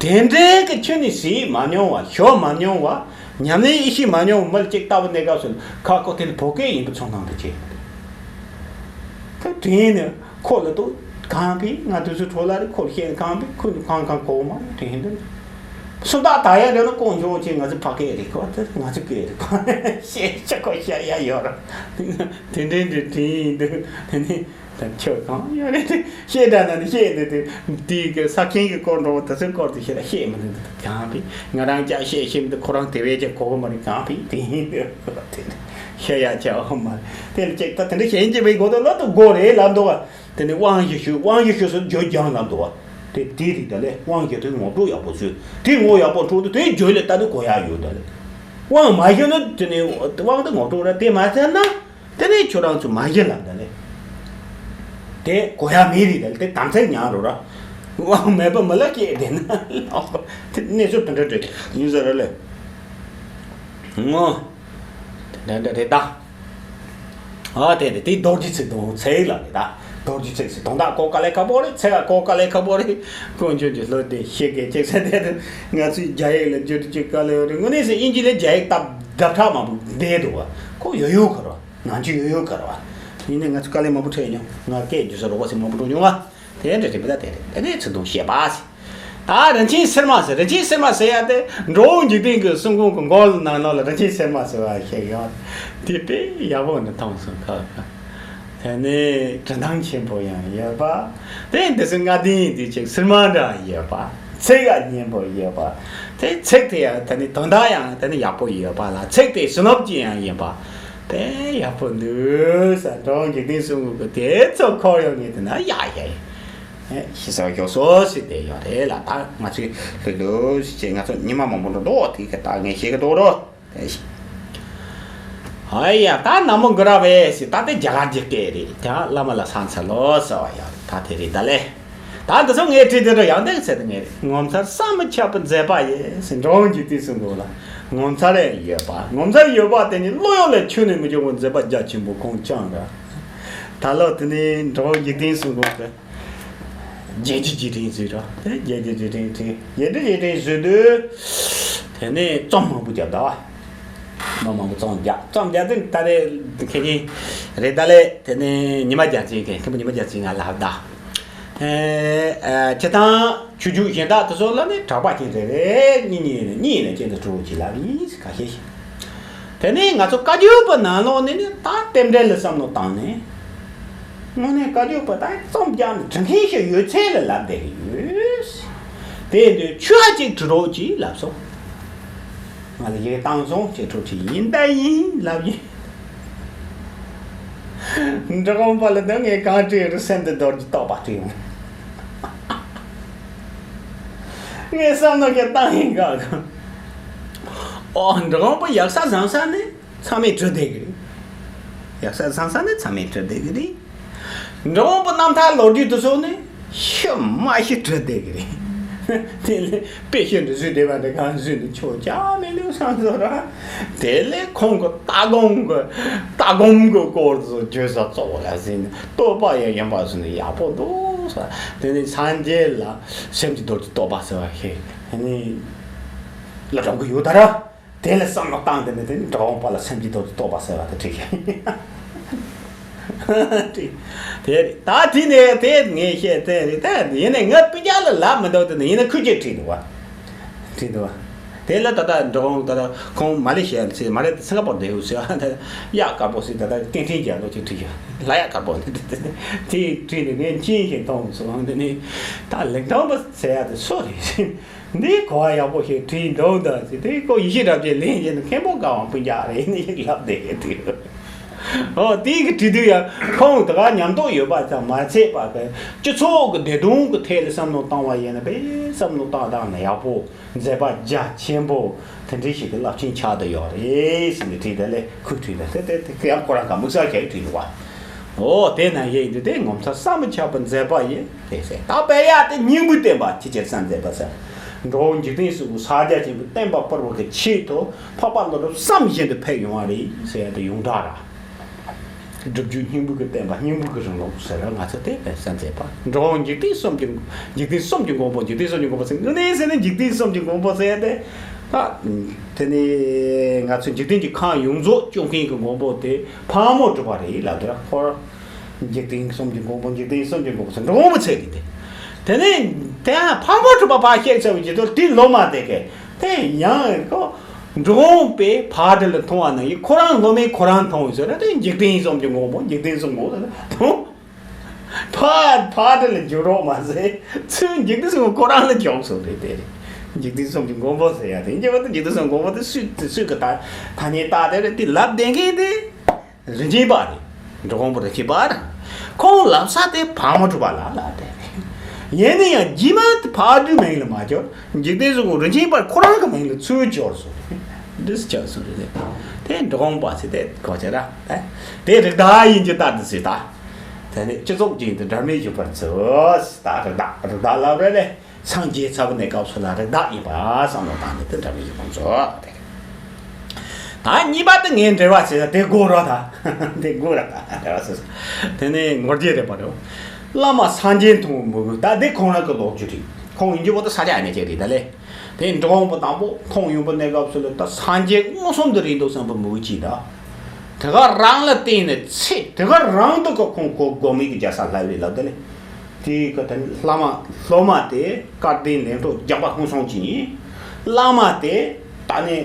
དེ་འདྲའི་གི་ཁྱོད་ནི་ཟིག་མ་མྱོང་བ། ཞོ་མ་མྱོང་བ། ཉམས་ལེན་ཡེ་ཤེས་མ་མྱོང་བ་མི་ལ་ཅིག་ལྟ་བུ་གནས་སྐབས་སུ་ཁ་ཁོ་དེ་ནི་བོད་སྐད་ཡིན་པའི་ཚོར་སྣང་འདྲ་སྐྱེ། ད་དྲན་ནས། ཁོ་ལ་ཏོ། གང་ཕི་ང་དུས་སུ་གྲོ་ལ་རེ་ཁོ་ལ་བཤད་གང་ཕི་ཁོ་ནི་གང་གང་གོ་མ་དྲན་འདུག་སུམ་རྟགས་ད་ཡ་རེ་ན་ཀོང་ཇོ་ཆེ་ང་ཚོ་ཕ་སྐད་རེད་ཁོ་ད་ང་ཚོ་སྐད་རེད་ཁོ་བཤད་ཆ་ཁོ་བཤད་ཡ་ཡོད་ར། དེ་འདྲའི་འདྲ་དྲན་ཡིན་འདུག་དེ་ནི་ད་ཁྱོད་གང་ཡོད་རེད་དེ་བཤད་འདྲ་ན་ནི་བཤད་འདུག་དེ་དེའི་གི་ས་ཁེངས་གི་སྐོར་འགྲོ་བ་ད་ཚོའི་སྐོར་དེ་བཤད་ལ་བཤད་མི་འདུག་གང་ཕི་ང་རང་ཅག་བཤད་ཤེས་མི་འདུག་ཁོ་རང་དེ་བས་ཀྱང་གོ་གི་མ་རེད་གང་ཕི་དེ་ཡིན་འདུག་ཁོ་དེ་ནི་བཤད་ཡ་ཆ་འོ་མ་རེད་དེ་ལ་ཅིག་ད་དེ་འདྲ་བཤད་ཡིན་ཅེས་པའི་གོ་ད་ལོ་ད་གོ་རེད་ལབ་འདུག་བ། དེ་ནས་དབང་ཞིག་ཞུ། དབང་ཞིག་ཞུ་ཟེར་བརྗོད་ཀྱང་ལབ་འདུག་བ། དེ་དེའི་རིགས་ད་ལས་དབང་ཞུ་དུས་ངོ་སྤྲོད་ཡག་པོ་བཟོས། དེ་ངོ་ཡག་པོ་འཕྲོད་དུས་དེའི་བརྗོད་ལས་ལྟ་དུས་གོ་ཡག་ཡོད་ད་ལས། དབང་མ་ཞུ་ན་དེ་ནས་དབང་དུ་ངོ་སྤྲོད་ར་དེ་མ་ཟེར་ན། དེ་ནས་ཁྱོད་རང་ཚོ་མ་ཞུ་ལབ་ད་ལས། དེ་གོ་ཡག་མེད་རིགས་ད་ལས་དེ་དམ་ཚིག་ཉར་རོགས་ར། དབང་མེད་པ་མི་ལ་སྐྱེས་བསྡད་ན་ལོག་དེ་གནས་ཚུལ་དེ་འདྲ་འདྲ་ཡིན་ཟེར་ར་ལས། ངོ་། དེ་འདྲ་འདྲ་རེད་ད། ཨ་དེ་རེད་དེ་རྡོ་རྗེ་ཚིག་དང་ཚིག་ལ་རེད་ད། རྡོ་རྗེ་ཚིག་ཟེར་དོན་དག་གོ་དཀའ་ལས་ཁག་པོ་རེད། ཚིག་ག་གོ་དཀའ་ལས་ཁག་པོ་རེད། དཀོན་མཆོག་གི་བློ་དེ་ཤེས་དགོས་ཅེས་ཟེར་དེ་དུ་ང་ཚོས་རྒྱ་ཡིག་ལ་བསྒྱུར་རྒྱུ་དཀའ་ལས་རེད། དངོས་གནས་སུ་དབྱིན་ཇི་ལ་རྒྱ་ཡིག་སྟབས་བརྡ་ཕྲག་མང་པོ་བསྡད་འདུག་བ། ཁོ་ཡོད་ཡོད་ག་རེད་བ། ནང་ཆོས་ཡོད་ཡོད་ག་རེད་བ། ཡིན་ནའི་ང་ཚོ་དཀའ་ལས་མང་པོ་འཕྲད་མྱོང་། ང་སྐད་བསྒྱུར་ས་རོགས་པ་ཚོས་མང་པོ་འགྲོ་མྱོང་བ། དེ་འདྲ་རེད་པ། ད་དེ་རེད། དེ་ནས་ཚིག་དོན་བཤད་པ་ཟེར། ད་རིན་ཆེན་གསེར་མ་ཟེར། རིན་ཆེན་གསེར་མ་ཟེར་ཡ་དེ་འགྲོ་བོ་འཇིག་རྟེན་གྱི་གསུང་འབུམ་གྱི་མགོ་ནང་ནང་ལ་རིན་ཆེན་གསེར་མ་ཟེར་བ་ཞིག་ཡོད། དེ་དཔེ་ཡག་པོ་འདི་མཐོང་སོང་ཁ་ཁ། དེ་ནས་འབྲི་སྟངས་ཆེན་པོ་ཡང་ཡོད་པ། དེ་འདི་ཚོ་སྔ་རྟིང་དེ་ཅིག་སིལ་མ་འདྲ་ཡོད་པ། ཚིག་ཡང་སྙན་པོ་ཡོད་པ། དེ་ཚིག་དེ་ཡང་དེ་ནི་དོན་དག་ཡང་དེ་ནི་ཡག་པོ་ཡོད་པ་ལ་ཚིག་དེ་ཟིན་ལོབ་ཀྱི་ཡང་ཡིན་པ། དེ་ཡག་པོ་འདུག་ས། འགྲོ་བོ་འཇིག་རྟེན་གསུང་འབུམ་གྱི་དེ་ཚོ་འཁོར་ཡོང་ངེས་དེ་ན་ཡག་ཡག་ཡིན། ཨེ་ཤི་ས་ཞོག་སོ་སི་དེ་ཡོད་རེད་ལ། ད་ང་ཚོས་ལྷོད་ལྷོད་ཞིག་བྱས། ང་ཚོ་ཉི་མ་མང་པོ་འགྲོ་འདུག་དེ་ག་ད་ངས་ཤེས་ཀྱི་འདུག་རོ། ཨ་ཡ་ད་ན་མོ་གུ་ར་བེ་ཟེར། ད་དེ་རྒྱ་གར་གྱི་སྐད་རེད། ད་བླ་མ་ལ་ཕྱག་འཚལ་ལོ་ཟེར་བ་ཡོད། ད་དེ་རེད་ད་ལེ། ད་འདི་ཚོ་ངས་བྲིས་དེ་འདྲ་ཡང་དེ་ཚེ་ད་ངས་རེད། ངོ་མཚར་བསམ་མི་ཁྱབ་པའི་མཛད་པ་ཡིན་ཟེར། འགྲོ་བོ་འཇིག་རྟེན་གསུང་འབུམ་ལ་ངོ་མཚར་ཡང་ཡོད་པ། ངོ་མཚར་ཡོད་པ་དེ་ནི་བློ་ཡུལ་ལས་ཁྱོན་ནས་མི་འབྱུང་བའི་མཛད་པ་རྒྱ་ཆེན་པོ་ཁོང་བཅངས་ར། ད་ལོ་དེ་ནི་འགྲོ་བོ་འཇིག་རྟེན་གསུང་འབུམ་གྱི་རྒྱས་བསྡུས་རྒྱས་འབྲིང་བཟོས་ར། དེ་རྒྱས་བསྡུས་རྒྱས་འབྲིང་བྲིས། རྒྱས་བསྡུས་རྒྱས་འབྲིང་བཟོས་དུས། དེ་ནས་རྩོམ་མང་པོ་བརྒྱབ་ད། མ་མང་པོ་རྩོམ་བརྒྱབ། རྩོམ་བརྒྱབ་དུས་ད་རེས་ཁེ་ཁེ་རེད་ད་ལེ། དེ་ནས་ཉི་མ་རྒྱལ་མཚན་གྱིས། མཁན་པོ་ཉི་མ་རྒྱལ་མཚན་ང་ལབ་ད། ཨེ་ཨེ་སྤྱིར་བཏང་ཆོས་བརྒྱུད་གཞན་དག་དེ་ཚོ་ལ་ནི་གྲགས་པ་ཅན་རེ་རེ་གཉིས་གཉིས་ཡིན་ན་གཉིས་ཡིན་ན་ཅན་དུ་གྲུབ་ཅིག་ལབ་ཡིན་ཁ་ཤས་ཤིག་དེ་ནས་ང་ཚོ་བཀའ་བརྒྱུད་པ་ནང་ལོགས་ནས་ནི་ད་རྟེན་འབྲེལ་ལ་བསམ་བློ་བཏང་ནས། དངོས་གནས་བཀའ་བརྒྱུད་པ་ད་རྩོམ་རྒྱག་ནས་འབྲི་མཁན་ཞིག་ཡོད་ཚད་ལ་ལབ་བསྡད་ཀྱི་ཡོད། དེ་དུས་ཆོས་ཅིག་འབྲི་རོགས་ཅིག་ལབ་སོང་། ང་ལ་ཡི་གེ་བཏང་སོང་། ཅིག་འབྲི་རོགས་ཅིག་ཡིན་ད་ཡིན་ལབ་ཡིན། འབྲི་གོང་པ་ལ་ད་ངས་གང་བྲིས་རུ་སེམས་དེ་རྡོ་རྗེ་ཐོགས་པ་བྲིས་ཡོང་། ངས་བསམ་བློ་ཞིག་བཏང་ཡིན་ག་ཨོ་འབྲི་གོང་པ་ཡག་ས་བཟང་ས་ནི། ཚང་མས་བྲི་བསྡད་ཀྱི་རེད། ཡག་ས་བཟང་ས་ནི་ཚང་མས་བྲི་བསྡད་ཀྱི་རེད། འབྲི་གོང་པ་རྣམ་ཐར་ལོ་རྒྱུས་དེ་ཚོ་ནི་ཤི་མ་ཤི་བྲི་བསྡད་ཀྱི་རེད། དེ་ལས་དཔེ་ཤོད་འདི་བཟོས་བསྡད་པ་འདི་གང་བཟོས་འདི་ཆོག་ཅག་མི་འདུག་བསམ་སོང་ར། དེ་ལས་ཁོང་གི་ལྟ་སྒོམ་གྱི་ལྟ་སྒོམ་གྱི་སྐོར་དུ་བརྗོད་ས་གཙོ་བོ་ལ་ཟིན་ནས་བསྟོད་པ་ཡང་ཡིན་པ་བཟོས་ནས་ཡག་པོ་འདུག་ཟེར། དེ་ནས་སངས་རྒྱས་ལ་སེམས་ཀྱི་རྡོ་རྗེ་བསྟོད་པ་ཟེར་བ་ཞིག་དེ་ནས་ལ་སྒྲུབ་གི་ཡོད་ད་ར། དེ་ལ་བསམ་བློ་བཏང་དེ་ནས་དེ་ནི་འབྲི་གོང་པ་ལ་སེམས་ཀྱི་རྡོ་རྗེ་བསྟོད་པ་ཟེར་བ་དེ་བྲིས་ཤིང་། དེ་རེད། ད་དེ་ནས་དེ་ངས་བཤད་དེ་རེད། ད་ཡིན་ནའི་ངས་སྤུས་རྒྱག་ལ་ལབ་མི་འདུག་དེ་ནས་ཡིན་ན་ཁུལ་གྱིས་བྲིས་འདུག་བ། བྲིས་འདུག་བ། དེ་ལ་ད་ལྟ་འགྲོ་འོང་ད་ལྟ་ཁོང་མ་ལེ་ཤི་ཡ་ཟེར། མ་ལེ་ད་སིང་ག་པོར་བསྡད་ཡོད་ཟེར། ད་གཡག་དཀར་པོ་ཟེར། ད་ལྟ་སྐད་འཕྲིན་རྒྱག་མདོག་ཅིག་བྲིས་ཡོད། ལ་གཡག་དཀར་པོ་ནི་དེ་བྲིས་ནས་ངས་མཁྱེན་ཞིང་མཐོང་སོང་། དེ་ནི་ད་ལེགས་མཐོང་པ་ཟེར་ཡ་དེ་སུ་རེད། འདི་གོ་བ་ཡག་པོ་ཞིག་བྲིས་འདུག་ད་ཟེར། དེ་ཁོ་ཡེ་ཤེས་རབ་རྒྱས་ལེན་བྱས་ནས་མཁན་པོ་དགའ་དབང་སྤུན་ཀྱག་རེད་ནི་ཞིག་ལབ་བསྡད་ཡོད་དུས། ཨོ་དེ་གི་བྲིས་དུས་ཡང་ཁོང་ད་ག་ཉམས་རྟོགས་ཡོད་པ་ཙམ་མ་ཚད་པ་གི་སྤྱི་ཚོགས་ཀྱི་བདེ་དོན་གྱི་ཐད་ལ་བསམ་བློ་བཏང་བ་ཡིན་ན་དཔེ་བསམ་བློ་བཏང་སྟངས་ནི་ཡག་པོ། མཛད་པ་རྒྱ་ཆེན་པོ་དེ་འདྲའི་ཞིག་གི་རླབས་ཆེན་ཆགས་བསྡད་ཡོད་རེད་ཟེར་ནས་བྲིས། དེ་ལས་ཁོས་བྲིས་ནས་དེ་དེ་དེ་ཡང་ཁོ་རང་ག་དམིགས་བསལ་གྱིས་བྲིས་འདུག་བ། ཨོ་དེ་ན་ཡིན་དུས་དེ་ངོ་མཚར་བསམ་མི་ཁྱབ་པ་མཛད་པ་ཡིན་དེ་ཟེར། ད་དཔེ་ཡག་དེ་སྙིང་པོའི་བསྟན་པ་ཆེས་ཆེར་གསལ་མཛད་པ་ཟེར། འགྲོ་བ་འཇིག་རྟེན་གསུམ་གྱི་ཕྱག་རྒྱ་ཆེན་པོའི་བསྟན་པ་སྤེལ་བ་གི་ཆེད་དུ་འཕགས་པ་ཀླུ་སྒྲུབ་བསམ་བཞིན་དུ་ཕེབས་ཡོང་བ་རེད་ཟེར་ཡ་དེ་ཡོངས་གྲགས་ར། སྒྲུབ་བརྒྱུད་སྙིང་པོ་གི་བསྟན་པ། སྙིང་པོ་གི་རིང་ལུགས་ཟེར་ར། ང་ཚོ་དེ་བས་གསལ་མཛད་པ། འགྲོ་བ་འཇིག་རྟེན་གསུམ་གྱི། འཇིག་རྟེན་གསུམ་གྱི་མགོན་པོ། འཇིག་རྟེན་གསུམ་གྱི་མགོན་པོ་ཟེར། དངོས་གནས་ཟེར་ན་འཇིག་རྟེན་གསུམ་གྱི་མགོན་པོ་ཟེར་ཏེ། ད་དེ་ནི་ང་ཚོ་འཇིག་རྟེན་གྱི་ཁམས་ཡོངས་རྫོགས་སྐྱོང་མཁན་གྱི་མགོན་པོ་དེ་ཕག་མོ་གྲུ་པ་རེད་ལབ་དེ་ར། ཁོ་འཇིག་རྟེན་གསུམ་གྱི་མགོན་པོ། འཇིག་རྟེན་གསུམ་གྱི་མགོན་པོ་ཟེར། འགྲོ་མགོན་པོ་ཚེ་འདི་དེ། དེ་ནས་དེ་ཕག་མོ་གྲུ་པ་ཕར་གཤེགས་ཚར་བའི་རྗེས་ཐོག་དེ་སློབ་མ་དེ་གས་དེ་ཡང་ཁོ་འགྲོ་འོང་པའི་ཕར་འདྲ་ལ་མཐོང་བ་ན་ཡིན། ཁོ་རང་སློབ་མས་ཁོ་རང་མཐོང་བའི་ཟེར་ན། དེ་འཇིག་རྟེན་གསུམ་གྱི་མགོན་པོ། འཇིག་རྟེན་གསུམ་མགོན་པོ་ཟེར་ན་མཐོང་། ཕར་ཕར་འདྲ་ལ་འགྱུར་རོགས་མ་ཟེར། ཚུར་འཇིག་རྟེན་གསུམ་ཁོ་རང་ལ་འཇོག་སོང་རེད་དེ། འཇིག་རྟེན་གསུམ་གྱི་མགོན་པོ་ཟེར་ཡ་དེ་འཇིག་རྟེན་གསུམ་གྱི་མགོན་པོ་དེ་སུས་དེ་སུས་གི་ད་ཐ་སྙད་བཏགས་དེ་རེད། དེ་ལབ་བསྡད་མཁན་དེ། རིན་ཆེན་པ་རེད། འགྲོ་མགོན་པོ་རིན་ཆེན་པ་རེད། ཁོང་ལབ་ས་དེ་ཕག་མོ་གྲུ་པ་ལ་ལབ་དེ་རེད། ཡིན་ན་ཡང་རྗེས་མ་དེ་ཕག་གྲུའི་མིང་ལ་མ་སྦྱོར། འཇིག་རྟེན་གསུམ་མགོན་རིན་ཆེན་པ་ཁོ་རང་གི་མིང་ལ་ཚུར་སྦྱོར་སོང་རེད། འདི་སུ་ཆགས་སོང་རེད། དེ་འགྲོ་མགོན་པ་ཟེར་དེ་གོ་ཆ་ར། དེ་རིགས་བདག་ཡིན་གྱི་ལྟར་དུ་ཟེར་ད། དེ་ནས་སྤྱི་ཚོགས་ཀྱི་དུ་འདྲ་མིན་བཞུགས་པར་བྱོས། ད་རིགས་བདག་རིགས་བདག་ལབ་རེད་ལེ། སངས་རྒྱས་ཚར་བའི་གནས་སྐབས་སུ་ལ་རིགས་བདག་ཡིན་པ་བསམ་བློ་བཏང་ནས་དེ་འདྲ་བའི་ཡིན་པ་ཚོ་དེ། ད་གཉིས་པ་དེ་ངས་འགྲེལ་བ་བྱས་ན་དེ་དགོས་ར། ད་དེ་དགོས་ར། ད་འགྲེལ་བ་བྱས་ན་དེ་ནས་ངོ་རྒྱལ་རེད་པ་རེད། བླ་མ་སངས་རྒྱས་མཐོང་བའི་མོས་གུས། ད་འདི་ཁོང་རང་གི་ལོ་རྒྱུས་རེད། ཁོང་ཡིན་རྒྱུ་བོ་ད་ས་ཆ་ཨ་ནེ་ཅིག་རེད་ད་ལེ། དེ་འགྲོ་འོང་པོ་དང་པོ་མཐོང་ཡོང་པའི་གནས་སྐབས་སུ་ལ་ད་སངས་རྒྱས་མངོན་སུམ་དུ་རེད་འདུག་བསམ་པའི་མོས་གུས་ཅིག་ད། དེ་ག་རང་ལ་བརྟེན་ནས་ཚེ་དེ་ག་རང་དུ་ཁོ་ཁོང་ཁོ་སྒོམ་མེད་ཀྱི་རྒྱལ་ས་ལྷ་བའི་ལབ་དེ་ལས། དེའི་ཀ་དེ་བླ་མ་སློབ་མ་དེ་སྐལ་ལྡན་ལས་འཕྲོ་རྒྱག་པ་ཧུན་སོང་ཅིག་ཡིན། བླ་མ་དེ་ད་ནི་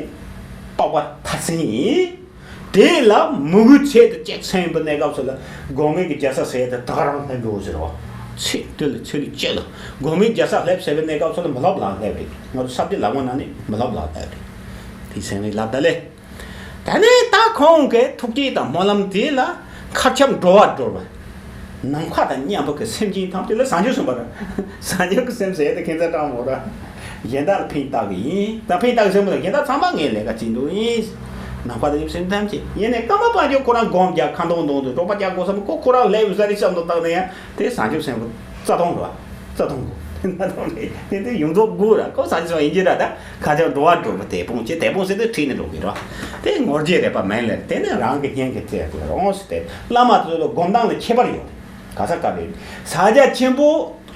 རྟོགས་པ་མཐར་ཕྱིན་ཡིན། དེ་ལ་མོས་གུས་ཚད་དུ་བཅད་ཚན་པའི་གནས་སྐབས་སུ་ལ་སྒོམ་མེད་ཀྱི་རྒྱལ་ས་ཟེར་དེ་དེ་ག་རང་ལྷ་བའི་ཟེར་བ། ཚེ་དེ་ལ་ཚེ་ལས་བཅད་ལ་སྒོམ་མེད་རྒྱལ་ས་ལྷ་བ་ཟེར་བའི་གནས་སྐབས་སུ་ལ་མི་ལབ་ལ་ལྷ་བ་རེད། ང་ཚོ་ས་བཅད་ལ་ངོ་ན་ནི་མི་ལབ་ལ་ལྷ་བ་རེད། དེ་ཚན་རིག་ལབ་ད་ལས། ད་ནི་ད་ཁོང་གི་ཐུགས་བསྐྱེད་དང་སྨོན་ལམ་དེ་ལ་མཁའ་ཁྱབ་འགྲོ་བ་སྒྲོལ་བ། ནམ་མཁའ་དང་མཉམ་པོ་གི་སེམས་ཅན་ཐམས་ཅད་ལ་བྱང་ཆུབ་སེམས་དཔའ་ར། བྱང་ཆུབ་ཀྱི་སེམས་ཟེར་ཏེ་ཁྱད་མཚར་དྲང་མོ་ར། གཞན་དག་ལ་ཕན་བཏགས་ཀྱི་ཡིན། ད་ཕན་བཏགས་ཀྱི་སེམས་ལ་གཞན་དག་ཚང་མ་ངས་ལས་ཀ་བྱེད་འདུག་ཡིན། ནམ་མཁའ་དང་མཉམ་པོ་སེམས་ཐམས་ཅད་ཡིན་ནས་ཀརྨ་པ་ཉིད་ཁོ་རང་སྒོམ་རྒྱག་ཁ་འདོན་འདོན་དུ་སྒྲོག་པ་རྒྱག་དགོས་བསམ། ཁོ་ཁོ་རང་ལས་འུ་ས་རི་བསམ་དུ་བཏང་ནས་ཡང་དེ་བྱང་ཆུབ་སེམས་དཔའ་རྩ་སྟོང་ར། རྩ་སྟོང་དགོས། རྩ་སྟོང་རེད། དེ་དེ་ཡོངས་རྫོགས་དགོས་ར། ཁོ་བྱང་ཆུབ་སེམས་དཔའ་ཡིན་གྱི་ར། ད་ཁ་ཆག་འགྲོ་བ་སྒྲོལ་བ་དེ་སྤོང་བྱེད་དེ་སྤོང་ཟེར་དེ་ཁྲིད་ནས་འགྲོ་གི་ར། དེ་ངོ་རྒྱལ་རེད་པ་མིན་ལེ། དེ་ནི་རང་གི་སྙིང་གི་ཚེ་དེ་རང་ཟེར་དེ་བླ་མ་དེ་ཚོ་ལ་སྒོམ་སྟངས་ལ་ཁྱད་པར་ཡོད་རེད། ག་ས་ག་རེད། ས་རྒྱ་ཆེན་པོ་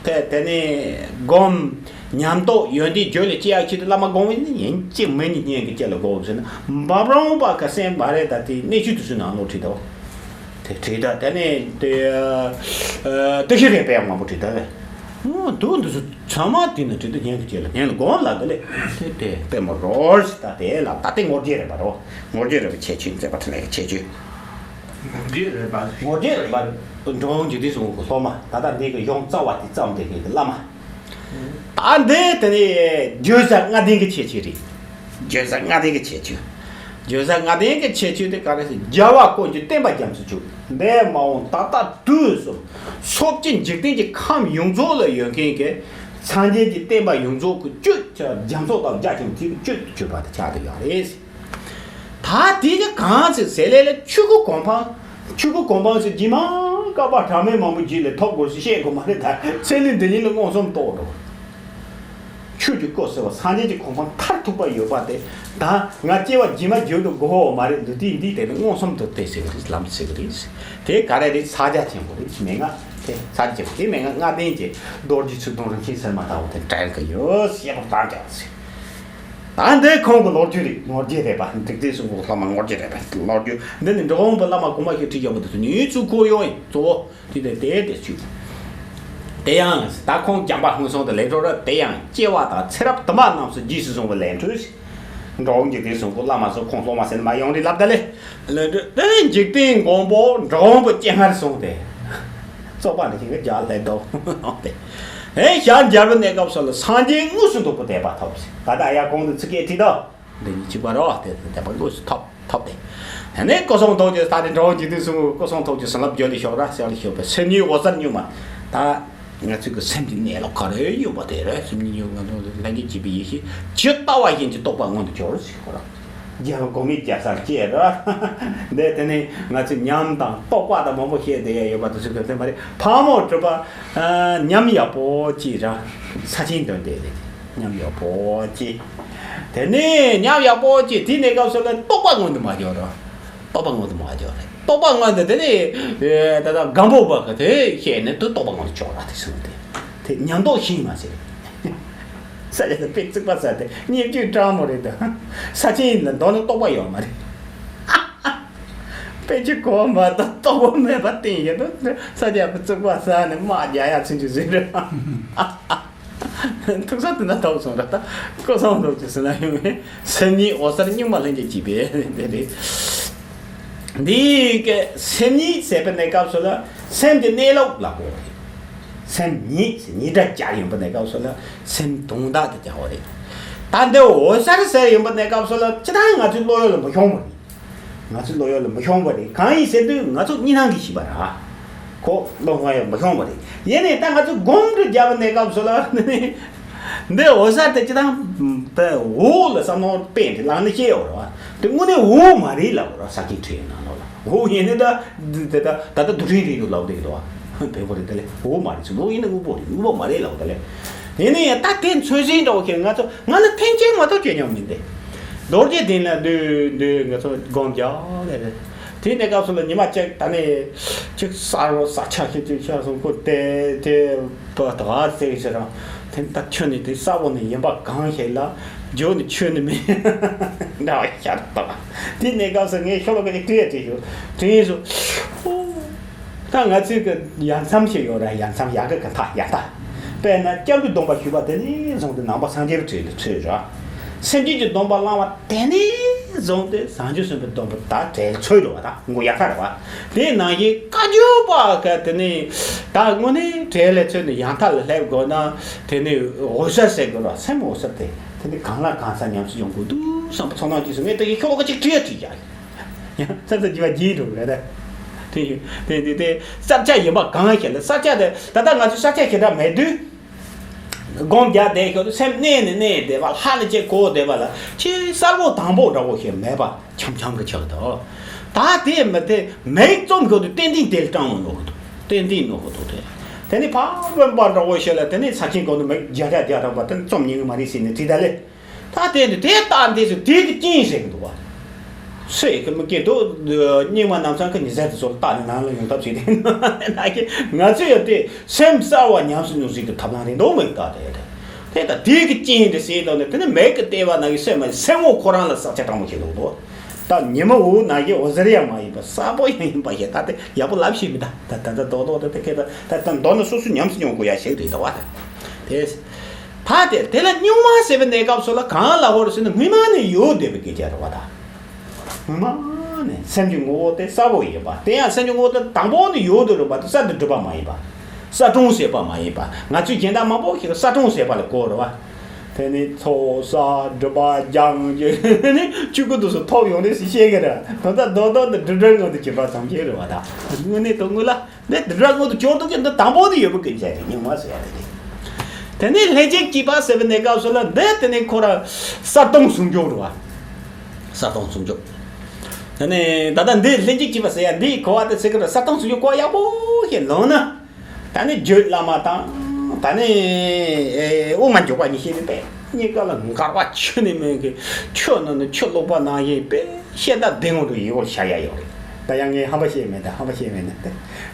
དེ་དེ་ནས་སྒོམ་ཉམས་རྟོགས་ཡོན་ཏན་རྒྱུད་ལ་སྐྱེ་ཡག་ཆེད་དུ་བླ་མ་སྒོམ་བས་ནི་ཡིན་གཅིག་མིན་གཉིས་སྙིང་གི་ལྕེ་ལ་དགོས་ཟེར་ན་འབབ་རོང་པ་ག་སེམས་པ་རེད། ད་དེ་གནས་ཆུང་དུ་སུ་ནང་ལོག་ཁྲིད་དོ། དེ་བྲིས་ད། དེ་ནས་དེ་ཨ་ཨ་དེ་ཤི་རེ་པའི་མང་པོ་བྲིས་ད་ལེ། ཨོ་དུ་འདི་ཚོ་ཚང་མ་དེ་ནས་བྲིས་ད། སྙན་གྱི་ལྕེ་ལ་སྙན་ལ་སྒོམ་ལ་དེ་ལེ། དེ་དེ་དཔེ་མོ་རོར་ཞིག་ད་དེ་ལ་ད་དེ་ངོ་རྒྱལ་རེད་པ་རོ། ངོ་རྒྱལ་རེད་པ་ཁྱད་ཆོས་མཛད་པ་དེ་ནས་ཁྱད་ཆོས། ངོ་རྒྱལ་རེད་པ། ངོ་རྒྱལ་རེད་པ། འགྲོ་འོང་འཇིག་རྟེན་གསུམ་གྱི་སློབ་མ། ད་ལྟ་འདི་གི་ཡོངས་རྩ་བ་དེ་བརྩམས་བསྡད་མཁན་གྱི་བླ་མ། ད་འདི་དེ་ནས་བརྗོད་བྱ་ལྔ་ལྡན་གྱི་ཁྱད་ཆོས་རེད། བརྗོད་བྱ་ལྔ་ལྡན་གྱི་ཁྱད་ཆོས། བརྗོད་བྱ་ལྔ་ལྡན་གྱི་ཁྱད་ཆོས་དེ་ག་རེ་ཟེར། རྒྱལ་བ་ཀུན་གྱི་བསྟན་པ་རྒྱ་མཚོ་ཆུ། འདས་མ་འོངས་ད་ལྟ་དུས་གསུམ། སོ་སྐྱེ་འཇིག་རྟེན་གྱི་ཁམས་ཡོངས་རྫོགས་ལ་ཡོད་མཁན་གྱི་སངས་རྒྱས་ཀྱི་བསྟན་པ་ཡོངས་རྫོགས་ཀྱི་བཅུད་ཀྱི་རྒྱ་མཚོ་དང་རྒྱ་ཆེན་པོ་དེ་གི་བཅུད་དུ་གྱུར་པ་དེ་ཆགས་བསྡད་ཡོད་རེད། ད་དེ་གི་གང་ཚེ་ཟེར་ལས་ལ་ཆོས་སྐུ་གོ་འཕང་། ཆོས་སྐུ་གོ་འཕང་ཟེར་རྗེས་མ་བསྐལ་པ་གྲངས་མེད་མང་པོ་རྗེས་ལ་ཐོབ་དགོས་ཟེར་བཤད་དགོས་མ་རེད། ད་ཚེ་ནི་འདི་ཉིད་ལ་མངོན་སུམ་རྟོགས་འགྲོ། ཆོས་ཀྱི་སྐུ་ཟེར་བ་སངས་རྒྱས་ཀྱི་གོ་འཕང་མཐར་ཐུག་པ་ཡོད་པ་དེ། ད་ང་སྐྱེ་བ་རྗེས་མ་རྒྱུན་དུ་དགོས་ཡོད་མ་རེད། འདུག་དེ་འདི་དེ་ནི་མངོན་སུམ་དུ་དེ་ཟེར་གི་རེད། ལམ་ཟེར་གི་རེད། དེ་ག་རེ་རེད། ཕྱག་རྒྱ་ཆེན་པོ་རེད། མན་ངག་དེ་ཕྱག་རྒྱ་ཆེན་པོ་དེ་མན་ངག་ལྔ་ལྡན་གྱི་རྡོ་རྗེ་ཚིག་དོན་རིན་ཆེན་གསེར་མ་ལྟ་བུ་དེ་འདྲ་གི་ཡོད་ཞེས་པ་དང་འདྲ་ཟེར། ད་འདི་ཁོང་གི་ལོ་རྒྱུས་རེད། ངོ་རྒྱལ་རེད་པ། འཇིག་རྟེན་གསུམ་གྱི་བླ་མ་ངོ་རྒྱལ་རེད་པ། ལོ་རྒྱུས་འདི་ནི་འགྲོ་འོང་པའི་བླ་མ་གོང་མ་ཞིག་ཁྲིད་ཀྱང་མི་འདུག་ནུས་ཚུལ་ཁོ་ཡོང་ཡིན་གཙོ་བོ། དེ་དེ་དེ་དེ་བཅུག་དེ་ཡང་ད་ཁོང་བྱམས་པ་ཧུན་སུམ་དུ་ལས་འཕྲོ་ར། དེ་ཡང་སྐྱེ་བ་དང་ཚེ་རབས་དུ་མ་རྣམས་སུ་རྗེས་སུ་བཟུང་བའི་ལས་འཕྲོས། འགྲོ་འཇིག་རྟེན་གསུམ་པོ་བླ་མ་སོགས་ཁོང་སློབ་མ་ཟེར་ན་མ་ཡོང་རེད་ལབ་ད་ལེ། ལོས་འདྲི་དེ་ནས་འཇིག་རྟེན་མགོན་པོ་འགྲོ་འོང་པོ་སྤྱན་སྔར་སོང་སྟེ། བཙོག་པ་འདི་ཞིག་གི་རྒྱ་ལྷད་དོ། ཧེ་ཞལ་མཇལ་བའི་གནས་སྐབས་སུ་ལ་སངས་རྒྱས་དངོས་སུ་འདུག་པ་དད་པ་ཐོབ་ཟེར། ད་ལྟ་ཡ་གོང་དུ་ཚིག་སྐད་ཁྲིད་དོ། འདི་གཉིས་གཅིག་པ་རོ་དེ་དེ་པ་དངོས་སུ་ཐོབ་ཐོབ་སྟེ། ཡང་ནས་སྐུ་གསུང་ཐུགས་ཀྱི་ས་དེ་འགྲོ་འཇིག་རྟེན་གསུམ་སྐུ་གསུང་ཐུགས་ཀྱི་བྱིན་རླབས་བརྒྱུད་དེ་ཤོག་ར་ཟེར་ལ་ཤོག་པའི་སེམས་ཉིད་འོད་གསལ་གཉུག་མ། ད་ང་ཚོའི་གི་སེམས་ཀྱི་གནས་ལུགས་ག་རེ་ཡོད་པ་དེ་རེད། སེམས་ཉིད་གཉུག་མ་ལྷན་སྐྱེས་བྱེད་པའི་ཡེ་ཤེས་ཇི་ལྟ་བ་བཞིན་གྱི་རྟོགས་པ་མངོན་དུ་གྱུར་ཟེར་ཁོ་རང་། རྒྱལ་བ་གོང་མའི་རྒྱལ་སར་སྐྱེས་ར། འདི་དེ་ནས་ང་ཚོས་ཉམས་དང་རྟོགས་པ་དང་མང་པོ་བཤད་བསྡད་ཡ་ཡོད་པ་དེ་ཚོ་གི་དེ་མ་རེད། ཕག་མོ་གྲུ་པ་ཉམས་ཡག་པོ་ཅིག་ར་ས་ཆེན་འདོན་བསྡད་རེད། ཉམས་ཡག་པོ་ཅིག་དེ་ནས་ཉམས་ཡག་པོ་ཅིག་དེའི་གནས་སྐབས་སུ་ལ་རྟོགས་པ་མངོན་དུ་མ་གྱུར་ར། རྟོགས་པ་མངོན་དུ་མ་གྱུར་ར། རྟོགས་པ་མངོན་དུ་དེ་ནས་ད་ལྟ་སྒམ་པོ་བ་གི་དེ་བཤད་ནས་དུ་རྟོགས་པ་མངོན་དུ་གྱུར་ར་དེ་སོང་སྟེ། དེ་ཉམས་རྟོགས་ཤིང་མ་ཟེར། ས་ཆ་དེ་དཔེ་བརྩིགས་པ་ས་དེ་སྙེབ་བཅུད་སྤྲང་མོ་རེད་དོ། ས་ཆེན་ལ་མདོར་ན་རྟོགས་པ་ཡོད་མ་རེད། དཔེ་ཆ་གོ་མ་གཏོགས་རྟོགས་པ་མེད་པ་བསྟན་ཡོད་དོ། ས་ཆ་དཔེ་བརྩིགས་པ་ས་ནས་དམག་རྒྱག་ཡ་ཚུན་ཆད་ཟེར་རེད། ཐུག་ས་དེ་ན་ཐོག་སོང་ར་ད་སྐུ་གསུང་ཐུགས་ཀྱི་ཟེར་ན་ཡོང་མེད། སེམས་ཉིད་འོད་གསལ་གཉུག་མ་ལྷན་སྐྱེས་བྱེད་པའི་དེ་རེད། འདི་གི་སེམས་ཉིད་ཟེར་བའི་གནས་སྐབས་སུ་ལ་སེམས་ཀྱི་གནས་ལུགས་ལབ་དགོས་རེད། སེམས་ཉིད་ཉིད་སྒྲ་སྦྱར་ཡོང་བའི་གནས་སྐབས་སུ་ལ་སེམས་དོན་དག་དེ་སྦྱར་བ་རེད། ད་འདི་འོད་གསལ་ཟེར་ཡོང་བའི་གནས་སྐབས་སུ་ལ་སྤྱིར་བཏང་ང་ཚོའི་བློ་ཡུལ་ལ་མི་ཤོང་བ་རེད། ང་ཚོའི་བློ་ཡུལ་ལ་མི་ཤོང་བ་རེད། གང་ཡིན་ཟེར་དུས་ང་ཚོ་གཉིས་སྣང་གིས་ཤེས་པ་ར། ཁོ་བློ་ང་ཡང་མི་ཤོང་བ་རེད། ཡིན་ནའི་ད་ང་ཚོས་སྒོམ་སྒྲུབ་རྒྱག་པའི་གནས་སྐབས་སུ་ལ་ནི། འདི་འོད་གསལ་དེ་སྤྱིར་བཏང་དེ་འོད་ལ་བསམ་བློ་སྤེལ་ཏེ་ལངས་ནས་བཤད་ཡོད་རེད་བ། དེ་དངོས་གནས་འོད་མ་རེད་ལབ་ར། ས་ཀྱི་ཁྲིད་ནང་ལོགས་ལ་འོད་ཡིན་ནི་ད་དེ་ད་ད་ལྟ་རྡུལ་ཕྲན་རེད་འདུག་ལབ་བསྡད་ཀྱི་འདུག་བ། བོད་པ་རེད་དེ་ལས་འོད་མ་རེད་ཟེར། འོད་ཡིན་ན་དངོས་པོ་རེད། དངོས་པོ་མ་རེད་ལབ་དེ་ལས། ཡིན་ནི་ཡང་ད་དེ་ཚོད་ཟིན་འདྲ་བོ་ཁྱེད་ང་ཚོ་ང་ལ་ཐེངས་གཅིག་མ་གཏོགས་བྱས་མྱོང་མིན་ཏེ། རྡོ་རྗེ་གདན་ལ་འདུས་འདུས་ང་ཚོ་སྒོམ་རྒྱག་ལས་རེད། དེ་ནས་སྐབས་སུ་ལ་ཉི་མ་གཅིག་ད་ནས་གཅིག་གསར་བོ་གསར་ཆ་ཞིག་ཅིག་ཤར་སོང་། ཁོ་དེ་དེ་པ་ད་ག་ཟེར་ཟེར་ར། དེ་ད་ཁྱོད་ནི་དེ་གསར་བོ་ནི་ཡིན་པ་གང་ཞིག་ལ་རྒྱུ་ནི་ཁྱོད་ནི་མིན་འདྲ་བ་ཤར་ད། དེ་ནས་སྐབས་སུ་ངས་ཤོ་ལོ་ཀ་ཅིག་བྲིས་བྲིས་ཞུ་བྲིས་སོང་། ད་ང་ཚོའི་གི་ཡ་མཚམས་ཤིག་ཡོད་ར། ཡ་མཚམས་ཡ་གི་གི་མཐའ་ཡ་མཐའ། དཔེར་ན་སྐྱབས་ཀྱི་སྡོམ་པ་ཞུས་པ་དེ་ནས་བཟུང་སྟེ་ནང་པ་སངས་རྒྱས་པའི་གྲས་ལ་ཚུད་ར། སེམས་བསྐྱེད་ཀྱི་སྡོམ་པ་བླངས་པ་དེ་ནས་བཟུང་སྟེ་བྱང་ཆུབ་སེམས་དཔའི་སྡོམ་པ་ད་གྲས་ལ་ཚུད་ར་བ། ད་མགོ་ཡ་མཐའ་ར་བ། དེ་ནང་བཞིན་བཀའ་བརྒྱུད་པ་ག་དེ་ནས་ད་དངོས་གནས་གྲས་ལ་ཚུད་ནས་ཡ་མཐའ་ལ་སླེབས་དགོས་ན་དེ་ནས་འོད་གསལ་ཟེར་དགོས་ར། སེམས་འོད་གསལ་དེ་དེ་ནས་གང་ལ་གང་འཚམ་ཉམས་སུ་ཡོང་དགོས་འདུག་བསམ་པ་ཚོར་སྣང་སྐྱེས་སོང་། ངས་དེ་ཡི་ཤོ་ལོ་ཀ་ཅིག་བྲིས་ཡ་བྲིས་ཀྱང་། ཡང་ས་ས་ཀྱི་བ་རྒྱས་འགྲོ་གི་རེད། དེ་དེ་དེ་དེ་ས་ཆ་ཡིན་པ་གང་ཞིག་ལ། ས་ཆ་དེ་ད་ལྟ་ང་ཚོ་ས་ཆ་ཞེ་དྲག་མེད་དུས། སྒོམ་རྒྱག་བསྡད་ཞོར་དུ་སེམས་གནས་ནས་གནས་བསྡད་པ་ལ་ཧ་ལས་ཅིག་གོ་བསྡད་པ་ལ་ཅི་གསལ་པོ་དྭངས་པོ་འདྲ་བོ་ཞིག་མེད་པ་འཆམ་འཆམ་གི་ཆགས་འདུག་ད་དེ་མི་དེ་མིག་བཙུམ་ཞོར་དུ་ཏན་ཏན་དེ་ལ་སྤྲང་བོ་ནོར་གི་འདུག་ཏན་ཏན་ནོར་གི་འདུག་དེ་དེ་ནི་ཕར་དབེན་པ་འདྲ་བོ་ཞིག་ལ་དེ་ནི་ས་ཆེན་སྒང་དུ་མིག་རྒྱ་རྒྱ་རྒྱ་རང་པ་དེ་ནི་བཙུམ་ཉན་གི་མ་རེད་ཟེར་ནས་དྲིས་ད་ལེ། ད་དེ་འདི་དེ་ལྟ་འདི་ཚོ་དེ་གི་རྐྱེན་ཟེར་གི་འདུག་བ། སུ་ཡི་གི་མི་སྐད་དུ་སྙིགས་མ་ནམ་སང་གི་ཉི་ཟེར་དུ་ཚོར་བཏགས་ནས་ནང་ལ་ཡོང་ཐབས་བྱེད་དེ་ན་གི་ང་ཚོས་ཡང་དེ་སེམས་གསར་བ་ཉམས་སུ་མྱོང་ཟིག་གི་ཐབས་ལམ་རེད་འདུག་མི་ལྟ་དེ་དེ་ད་དེ་གི་རྐྱེན་དེ་ཟེར་དང་ནི་དེ་ནི་མེད་གི་ལྟེ་བ་ན་གི་སེམས་མ་སེམས་འོག་ཁོ་རང་ལ་ས་ཆ་དྲང་མོ་ཞིག་འདུག་འདུག་ད་ཉི་མ་འོག་ན་གི་འོད་ཟེར་ཡང་མ་ཡིན་པ་གསལ་པོ་ཡང་ཡིན་པ་ཞིག་ད་དེ་ཡག་པོ་ལབ་ཤེས་མི་ད་ད་ད་ད་རྡོག་རྡོག་ད་དེ་སྐད་ད་ད་ད་མདོར་ན་སོ་སོ་ཉམས་སུ་མྱོང་དགོས་ཡ་ཞིག་རེད་འདུག་བ་ད་དེ། ད་དེ་དེ་ལ་གཉུག་མ་ཟེར་བའི་གནས་སྐབས་སུ་ལ་གང་ལ་ཧོར་ཟེར་ན་སྔོན་མ་ནས་ཡོད་བསྡད་པའི་སྐད་ཆ་རེད་བ་ད། སྔོན་མ་ནས་སེམས་ཀྱི་ངོ་བོ་དེ་གསལ་པོ་ཡིན་པ། དེ་ཡང་སེམས་ཀྱི་ངོ་བོ་དེ་དང་པོ་ནས་ཡོད་དུ་རུང་བ་དེ་གསར་དུ་གྲུབ་པ་མ་ཡིན་པ། གསར་སྐྲུན་བྱས་པ་མ་ཡིན་པ། ང་ཚོས་གཞན་དག་མང་པོ་ཞིག་གསར་སྐྲུན་བྱས་པ་ལ་གོ་རེད་བ། དེ་ནི་ཚོགས་བསགས་སྒྲུབ་པ་སྦྱང་རྒྱུ་ནི་ཆོས་སྐུ་དུས་སུ་ཐོབ་ཡོང་རེད་ཟེར་བཤད་ཀྱི་རེད། ད་ལྟ་རྡོག་རྡོག་ཏུ་སྒྲུབ་གྲྭའི་ངོ་དུ་གྱུར་པ་ཙམ་ཞིག་རེད་བ་ད། དངོས་གནས་དོན་དངོས་ལ། འདི་འདི་འདྲ་མངོན་དུ་གྱུར་འདུག་གི་འདི་དང་པོ་ནས་ཡོད་པའི་སྐད་ཆ་རེད། གཉུག་མ་ཟེར་ཡ་དེ་རེད། དེ་ནས་ལྷན་ཅིག་སྐྱེས་པ་ཟེར་བའི་གནས་སྐབས་སུ་ལ་འདི་དེ་ནས་ཁོ་ར་གསལ་སྟོང་ཟུང་འཇུག་རེད་བ། གསལ་སྟོང་ཟུང་འཇུག་དེ་ནས་ད་ལྟ་འདི་ལྷན་ཅིག་སྐྱེས་པ་ཟེར་ཡ་འདིའི་གོ་བ་དེ་ཚིག་གི་ར་གསལ་སྟོང་ཟུང་འཇུག་གོ་བ་ཡག་པོ་ཞིག་ལོན་ན། ད་ནི་རྒྱུད་བླ་མ་དང་ད་ནི་དབུ་མ་འཇུག་པ་གཉིས་བཤད་པའི་གཉིས་ཀ་ལ་འགལ་བ་ཁྱོན་ནས་མེད་གི། ཆོས་ནང་ནས་ཆོས་ལོག་པ་ནང་བཞིན་པའི་བཤད་ད་བདེན་དངོས་དུ་ཡིད་བོར་བྱ་ཡ་ཡོད་རེད། ད་ཡང་ངས་ཧམ་པ་བཤད་མེད་ད། ཧམ་པ་བཤད་མེད་ན་ད་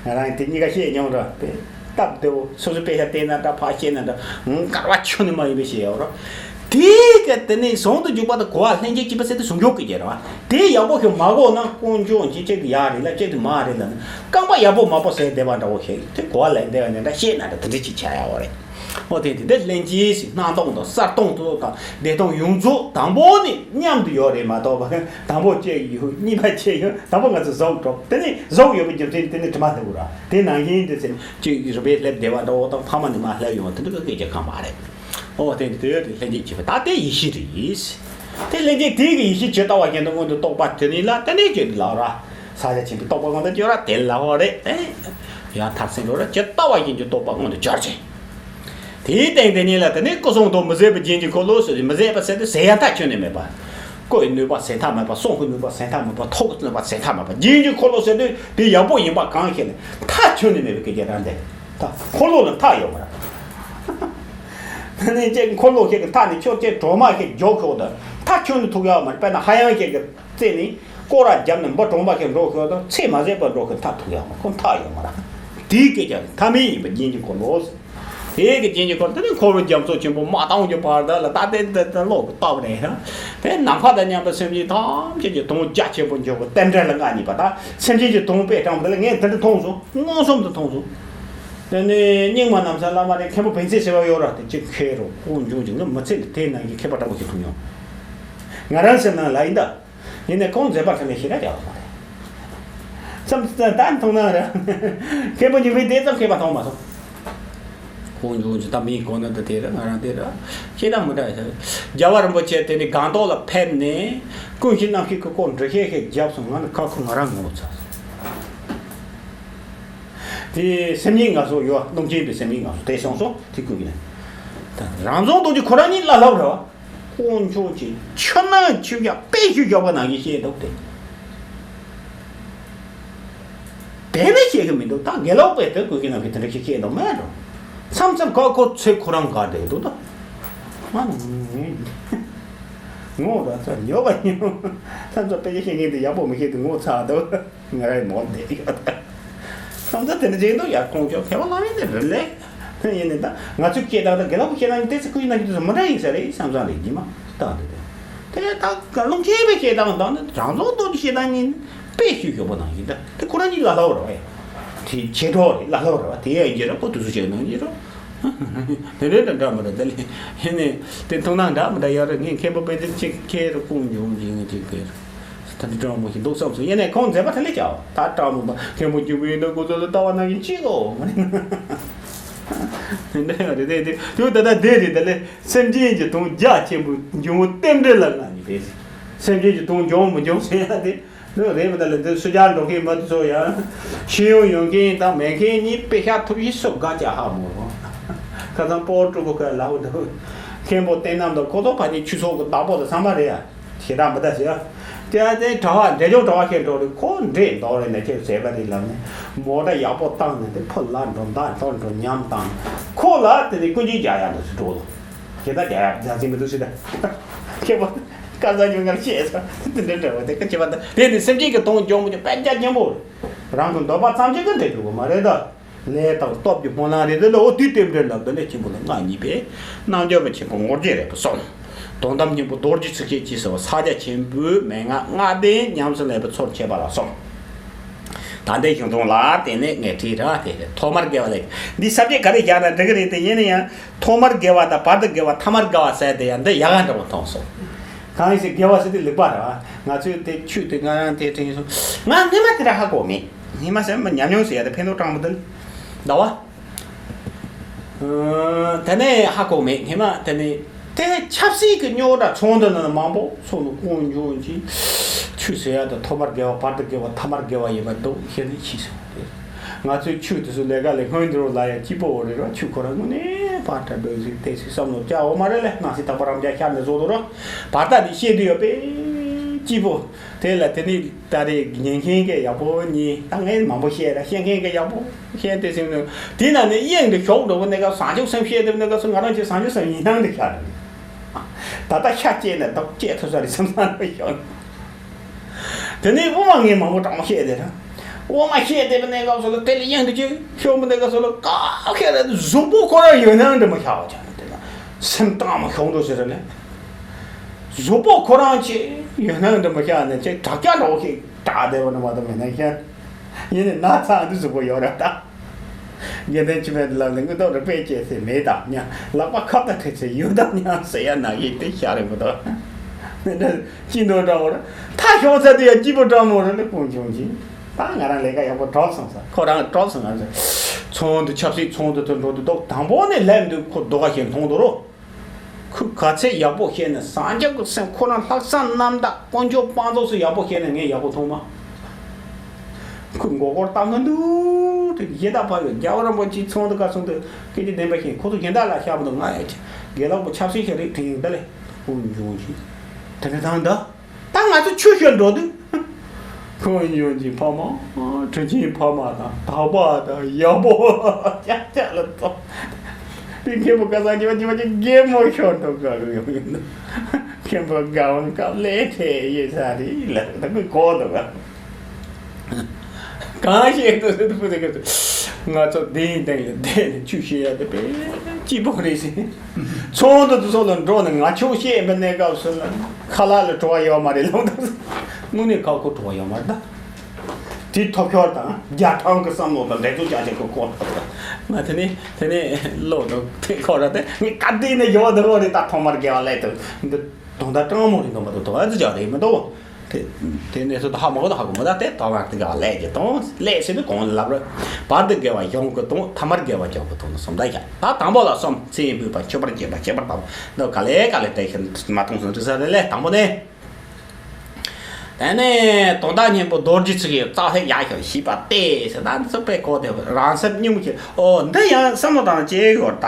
ང་རང་དེ་གཉིས་ཀ་བཤད་མྱོང་ར་པས། སྟབས་བདེ་བོ་སོ་སོའི་དཔེ་ཆ་བལྟས་ན་འདྲ་ཕར་བཤད་ན་འདྲ་འགལ་བ་ཁྱོན་ནས་མ་ཡིན་པའི་བཤད་ཡོད་ར། དེ་ག་དེ་ནས་ཟུང་དུ་འཇུག་པ་དང་གོ་བ་ལྷན་ཅིག་སྐྱེས་པ་ཟེར་དེ་ཟུང་འཇུག་གི་རྒྱུ་རེད་བ། དེ་ཡག་པོ་ཞིག་མ་གོ་ན་དཀོན་མཆོག་གཅིག་གཅིག་དེ་ཡག་རེད་ལ་གཅིག་དེ་མ་རེད་ལ་ན་རྐང་པ་ཡག་པོ་མ་པོ་ཟེར་བསྡད་པ་འདྲ་བོ་ཞིག་དེ་གོ་བ་ལེན་བསྡད་པ་ནས་འདྲ་བཤད་ན་འདྲ་དེ་འདྲ་ཅིག་བྱ་ཡག་བ་རེད། ཨོ་དེ་དེ་འདྲ་ལྷན་སྐྱེས་ཤིག་སྣང་སྟོང་དང་གསལ་སྟོང་དུ་དང་བདེ་སྟོང་ཡོངས་རྫོགས་དང་པོ་ནི་མཉམ་དུ་ཡོད་རེད་མ་གཏོགས་པ། དང་པོ་སྐྱེ་ཡོད། གཉིས་པ་སྐྱེ་ཡོད། དང་པོ་ང་ཚོ་གཟུགས་འགྲོ། དེ་ནི་གཟུགས་ཡོད་པའི་རྒྱུ་མཚན་དེ་ནི་དྲི་མ་ལྷུང་ར། དེ་ནང་བཞིན་དེ་ཚེ་གཅིག་རུས་པའི་ལྷེབ་བདེ་བ་འདྲ་བོ་དང་ཕ་མ་ནི་མ་ལྷེབ་ཡོང་བ་དེ་འདྲ་གི་སྐད་ཆ་གང་མ་རེད། ཨོ་དེ་འདི་དེ་ལྷན་སྐྱེས་སྐྱེས་པ་ད་དེ་ཡེ་ཤེས་རེད། དེ་ལྷན་སྐྱེས་དེ་གི་ཡེ་ཤེས་ཇི་ལྟ་བ་བཞིན་དུ་མངོན་དུ་རྟོགས་པ་དེ་ནི་ལ་དེ་ནས་ཇི་ལྟ་བ་ར། ས་ཆ་ཆེན་པོའི་རྟོགས་པ་མངོན་དུ་གྱུར་ར་དེ་ལ་ཧོ་རེད། ཨེ། ཡང་མཐར་སེམས་འགྲོ་ར་ཇི་ལྟ་བ་བཞིན་གྱི་རྟོགས་པ་མངོན་དུ་གྱུར་ཅིང་། དེའི་སྟེང་དེ་ཉིད་ལ་དེ་ནས་སྐུ་གསུང་ཐུགས་མི་ཟད་པའི་རྒྱན་གྱི་འཁོར་ལོ་ཟེར་ཏེ། མི་ཟད་པ་ཟེར་དུས་ཟད་ཡ་མཐའ་ཁྱོན་ནས་མེད་པ། སྐུ་ཡི་ནུས་པ་ཟད་མཐའ་མེད་པ། གསུང་གི་ནུས་པ་ཟད་མཐའ་མེད་པ། ཐུགས་ཀྱི་ནུས་པ་ཟད་མཐའ་མེད་པ། རྒྱན་གྱི་འཁོར་ལོ་ཟེར་དུས་དེ་ཡག་པོ་ཡིན་པ་གང་ཞིག་ནས་མཐའ་ཁྱོན་ནས་མེད་པའི་སྐད་ཆ་རང་དེ། ད་འཁོར་ལོ་ལ་མཐའ་ཡོད་མ་རེད། དེ་ནས་ཅེས་འཁོར་ལོ་ཞིག་གི་མཐའ་ནས་ཁྱོད་ཅེས་གྲོ་མ་ཞིག་འཇོག་ཤོག་ད་མཐའ་ཁྱོན་ནས་ཐུག་ཡག་མ་རེད། དཔེར་ན་ཧ་ཡང་ཞིག་གི་རྩེ་ནས་སྐོར་ར་བརྒྱབ་ནས་འབུ་གྲོང་པ་ཞིག་འགྲོ་ཤོག་ད་ཚེ་མ་ཟད་པར་འགྲོ་ཞིག་མཐའ་ཐུག་ཡག་མ་རེད། ཁོ་མཐའ་ཡོད་མ་རེད། དེའི་སྐད་ཆ་མཐའ་མེད་ཡིན་པ་རྒྱན་གྱི་འཁོར་ལོ། དེའི་གི་རྒྱན་གྱི་འཁོར་དེ་ནི་འཁོར་བའི་རྒྱ་མཚོ་ཆེན་པོ་མ་དང་གི་བར་དག་ལ་ད་ལྟའི་འདི་ལྟ་ལོག་གི་རྟགས་རེད། དེ་ནམ་མཁའ་དང་མཉམ་པའི་སེམས་ཅན་ཐམས་ཅད་ཀྱི་དོན་རྒྱ་ཆེན་པོ་འཇོག་པའི་རྟེན་འབྲེལ་ལ་མངའ་བརྙེས་པ་དང་། སེམས་ཅན་གྱི་དོན་དཔེ་དྲངས་པ་དེ་ལ་ངས་དེ་འདྲ་མཐོང་སོང་། མངོན་སུམ་དུ་མཐོང་སོང་། དེ་ནས་རྙིང་མ་རྣམས་སུ་བླ་མ་རེད། མཁན་པོ་བན་ཚེ་ཟེར་བ་ཡོད་ར། དེ་གཅིག་མཁས་རོ་ཀུན་འབྱུང་གི་ངས་མི་ཚེ་ལ་དེ་ནང་གི་མཁས་པ་འདྲ་བོ་ཞིག་མཐོང་མྱོང་། ང་རང་སེམས་ནང་ལ་ཡིན་ད། ཡིན་ནའི་ཁོང་མཛད་པ་ཁྲིད་ནས་ཞེ་དྲག་རྒྱག་པ་མ་རེད། བསམ་ད་མཐོང་སྣང་རེད། མཁན་པོ་འཇིགས་མེད་དེ་ཙམ་མཁས་པ་མཐོང་མ་སོང་། ཁོང་ཉུང་ཅིག་ད་མིའི་གོ་ན་ད་དེ་རེད། ང་རང་དེ་རེད། ཤེས་དང་མི་འདྲ་ཡ། རྒྱལ་བ་རིན་པོ་ཆེ་དེ་ནི་སྒང་ཏོག་ལ་ཕེབས་ནས་ཀུན་གཞི་རྣམ་ཤེས་ཀྱི་སྐོར་འགྲེལ་བཤད་ཞིག་བརྒྱབ་སོང་། ང་ནི་ཁ་ཁུ་ང་རང་ངོ་ཚ་སོང་། དེ་སེམས་ཉིད་ངལ་གསོ་ཡོད། རླུང་ཆེན་པའི་སེམས་ཉིད་ངལ་གསོ་དེ་སོང་སོང་དེ་ཀུན་གྱི་ནི། ད་རང་བྱུང་སྟོབས་ཀྱིས་ཁོ་རང་ཉིད་བླ་སློབ་རེད་བ། དཀོན་མཆོག་གི་ཆུ་ནང་ཆུ་བཞག་དཔེ་ཆུ་བཞག་པ་ནང་བཞིན་བཤད་འདུག་སྟེ། དེ་ནས་བཤད་གི་མི་འདུག་ད་དགེ་ལུགས་པས་དེ་ཀུན་གྱི་ནང་གི་དེ་འདྲ་ཞིག་བཤད་འདུག་མེད་འགྲོ། མཚམས་མཚམས་ཁོ་ཁོ་ཚེ་ཁོ་རང་དགའ་བསྡད་འདུག་ད། ང་ངོ་ར་ཚ་ཉོ་བ་ཉོ། མཚམས་མཚམས་དཔེ་ཆ་བཤད་མཁན་དེ་ཡག་པོ་མི་ཤེས་དུས་ངོ་ཚ་འདུག་ང་རའི་མོ་བསྡད་ཡོད། བསམ་ཚུལ་དེ་འདྲ་བྱེད་འདུག་ཡ། ཁོང་ཚོ་མཁས་པ་ལ་ཡིན་ཏེ་རེད་ལེ། ཡིན་ནི་ད་ང་ཚོའི་སྐད་གདངས་དང་དགེ་ལུགས་སྐད་གདངས་ཀྱི་ཏོག་ཙམ་ཁོ་ཡིན་ན་ཡིན་དུས་མི་འདྲ་ཡིན་ས་རེད་བསམ་བསམ་རེད། ཉི་མ་ལྟ་འདུག་སྟེ། དེ་ད་རླུང་ཆེན་པའི་སྐད་གདངས་དང་ནི་རང་བྱུང་སྟོབས་ཀྱི་སྐད་གདངས་གཉིས་དཔེ་ཤུལ་ཤུལ་པོ་ནང་བཞིན་ད་དེ་ཁོ་རང་གཉིས་བླ་སློབ་རེད་བ། དེ་མཁས་གྲོགས་རེད། བླ་སློབ་རེད་བ། དེ་ཡང་ཡིན་ར་ཁོ་དུས་ཚོད་ཅིག་ནང་ཡིན་ར། དེ་འདྲའི་འདྲ་འདྲ་མི་འདྲ་དེ་ལས་ཡིན་ནི་དེ་མཐོང་སྣང་འདྲ་མི་འདྲ་ཡོད་རེད། ངས་མཁན་པོ་དཔེ་དེབ་ཅིག་ཁྱེར་ཀུན་འབྱུང་ཅིག་ངས་ཅིག་ཁྱེར། ད་འདི་སྤྲང་མོ་ཞིག་འདུག་བསམ་སོང་། ཡིན་ནའི་ཁོང་མཛད་པ་དེ་ལས་ཀྱང་ད་སྤྲང་མོ་པ་མཁན་པོ་འཇིགས་མེད་འདི་ཁོ་ཚོ་ལ་ལྟ་བ་ནང་བཞིན་གཅིག་གོ། དེ་འདྲ་ཡང་རེད་དེ་དེ་དུས་ད་ལྟ་དེ་རེད། ད་ལས་སེམས་ཅན་གྱི་དོན་རྒྱ་ཆེན་པོ་འབྱུང་བོ་རྟེན་འབྲེལ་ལ་ང་གཉིས་པས་སེམས་ཅན་གྱི་དོན་འབྱུང་མི་འབྱུང་ཟེར་ཡ་དེ་འདི་རེད་མི་ད་ལས་འདི་སུ་ཇག་འགྲོ་མཁན་མ་དེ་ཚོ་ཡང་ཤེས་ཡོན་ཡོད་མཁན་དང་མེད་མཁན་གཉིས་དཔེ་ཤ་ཐུབ་ཡིན་སུ་དགའ་ཅག་ཧ་མོ་རོ། ཁ་སང་སྤོ་བོ་ཕྲུ་གུ་ཁ་ལ་འུ་འདུག་མཁན་པོ་བསྟན་རྣམ་དང་ཁོ་ཚོ་ཕ་ནི་ཆུ་ཚོགས་ཀྱི་བདག་པོ་དང་ཚང་མ་རེད་ཡ། ཞེ་དྲག་མི་ལྟ་ཞེས། དེ་ཡང་དེ་གྲྭ་བ་འབྲས་ལྗོངས་གྲྭ་བ་ཁྱེད་འགྲོ་རེད། ཁོ་འདྲེས་མདོག་རེད་ན་ཁྱེད་ཟས་པ་རེད་ལབ་ནས་མོ་ཊ་ཡག་པོ་བཏང་ནས་དེ་ཕོ་ལ་འགྲོ་མདའ་འགྲོ་འགྲོ་ཉམས་བཏང་། ཁོ་ལ་དེ་ནས་ཀུན་གྱིས་རྒྱག་ཡག་འདུག་སེ་འགྲོ་ལོ། ཁྱེད་ད་རྒྱག་ཡག་རྒྱག་ཟིན་མི་འདུག་ཟེར་ད། ཁྱེད་པོ་སྐལ་བཟང་ཉུང་ངར་བཤད་ས་དེ་འདྲ་འདྲ་བ་དེ་ཁ་ཁྱེད་པ་ད་དེ་ནས་སེམས་ཅན་གྱི་དོན་སྐྱོང་མི་ཆོག་པད་རྒྱ་ཆེན་པོ་རང་གི་འདོད་པ་ཙམ་ཅིག་གི་འདྲ་འགྱུར་བ་མ་རེད་ད། ལས་དང་སྟོབས་ཀྱི་སྨོན་ལམ་རེ་རེ་ལ་འོ་དེའི་རྟེན་འབྲེལ་ལ་འདི་ལས་ཆེན་པོ་ལ་མངའ་བརྙེས་པས་རྣལ་འབྱོར་པ་ཆེན་པོ་ངོ་རྒྱལ་རབ་ཏུ་སོང་། དོན་དམ་སྙིང་པོ་རྡོ་རྗེ་ཚིགས་བཅད་ཅེས་ཟེར་བ་ཕྱག་རྒྱ་ཆེན་པོའི་མན་ངག་ལྔ་ལྡན་ཉམས་སུ་ལེན་པའི་ཚུལ་འཆད་པ་ལ་སོགས། ད་ལྟའི་གཞུང་དྲུང་ལ་བརྟེན་ནས་ངས་བྲིས་ར་དེ་རེད། ཐོག་མར་དགེ་བ་ལས་འདི་ས་བཅད་ག་རེ་བཞག་ན་འགྲིག་གི་རེད་དེ། ཡིན་ན་ཡང་ཐོག་མར་དགེ་བ་དང་བར་དུ་དགེ་བ་ཐ་མར་དགེ་བ་ཟེར་དེ་ཡང་འདི་ཡག་ག་འདྲ་བོ་མཐོང་སོང་། གང་ཡིན་ཟེར་དགེ་བ་ཟེར་དེ་ལེགས་པ་རེད་བ། ང་ཚོས་དེ་ཆོས་དེ་ང་རང་དེ་དྲན་སོང་། ང་སྔོན་མ་དེ་འདྲ་ཧ་གོ་མེད། སྔོན་མ་ཟེར་ན་ཉམས་མྱོང་ཟེར་ཡ་དེ་ཕན་ཐོགས་དྲང་པོ་དེ་ལ་ཟླ་བ། དེ་ནས་ཧ་གོ་མེད། སྔོན་མ་དེ་ནས་དེ་ཆབ་སྲིད་ཀྱི་རྙོག་དྲ་ཚོགས་འདུ་ནང་ལ་མང་པོ་ཚོགས་ནས་ཀུན་འབྱུང་གིས་ཆོས་ཟེར་ཡ་དེ་ཐོག་མར་དགེ་བ་བར་དུ་དགེ་བ་ཐ་མར་དགེ་བ་ཡིན་པ་འདུག་ཤེས་ནས་ཤེས་སོང་། དེ་ང་ཚོའི་ཆོས་དེ་ཚོ་ལས་ཀ་ལས་སྔོན་འགྲོ་ལ་ཡང་སྐྱིད་པོ་འོ་རེད་ར། ཆོས་ཁོ་རང་དངོས་གནས་ཕར་དྲག་འདོད་ཟིག་དེ་ཚོའི་བསམ་བློ་བྱ་འོ་མ་རེད་ལས། སྣང་སྲིད་དག་པ་རང་རྒྱ་ཤར་ནས་བཟོ་དོ་ར། བར་ཐག་འདི་ཤེས་དུས་ཡོད་པས་སྐྱིད་པོ། དེ་ལ་དེ་ནི་ད་རེས་ཉན་མཁན་གྱི་ཡག་པོ་གཉིས་ད་ངས་མང་པོ་བཤད་ར། བཤད་མཁན་གྱི་ཡག་པོ་བཤད་དེ་སེམས་ནས་དེ་ན་ནི་དབྱིངས་འདི་ཞོག་འགྲོ་བ་ནས་ཀ་བཟང་ཕྱོགས་སེམས་བཤད་དེ་ནས་ཀ་སུ་ང་རང་ཆེ་བཟང་ཕྱོགས་སེམས་ཡིན་སྣང་འདི་ཤར་ར། ད་ལྟ་ཤ་བཅད་ནས་ད་བཅད་ཐུབ་ས་རེད་བསམ་སྣང་ཞོག་དེ་ནས་དབུ་མ་ངས་མང་པོ་དྲང་བཤད་དེ་ར། དབུ་མ་བཤད་དེ་བ་ནས་ཀ་སུ་ལ་དེ་ལ་དབྱིངས་འདི་ཅིག་ཤོག་མི་ནས་ཀ་སུ་ལ་ཀ་ཁེ་ར་གཟུགས་པོ་ཁོ་རང་ཡོད་སྣང་འདི་མ་ཤར་བ་ཆ་ནས་དེ་ན་སེམས་གཏང་མ་ཞོག་འགྲོ་ཟེར་ར་ལས། གཟུགས་པོ་ཁོ་རང་ཆེ་ཡོད་སྣང་འདི་མ་ཤར་ནས་ཆེ་དྲག་ཅག་འདྲ་བོ་ཞིག་དྲག་བསྡད་པ་ནི་མ་གཏོགས་མེད་ན་ཤར། ཡིན་ནའི་ན་ཚ་འདི་གཟུགས་པོ་ཡོད་རེད་ད། དགེ་ལྡན་ཕྱི་མའི་ལམ་ནས་དངུལ་ཐོག་རེ་དཔེ་བྱས་ཚེ་མེད་དམ་སྙམ། ལག་པ་ཁ་བཏགས་ཁྲིད་ཚེ་ཡོད་དམ་སྙམ་ཟེར་ཡ་ནང་བཞིན་དེ་ཤ་རེ་མི་འདུག་སྐྱིད་འདོད་འདྲ་བོ་རེད། ཐག་ཤོང་ཚད་དེ་ཡང་སྐྱིད་པོ་འདྲ་མོ་རེད་ལ་ཀུན་འབྱུང་གིས། ད་ང་རང་ལས་ཀ་ཡག་པོ་གྲོལ་སོང་ཟེར། ཁོ་རང་གྲོལ་སོང་ང་ཟེར། ཚོང་དུ་ཆབ་སྲིད་ཚོང་དུ་དུ་འགྲོ་དུ་འདུག་དང་པོ་ནས་ལབ་འདུག་ཁོ་རྡོ་ཁ་ཞིག་མཐོང་འདུག་རོ། ཁོས་ག་ཚད་ཡག་པོ་བཤད་ན་སངས་རྒྱས་ཀྱི་སེམས་ཁོ་རང་ལྷག་བསམ་རྣམ་དག་དཀོན་མཆོག་དཔང་རྫོགས་སུ་ཡག་པོ་བཤད་ན་ངས་ཡག་པོ་མཐོང་མ། ཁོས་མགོ་སྐོར་བཏང་གི་འདུག་དེ་གཞན་དག་ཕ་ཡོད་རྒྱལ་བ་རིན་པོ་ཆེའི་ཚོགས་འདུ་ག་ཚོགས་འདུ་སྐད་ཆ་བདེན་པ་བཤད་ཁོ་ཚོ་གཞན་དག་ལ་བཤད་པ་དང་ང་ཡ་ཆེ་རྒན་ལགས་པོ་ཆབ་སྲིད་ཤ་རིགས་དྲན་ཡོང་ད་ལེ་ཀུན་འབྱུང་ཞིག་དེ་འདྲ་དང་འདྲ། ད་ང་ཚོ་ཆོས་བཤད་འགྲོ་དུས། ཁོང་ཡོང་གི་ཕ་མ། དྲིན་ཆེན་ཕ་མ་དང་དག་པ་དང་ཡག་པོ། ཅག་ཅག་ལ་ཐོབ། དེ་མཁན་པོ་ཀ་ས་ཉི་མ་ཉི་མ་ཅིག་རྒན་མོ་ཤོར་འདུག་ག་རུ་ཡོང་ཡོང་འདུག་མཁན་པོ་དགའ་བོ་སྐབས་ལས་ཁྲེལ་ཡོད་ས་རེད་ལ་ད་ཁོས་གོ་འདུག་ག་གང་ཤེས་འདུག་ཟེར་དུས་ཁོ་ཚོ་གིས་ང་ཚོ་འདིའི་སྟེང་ལ་བསྡད་ནས་ཆོས་བཤད་ཡ་དེ་དཔེ་སྐྱིད་པོ་རེད་ཟེར། ཚོགས་འདུ་དེ་ཚོ་ལ་འགྲོ་ནས་ང་ཆོས་བཤད་པའི་གནས་སྐབས་སུ་ལ་ཁ་ལག་ལ་བྲོ་བ་ཡོད་མ་རེད་ལབ་འདུག་དངོས་གནས་ཁ་ཁོ་བྲོ་བ་ཡོད་མ་རེད་ད། དེ་ཐོབ་ཤོར་དང་རྒྱ་ཐང་གི་བསམ་བློ་དང་འགྲན་རྩོད་བྱ་བྱེད་ཁོ་ཁོ་ང་དེ་ནས་དེ་ནས་ལོག་འགྲོ་དེ་ཁོ་ར་དེ་ངས་བཀའ་དྲིན་ནས་ཡོད་དེ་ཁོ་རེད་ད་ཐོག་མར་དགེ་བ་ལས་དང་འདི་དོན་དག་སྤྲང་མོ་རེད་འདུག་མ་གཏོགས་དོན་དག་ཅི་བྱ་རེད་མི་འདུག་དེ་དེ་ནས་སུ་ད་ཧ་མ་གོ་ད་ཧ་གོ་མ་ད་དེ་ད་བར་དེ་ག་ལས་ཀྱི་དང་ལས་ཟེར་ནི་གོང་ལ་ལབ་ར་བར་དུ་དགེ་བ་ཡོང་གི་དང་ཐ་མར་དགེ་བ་ཡོང་གི་དང་གསུམ་ད་ཡ་ད་དང་པོ་ལ་གསུམ་ཚེ་འབུལ་བ་མཆོད་པར་བྱེད་པ་ཁྱད་པར་དང་འདི་ག་ལས་ག་ལས་དེ་ཤི་མ་གཏོང་སོང་ཅི་ས་རེ་ལས་དང་པོ་ནས། དེ་ནས་དོན་དག་སྙིང་པོ་རྡོ་རྗེ་ཚིག་གི་རྩ་ལྷད་ཡག་ཤོས་ཤེས་པ་སྟེ་ཟེར་ད་འདི་ཚོ་དཔེ་གོ་དེ་རང་སེམས་སྙིང་པོ་ཁྱེར་ཨོ་འདི་ཡང་བསམ་བློ་བཏང་བྱས་ཡོད་ད།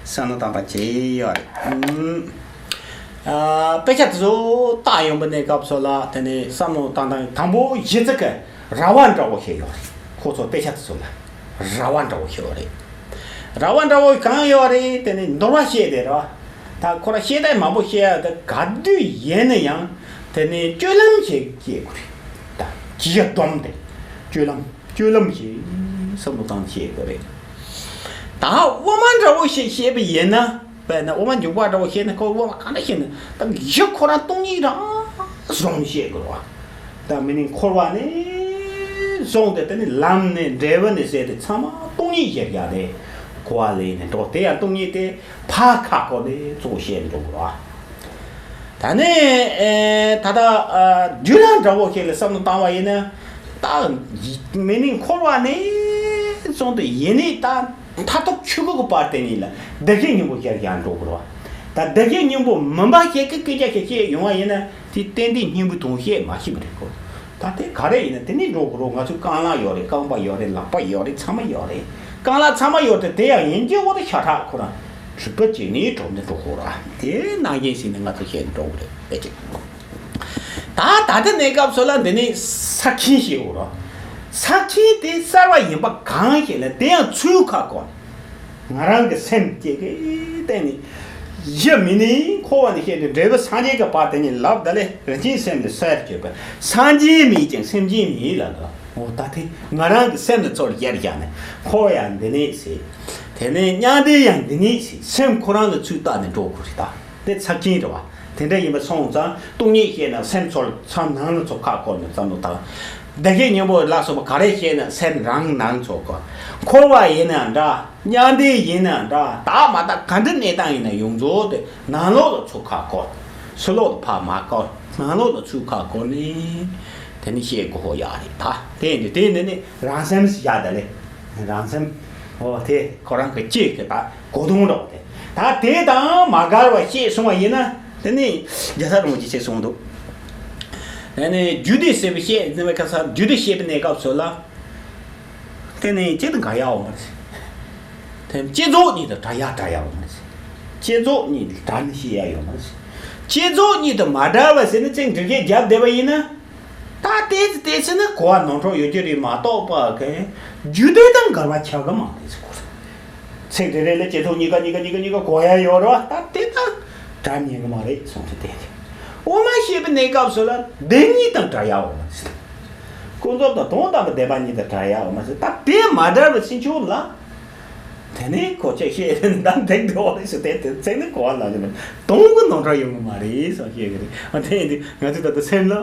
བསམ་བློ་བཏང་བྱས་ཡོད་རེད། ཨུམ། ཨ། དཔེ་ཆ་དེ་ཚོ་བལྟ་ཡོང་པ་ནས་སྐབས་སུ་ལ་དེ་ནས་བསམ་བློ་བཏང་སྟངས་དང་པོ་གཞི་རྩ་གི་ར་བ་འདྲ་བོ་ཞིག་ཡོད་རེད། ཁོ་ཚོ་དཔེ་ཆ་དེ་ཚོ་ལ་ར་བ་འདྲ་བོ་ཞིག་ཡོད་རེད། ར་བ་འདྲ་བོ་གང་ཡོད་རེད་དེ་ནས་འདོར་བ་བཤད་དེ་ར་བ། ད་ཁོ་ར་བཤད་དེ་མང་པོ་བཤད་ཡ་དེ་ག་དུས་ཡིན་ན་ཡང་དེ་ནས་སྤྱོད་ལམ་ཞིག་བཤད་དགོས་རེད། ད་ཇི་ཡ་སྡོམ་དེ་སྤྱོད་ལམ་སྤྱོད་ལམ་ཞིག་བསམ་བློ་བཏང་བཤད་དགོས་རེད། ད་དབུ་མ་འདྲ་བོ་ཞིག་བཤད་པ་ཡིན་ན། དཔེར་ན་དབུ་མ་འཇུག་པ་འདྲ་བོ་བཤད་ན་ཁོ་དབུ་མ་གང་འདྲ་བཤད་ན་ད་གཞི་ཁོ་རང་སྟོང་ཉིད་རང་བཟུང་བཤད་དགོས་རེད་བ། ད་མི་ནི་འཁོར་བ་ནས་བཟུང་སྟེ་དེ་ནི་ལམ་ནས་འབྲས་བུ་ནས་ཟེར་ཏེ་ཚང་མ་སྟོང་ཉིད་ཟེར་ཡ་དེ་གོ་བ་ལེན་ནས་འགྲོ་དེ་ཡང་སྟོང་ཉིད་དེ་ཕར་ཁ་སྐོར་ནས་གཙོ་བོ་བཤད་འགྲོ་དགོས་རེད་བ། ད་ནི་ཨེ་ད་ལྟ་ཨ་རྒྱུད་ལ་འདྲ་བོ་ཞིག་ལ་བསམ་བློ་བཏང་བ་ཡིན་ན་ད་མི་ནི་འཁོར་བ་ནས་བཟུང་སྟེ་ཡེ་ནས་ད། མཐར་ཐུག་ཆོས་སྐུ་གི་བར་དེ་ཉིད་ལ་བདེ་གཤེགས་སྙིང་པོ་ཞེས་ཀྱང་འགྲོ་དགོས་རེད་བ། ད་བདེ་གཤེགས་སྙིང་པོ་མིན་པ་ཞིག་གི་སྐད་ཆ་ཞིག་བཤད་ཡོང་བ་ཡིན་ན་དེ་ཏན་ཏན་སྙིང་པོའི་དོན་བཤད་མ་ཤེས་པ་རེད་གོ། ད་དེ་ག་རེ་ཡིན་ན་དེ་ནས་འགྲོ་དགོས་རེད། ང་ཚོའི་རྐང་ལག་ཡོད་རེད། རྐང་པ་ཡོད་རེད། ལག་པ་ཡོད་རེད། མཚན་མ་ཡོད་རེད། རྐང་ལག་མཚན་མ་ཡོད་རེད། དེ་ཡང་ཡིན་གྱི་འོ་དེ་ཤ་ཁྲག་ཁོ་རང་རིག་པ་བྱས་ནས་གྲོལ་ནས་འགྲོ་དགོས་རེད། དེ་ནང་བཞིན་ཟིན་ནས་ང་ཚོ་བཤད་འགྲོ་དགོས་རེད་ཨེ་ཅིག་ད་ད་ལྟ་གནས་སྐབས་སུ་ལ་འདི་ནི་ས་ཁྱིམ་ཞེས་འོ་ར། ས་ཁྱིམ་དེ་གསར་བ་ཡིན་པ་གང་ཞིག་ལ་དེ་ཡང་ཚུལ་ཁ་གོ། ང་རང་གི་སེམས་སྐྱེ་གི་བརྟེན་ནས་གཞི་མི་ནི་འཁོར་བ་ནི་བཤད་དུ་འབྲས་བུ་སངས་རྒྱས་ཀྱི་བར་དེ་ཉིད་ལབ་ད་ལས་རིན་ཆེན་སེམས་ནི་གསལ་གྱུར་པ་སངས་རྒྱས་མིན་ཀྱང་སེམས་ཅན་མིན་ལ་འདོད། འོ་ད་དེ་ང་རང་གི་སེམས་ནི་ཚོར་རྒྱལ་བཞག་ནས་འཁོར་བ་ཡང་འདི་ནས་ཟེར། དེ་ནས་མྱང་འདས་ཡང་འདི་ནས་ཟེར་སེམས་ཁོ་རང་ལ་ཚུལ་བལྟ་ནས་འགྲོ་དགོས་རེད་ད། དེ་ཚབས་ཆེན་རེད་བ། དེ་འདྲ་ཡིན་པ་སོང་ཙང་སྟོང་ཉིད་ཤེས་ན་སེམས་ཚོར་མཚམས་ནང་ལ་ཚོ་ཁ་བསྐོར་ནས་བསམ་བློ་བཏང་། བདེ་གཤེགས་སྙིང་པོ་ལ་སོགས་པ་ག་རེ་ཤེས་ན་སེམས་རང་ནང་ཚོ་ཁོ། འཁོར་བ་ཡིན་ན་འདྲ། མྱང་འདས་ཡིན་ན་འདྲ། བདག་མ་བདག་ག་འདྲ་གནས་སྟངས་ཡིན་ན་ཡོངས་རྫོགས་དེ་ནང་ལོགས་ལ་ཚོ་ཁ་བསྐོར། ཕྱི་ལོགས་ལ་ཕར་མ་བསྐོར། ནང་ལོགས་ལ་ཚུར་ཁ་བསྐོར་ནས་དེ་ནི་ཤེས་དགོས་ཡ་རེད་ད། དེ་ཡིན་དུས་དེ་ནི་ནི་རང་སེམས་ཤིག་ཡ་ད་ལེ། རང་སེམས། འོ་དེ་ཁོ་རང་གི་ལྕེ་གི་ད་གོ་དོན་འདྲ་བོ་དེ། ད་དེ་དང་མ་འགལ་བ་ཤེས་སོང་བ་ཡིན་ན་དེ་ནི་རྒྱལ་ཚབ་རིན་པོ་ཆེ་ཞེས་གསུངས་འདུག་དེ་ནི་རྒྱུད་སྡེ་ཟེར་བའི་བཤད་ཟིན་པའི་ཁ་སང་རྒྱུད་སྡེ་བཤད་པའི་གནས་སྐབས་སུ་ལ། དེ་ནི་གཅིག་དང་འགལ་ཡག་ཡོད་མ་རེད། དེ་བསྐྱེད་རྫོགས་གཉིས་དང་བྲལ་ཡག་བྲལ་ཡག་ཡོད་མ་རེད། བསྐྱེད་རྫོགས་གཉིས་བྲལ་ནས་བཤད་ཡག་ཡོད་མ་རེད། བསྐྱེད་རྫོགས་གཉིས་དང་མ་བྲལ་བ་ཟེར་ནས་ཅིག་འགྲེལ་བཤད་བརྒྱབ་བསྡད་པ་ཡིན་ན། ད་ལྟའི་ལྟས་ཚེ་ནི་གོ་བ་ནོར་འགྲོ་ཡོད་ཀྱི་རེད་མ་གཏོགས་པ་གི་རྒྱུད་སྡེ་དང་འགལ་བ་ཆགས་ཀྱི་མ་རེད་ཟེར་གོ་རེད། ཚིག་དེ་རེ་ལ་བསྐྱེད་རྫོགས་གཉིས་ཀ་གཉིས་ཀ་གཉིས་ཀ་གཉིས་ཀ་གོ་ཡ་ཡོད་རེད་བ། ད་དེ་དང་འདྲ་ཉན་གི་མ་རེད་གསུངས་ཏེ་བསྟན་ཏེ། དབུ་མ་བཤད་པའི་གནས་སྐབས་སུ་ལ་དེ་གཉིས་དང་འདྲ་ཡ་འོ་མ་ཟེར། ཀུན་རྫོབ་དང་དོན་དམ་པའི་བདེན་པ་གཉིས་དང་འདྲ་ཡ་འོ་མ་ཟེར། ད་དེ་མ་འདྲ་བའི་ཕྱིན་ཆོག་ལ། དེ་ནས་གོ་ཆ་བཤད་ན་འདེགས་འགྲོ་རེད་ཟེར་ཏེ་དེ་ཚིག་ནི་གོ་བ་ལ་ནི་དོན་གྱི་ནོར་འཁྲུལ་ཡོང་གི་མ་རེད་གསུངས་བཤད་གི་རེད། དེ་ཡིན་དུས་ང་ཚོས་ད་ལྟ་སེམས་ལ་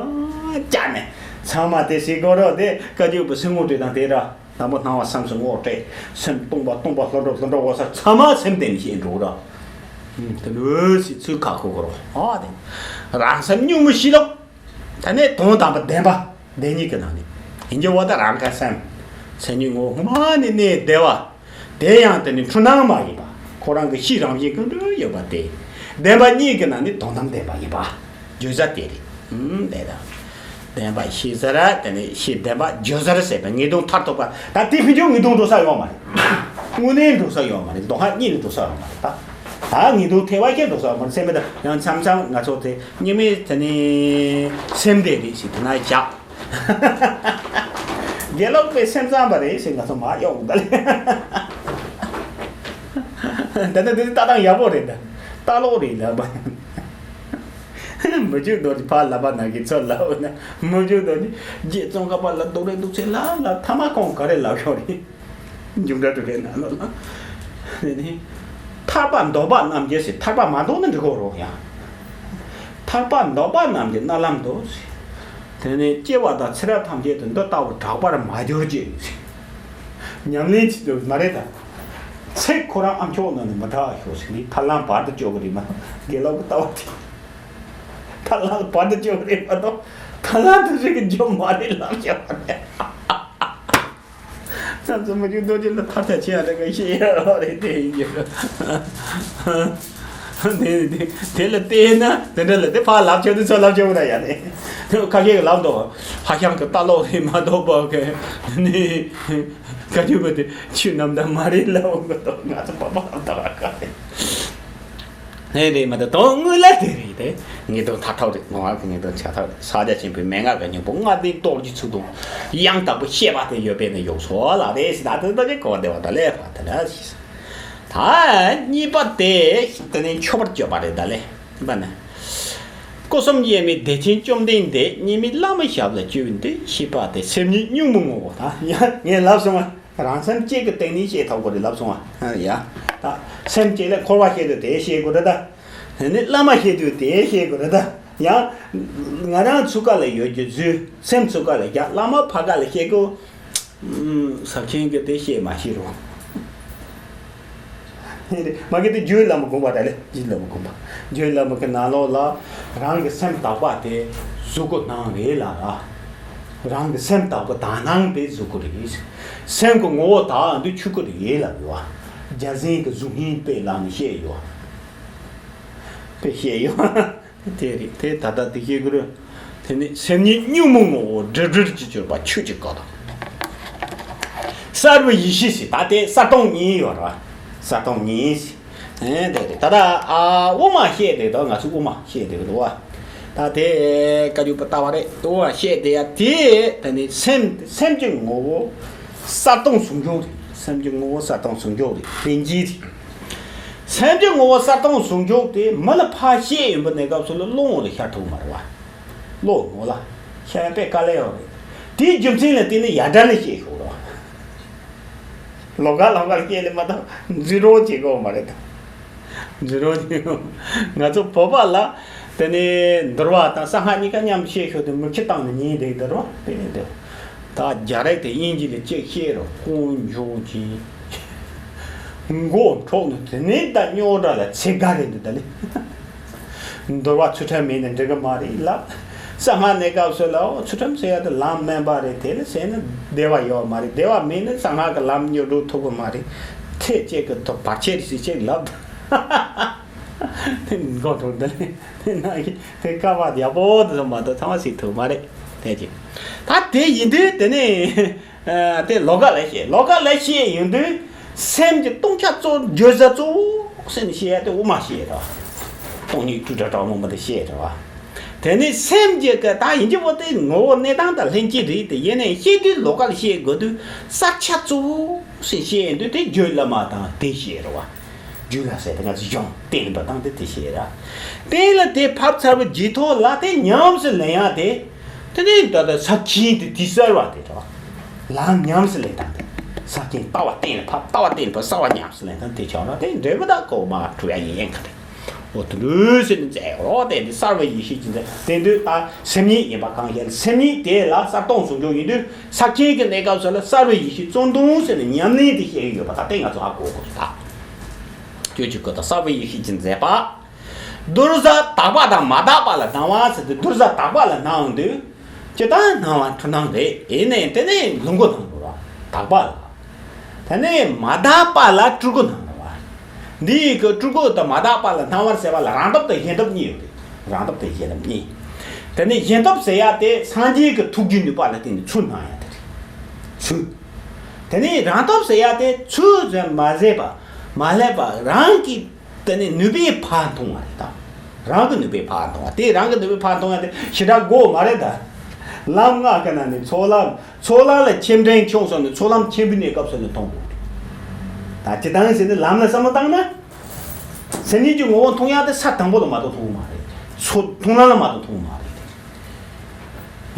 བཅག་ནས་ཚང་མ་དེ་ཟེར་དགོས་རེད། དེ་བཀའ་བརྒྱུད་པའི་སེམས་ངོ་སྤྲོད་དང་དེ་འདྲ། དང་པོ་སྣང་བ་སེམས་སུ་ངོ་སྤྲད། སེམས་སྟོང་པ་སྟོང་པ་བློ་འགྲོ་བློ་འགྲོ་འོ་ས་ཚང་མ་སེམས་བདེན་ཤེས་འགྲོ་ར། ཨུམ། དེ་ལོས་སི་ཚུལ་ཁ་ཁོ་ཁོ་རོ། ཨ་དེ་རང་སེམས་གཉུག་མ་ཞི་ལོ། ད་ནས་དོན་དམ་པ་བདེན་པ་བདེན་གཉིས་ཀྱི་ནང་ནས་ཡིན་གྱི་འོ་ད་རང་ག་སེམས་སེམས་ཉིད་ངོ་བོ་སྔོན་མ་ནས་གནས་བདེ་བ། དེ་ཡང་དེ་ནི་འཁྲུལ་སྣང་མ་ཡིན་པ། ཁོ་རང་གི་གཤིས་རང་བཞིན་གང་དུ་ཡོད་པ་སྟེ། བདེན་པ་གཉིས་ཀྱི་ནང་ནས་དོན་དམ་བདེན་པ་ཡིན་པ། བརྗོད་བྱ་དེ་རེད། ཨུམ། དེ་དང་། བདེན་པ་ཤེས་ཟེར་དེ་ནི་ཤེས་བདེན་པ་བརྗོད་ཟེར་ཟེར་བའི་ངེས་དོན་མཐར་ཐུག་པ་ད་དེ་ཕན་ཆད་ངེས་དོན་འགྲོ་ས་ཡོད་མ་རེད། དངོས་གནས་འགྲོ་ས་ཡོད་མ་རེད། མདོ་སྔགས་གཉིས་ནས་འགྲོ་ས་ཡོད་མ་རེད་ད། ད་ངེས་དོན་ཐེ་བ་ཤེས་འགྲོ་ས་ཡོད་མ་རེད་སེམས་པ་ད་ཡང་མཚམས་མཚམས་ང་ཚོ་དེ་གཉིས་མེད་དེ་ནི་སེམས་བདེ་རེད་ཞེས་དེ་ན་བཞག་དགེ་ལོག་པའི་སེམས་ཙམ་པ་རེད་ཟེར་ང་ཚོ་མ་གཡོག་ད་ལེ། ད་ནི་འདི་ལྟ་སྟངས་ཡག་པོ་རེད་ད། ལྟ་ལོག་རེད་ལབ་པ། མི་འཇུག་རྡོ་རྗེ་ཕར་ལབ་པ་ན་གི་ཚོད་ལབ་ན་མི་འཇུག་རྡོ་རྗེ་རྗེ་ཙོང་ཁ་པ་ལ་རྡོ་རེ་འདུག་ཚེ་ལ་ལ་ཐ་མ་ཁོང་ག་རེ་ལབ་ཤོག་རེད། མཇུག་སྒྲ་དྲུག་པའི་ནང་ལོགས་ལ། དེ་ནི། ཐར་པ་འདོད་པ་རྣམས་ཀྱི་ཟེར་ཐར་པ་མ་འདོད་ན་འགྲིག་གོ་རོགས་ཡང་། ཐར་པ་འདོད་པ་རྣམས་ཀྱི་མནལ་ལམ་དུ་ཟེར། དེ་ནི་སྐྱེ་བ་དང་ཚེ་རབས་ཐམས་ཅད་དུ་འདི་ལྟ་བུ་གྲགས་པར་མ་གྱུར་ཅིག་ཟེར། ཉམས་ལེན་བྱེད་དུ་མ་རེད་ད། ཚིག་ཁོ་རང་ཨ་མཆོག་ནང་ནས་མི་གྲགས་ཤོག་ཟེར་ནི་ཐར་ལམ་བར་དུ་གཅོད་གི་རེད་མ་གཏོགས་དགེ་ལོག་གི་ལྟ་བ་དེ། ཐར་ལམ་བར་དུ་གཅོད་གི་རེད་མ་གཏོགས་ཐར་ལམ་དུ་ཞིག་གི་འཇོམས་མ་རེད་ལབ་བྱ་བ་རེད། ང་ཚོ་མི་རྒྱུ་རྡོ་རྗེ་ལ་ཐར་ཆ་ཆེ་ཡ་རེ་ག་ཤེས་ཡ་རེད་དེ་ཡིན་རྒྱུ། དེ་དེ་དེ་ལ་བལྟས་ན་དེ་འདྲ་ལ་དེ་ཕར་ལབ་ཆོག་དེ་ཚོ་ལབ་ཆོག་ན་ཡ་རེད། དེ་ཁ་ཤས་ཀྱི་ལབ་འདུག་ཧ་ཤང་གི་ལྟ་ལོག་རེད་མ་གཏོགས་པ་གི་ནི་ག་རྒྱུ་གི་དེ་ཆུ་རྣམ་དག་མ་རེད་ལབ་འོང་གི་འདུག་ང་ཚོ་པ་པ་ལབ་ད་ག་ག་རེད། ཨེ་རེད་མ་གཏོགས་དོན་དངོས་ལ་དེ་རེད་དེ། ངེས་དོན་མཐར་ཐུག་རེད་ངོ་བོ་གི་ངེས་དོན་ཆ་ཐག་རེད། ཕྱག་རྒྱ་ཆེན་པོའི་མན་ངག་གི་སྙིང་པོ་ལྔ་ལྡན་རྡོ་རྗེ་ཚིག་དོན་ཡང་དག་པའི་ཤེས་པ་དེ་ཡོད་པས་ནི་ཡོངས་སུ་བརླག་རེད་ཟེར་ད་དེ་ལྟ་ཅིག་གོ་བདེ་བ་ད་ལས་ཕ་དེ་ལ་ཞེས། ད་གཉིས་པ་དེ་དེ་ནི་མཆོད་པར་བརྗོད་པ་རེད་ད་ལས་པ་ནི། སྐུ་གསུམ་དབྱེར་མེད་བདེ་ཆེན་བཅོམ་ལྡན་འདས་གཉིས་མེད་བླ་མའི་ཞབས་ལ་བཅོལ་བའི་འདི་ཤེས་པ་དེ་སེམས་ཉིད་གཉུག་མའི་ངོ་བོ་ད་ཡང་ངས་ལབ་སོང་ང་། རང་སེམས་གཅིག་གི་སྟེང་ནས་བཤད་ཐུབ་དགོས་རེད་ལབ་སོང་ང་། ཡ། ད་སེམས་གཅིག་ལ་འཁོར་བ་བཤད་དུས་དེ་བཤད་དགོས་རེད་ད། དེ་ནས་བླ་མ་བཤད་དུས་དེ་བཤད་དགོས་རེད་ད། ཡང་། ང་རང་ཚུགས་ཀ་ལ་ཡོད་རྒྱུ་རྫུས་སེམས་ཚུགས་ཀ་ལ་རྒྱ་བླ་མ་ཕ་ག་ལ་བཤད་དགོས། ཟབ་ཆེན་གྱི་དེ་བཤད་མ་ཤེས་རུང་། མ་གི་དེ་རྒྱུད་བླ་མ་དགོངས་པ་དེ་ལས་རྒྱུད་བླ་མ་དགོངས་པ། རྒྱུད་བླ་མ་གི་ནང་ལོགས་ལ་རང་གི་སེམས་དག་པ་དེ་གཟུགས་སྐུ་སྣང་རེད་ལ། རང་གི་སེམས་དག་པ་དག་སྣང་དེ་གཟུགས་སྐུ་རེད། སེམས་ཀྱི་ངོ་བོ་དག་འདི་ཆོས་སྐུ་རེད་ལབ་ཡོད། བརྒྱ་བྱིན་གྱི་གཟུགས་བརྙན་དཔེ་བླངས་ནས་བཤད་ཡོད། དཔེ་བཤད་ཡོད། དེ་རེད་དེ་ད་ལྟ་དེ་ཤེས་དགོས་རེད། དེ་ནི་སེམས་ཉིད་གཉུག་མའི་ངོ་བོ་དྲིལ་དྲིལ་གྱིས་གྱུར་པ་ཆོས་ཀྱི་སྐུ་དང་། གསལ་བའི་ཡེ་ཤེས་ཟེར་ད་དེ་གསལ་སྟོང་གཉིས་ཡོད་རེད་བ། གསལ་སྟོང་གཉིས་ཟེར། ཨེ་དེ་རེད་ད་ལྟ་ཨ་དབུ་མ་བཤད་དེ་ད་ང་ཚོ་དབུ་མ་བཤད་དེ་འདུག་བ། ད་དེ་བཀའ་བརྒྱུད་པ་ལྟ་བ་རེད་དབུ་མ་བཤད་དེ་ཡ་དེ་ད་ནི་སེམས་སེམས་ཀྱི་ངོ་བོ་གསལ་སྟོང་ཟུང་འཇུག་རེད། སེམས་ཀྱི་ངོ་བོ་གསལ་སྟོང་ཟུང་འཇུག་རེད་ལྷན་སྐྱེས་རེད། སེམས་ཀྱི་ངོ་བོ་གསལ་སྟོང་ཟུང་འཇུག་དེ་མི་ལ་ཕར་བཤད་ཡོང་པའི་གནས་སྐབས་སུ་ལ་བློ་ངོ་ལ་ཤར་ཐུབ་མ་རེད་བ། བློ་ངོ་ལ་ཤར་ཡ་དཔེ་དཀའ་ལས་ཡོད་རེད། དེའི་རྒྱུ་མཚན་ལ་བརྟེན་ནས་ཡ་དྲ་ལ་བཤད་ཤོག་རེད་བ། ལོགས་ཀ་ལོགས་ཀ་ལ་བཤད་ལས་མ་གཏོགས་འཛིན་རོགས་བྱེད་དགོས་མ་རེད་ད། འཛིན་རོགས་བྱེད་དགོས། ང་ཚོ་བོད་པ་ལ་དེ་ནས་འདུལ་བ་དང་གསང་སྔགས་གཉིས་ཀ་མཉམ་དུ་བཤད་ཤོག་དེ་མིག་ཆུ་བཏང་ནས་ཉན་བསྡད་འདུལ་བ་དཔེ་འདུག་ད་རྒྱ་རིགས་དེ་དབྱིན་ཇི་ལ་གཅིག་བཤད་རོགས་དཀོན་མཆོག་གི་མགོ་འཕྲོག་ནས་དེ་ནས་ད་རྙོག་དྲ་ལ་ཚེ་འགའ་རེ་འདུག་ད་ལེ། འདུལ་བ་ཚུལ་ཁྲིམས་མེད་ན་འགྲིག་གི་མ་རེད་ལབ། གསང་སྔགས་གནས་སྐབས་སུ་ལའོ་ཚུལ་ཁྲིམས་ཟེར་ཡ་དེ་ལམ་དམན་པ་རེད་དེ་ལ་ཟེར་ན་བདེ་བ་ཡོད་མ་རེད། བདེ་བ་མེད་ན་གསང་སྔགས་ཀྱི་ལམ་སྙོག་འགྲོ་ཐུབ་གི་མ་རེད། ཚེ་གཅིག་གི་ཐོག་བར་ཆད་རེད་ཟེར་གཅིག་ལབ། དེ་མགོ་འཕྲོག་ད་ལེ་དེ་ན་གི་དེ་དཀའ་བ་ཡག་པོ་དེ་ཚོ་མ་གཏོགས་ཚང་མ་སྲིད་ཐུབ་མ་རེད་དེ་ཅི། ད་དེ་ཡིན་དུས་དེ་ནས་དེ་ལོགས་ཀ་ལ་བཤད་ལོགས་ཀ་ལ་བཤད་ཡིན་དུས་སེམས་ཀྱི་སྟོང་ཆ་གཙོ་བརྗོད་བྱ་གཙོ་བོ་སེམས་བཤད་ཡ་དེ་དབུ་མ་བཤད་ར། སྟོང་ཉིད་སྤྲོས་བྲལ་དྲག་མོ་མ་དེ་བཤད་ར། དེ་ནས་སེམས་ཀྱི་ཀ་ད་ཡིན་གྱི་བོ་དེ་ངོ་བོ་གནས་སྟངས་དང་ལྷན་སྐྱེས་རེད་དེ་ཡིན་ནའི་བཤད་དུས་ལོགས་ཀ་ལ་བཤད་དགོས་དུས་ས་ཆ་གཙོ་བོ་སེམས་བཤད་ཡིན་དུས་དེ་རྒྱུད་བླ་མ་དང་དེ་བཤད་ར་བ། རྒྱུད་ལ་ཟེར་ཏེ་ང་ཚོ་གཞུང་བསྟན་པ་དང་དེ་དེ་བཤད་ར། དེ་ལ་དེ་ཕབ་ཚར་བའི་རྗེས་ཐོག་ལ་དེ་ཉམས་སུ་ལེན་ཡ་དེ། དེ་ནས་ད་ལྟ་ས་ཁྱིན་དེ་དེ་གསལ་བ་དེ་ར། ལམ་ཉམས་སུ་ལེན་སྟངས་དེ། ས་ཁྱིན་ལྟ་བ་གཏན་ལ་ཕབ་ལྟ་བ་གཏན་ལ་ཕབ་གསལ་བ་ཉམས་སུ་ལེན་སྟངས་དེ་ཆགས་ར་དེ་འབྲས་བུ་དག་གོ་མ་གྲུ་ཡ་ཡིན་ཡན་ཁ་དེ། ཨོ་དེ་འདྲ་ཟེར་ནས་མཛད་ཡོད་རོགས། དེ་འདི་གསལ་བའི་ཡེ་ཤེས་ཀྱི་མཛད་དེ་འདུག་ད་སེམས་ཉིད་ཡིན་པ་གང་ཞིག་ལ་སེམས་ཉིད་དེ་ལ་གསལ་སྟོང་ཟུང་འཇུག་ཡིན་དུས་ས་བཅད་ཀྱི་གནས་སྐབས་སུ་ལ་གསལ་བའི་ཡེ་ཤེས་བརྩོན་དུང་ཟེར་ནས་ཉམས་ལེན་དེ་བཤད་ཀྱི་ཡོད་པ་ད་ལྟ་ང་ཚོ་ཧ་གོ་དགོས་ད། སྤྱོད་ཀྱི་སྐུ་དང་གསལ་བའི་ཡེ་ཤེས་ཀྱི་མཛད་པ། གདུལ་བྱ་དག་པ་དང་མ་དག་པ་ལ་སྣང་བ་ཟེར་ཏེ་གདུལ་བྱ་དག་པ་ལ་སྣང་དུས། ཇི་ལྟར་སྣང་བ་འཁྲུལ་སྣང་རེད། ཡིན་ནའི་དེ་ནས་ལོངས་སྐུ་སྣང་དགོས་ར། དག་པ་ལ། དེ་ནས་མ་དག་པ་ལ་སྤྲུལ་སྐུ་སྣང་དགོས་ར། འདི་ཡི་གི་སྤྲུལ་སྐུ་དང་མ་དག་པ་ལ་སྣང་བར་གསལ་བ་ལ་རང་སྟོབས་དང་གཞན་སྟོབས་གཉིས་ཡོད་རེད། རང་སྟོབས་དང་གཞན་སྟོབས་གཉིས། དེ་ནས་གཞན་སྟོབས་ཟེར་ཡ་དེ་སངས་རྒྱས་ཀྱི་ཐུགས་རྒྱུད་ནུས་པ་ལ་བརྟེན་ནས་ཚུར་སྣང་ཡ་དེ་རེད། ཚུར། དེ་ནས་རང་སྟོབས་ཟེར་ཡ་དེ་ཚུར་ཟེར་མ་ཟད་པ་མ་སླེབས་པ་རང་གི་དེ་ནི་ནུས་པས་ཕར་མཐོང་བ་རེད་ད། རང་གི་ནུས་པས་ཕར་མཐོང་བ་དེ་རང་གི་ནུས་པས་ཕར་མཐོང་ཡ་དེ་ཞེ་དྲག་དགོས་མ་རེད་ད། ལམ་ལྔ་གི་ནང་ནས་ཚོགས་ལམ་ཚོགས་ལམ་ལ་ཆེམ་དྲན་ཆུང་སོང་ནས་ཚོགས་ལམ་ཆེན་པོའི་གནས་སྐབས་སུ་ནས་མཐོང་དགོས་རེད། ད་ཇི་ལྟར་ཟེར་ནས་ལམ་ལ་བསམ་བློ་བཏང་ན། སེམས་ཉིད་ཀྱི་ངོ་བོ་མཐོང་ཡ་དེ་ས་དང་པོ་ལ་མ་གཏོགས་མཐོང་མ་རེད། ཚོ་མཐོང་ལམ་ལ་མ་གཏོགས་མཐོང་མ་རེད།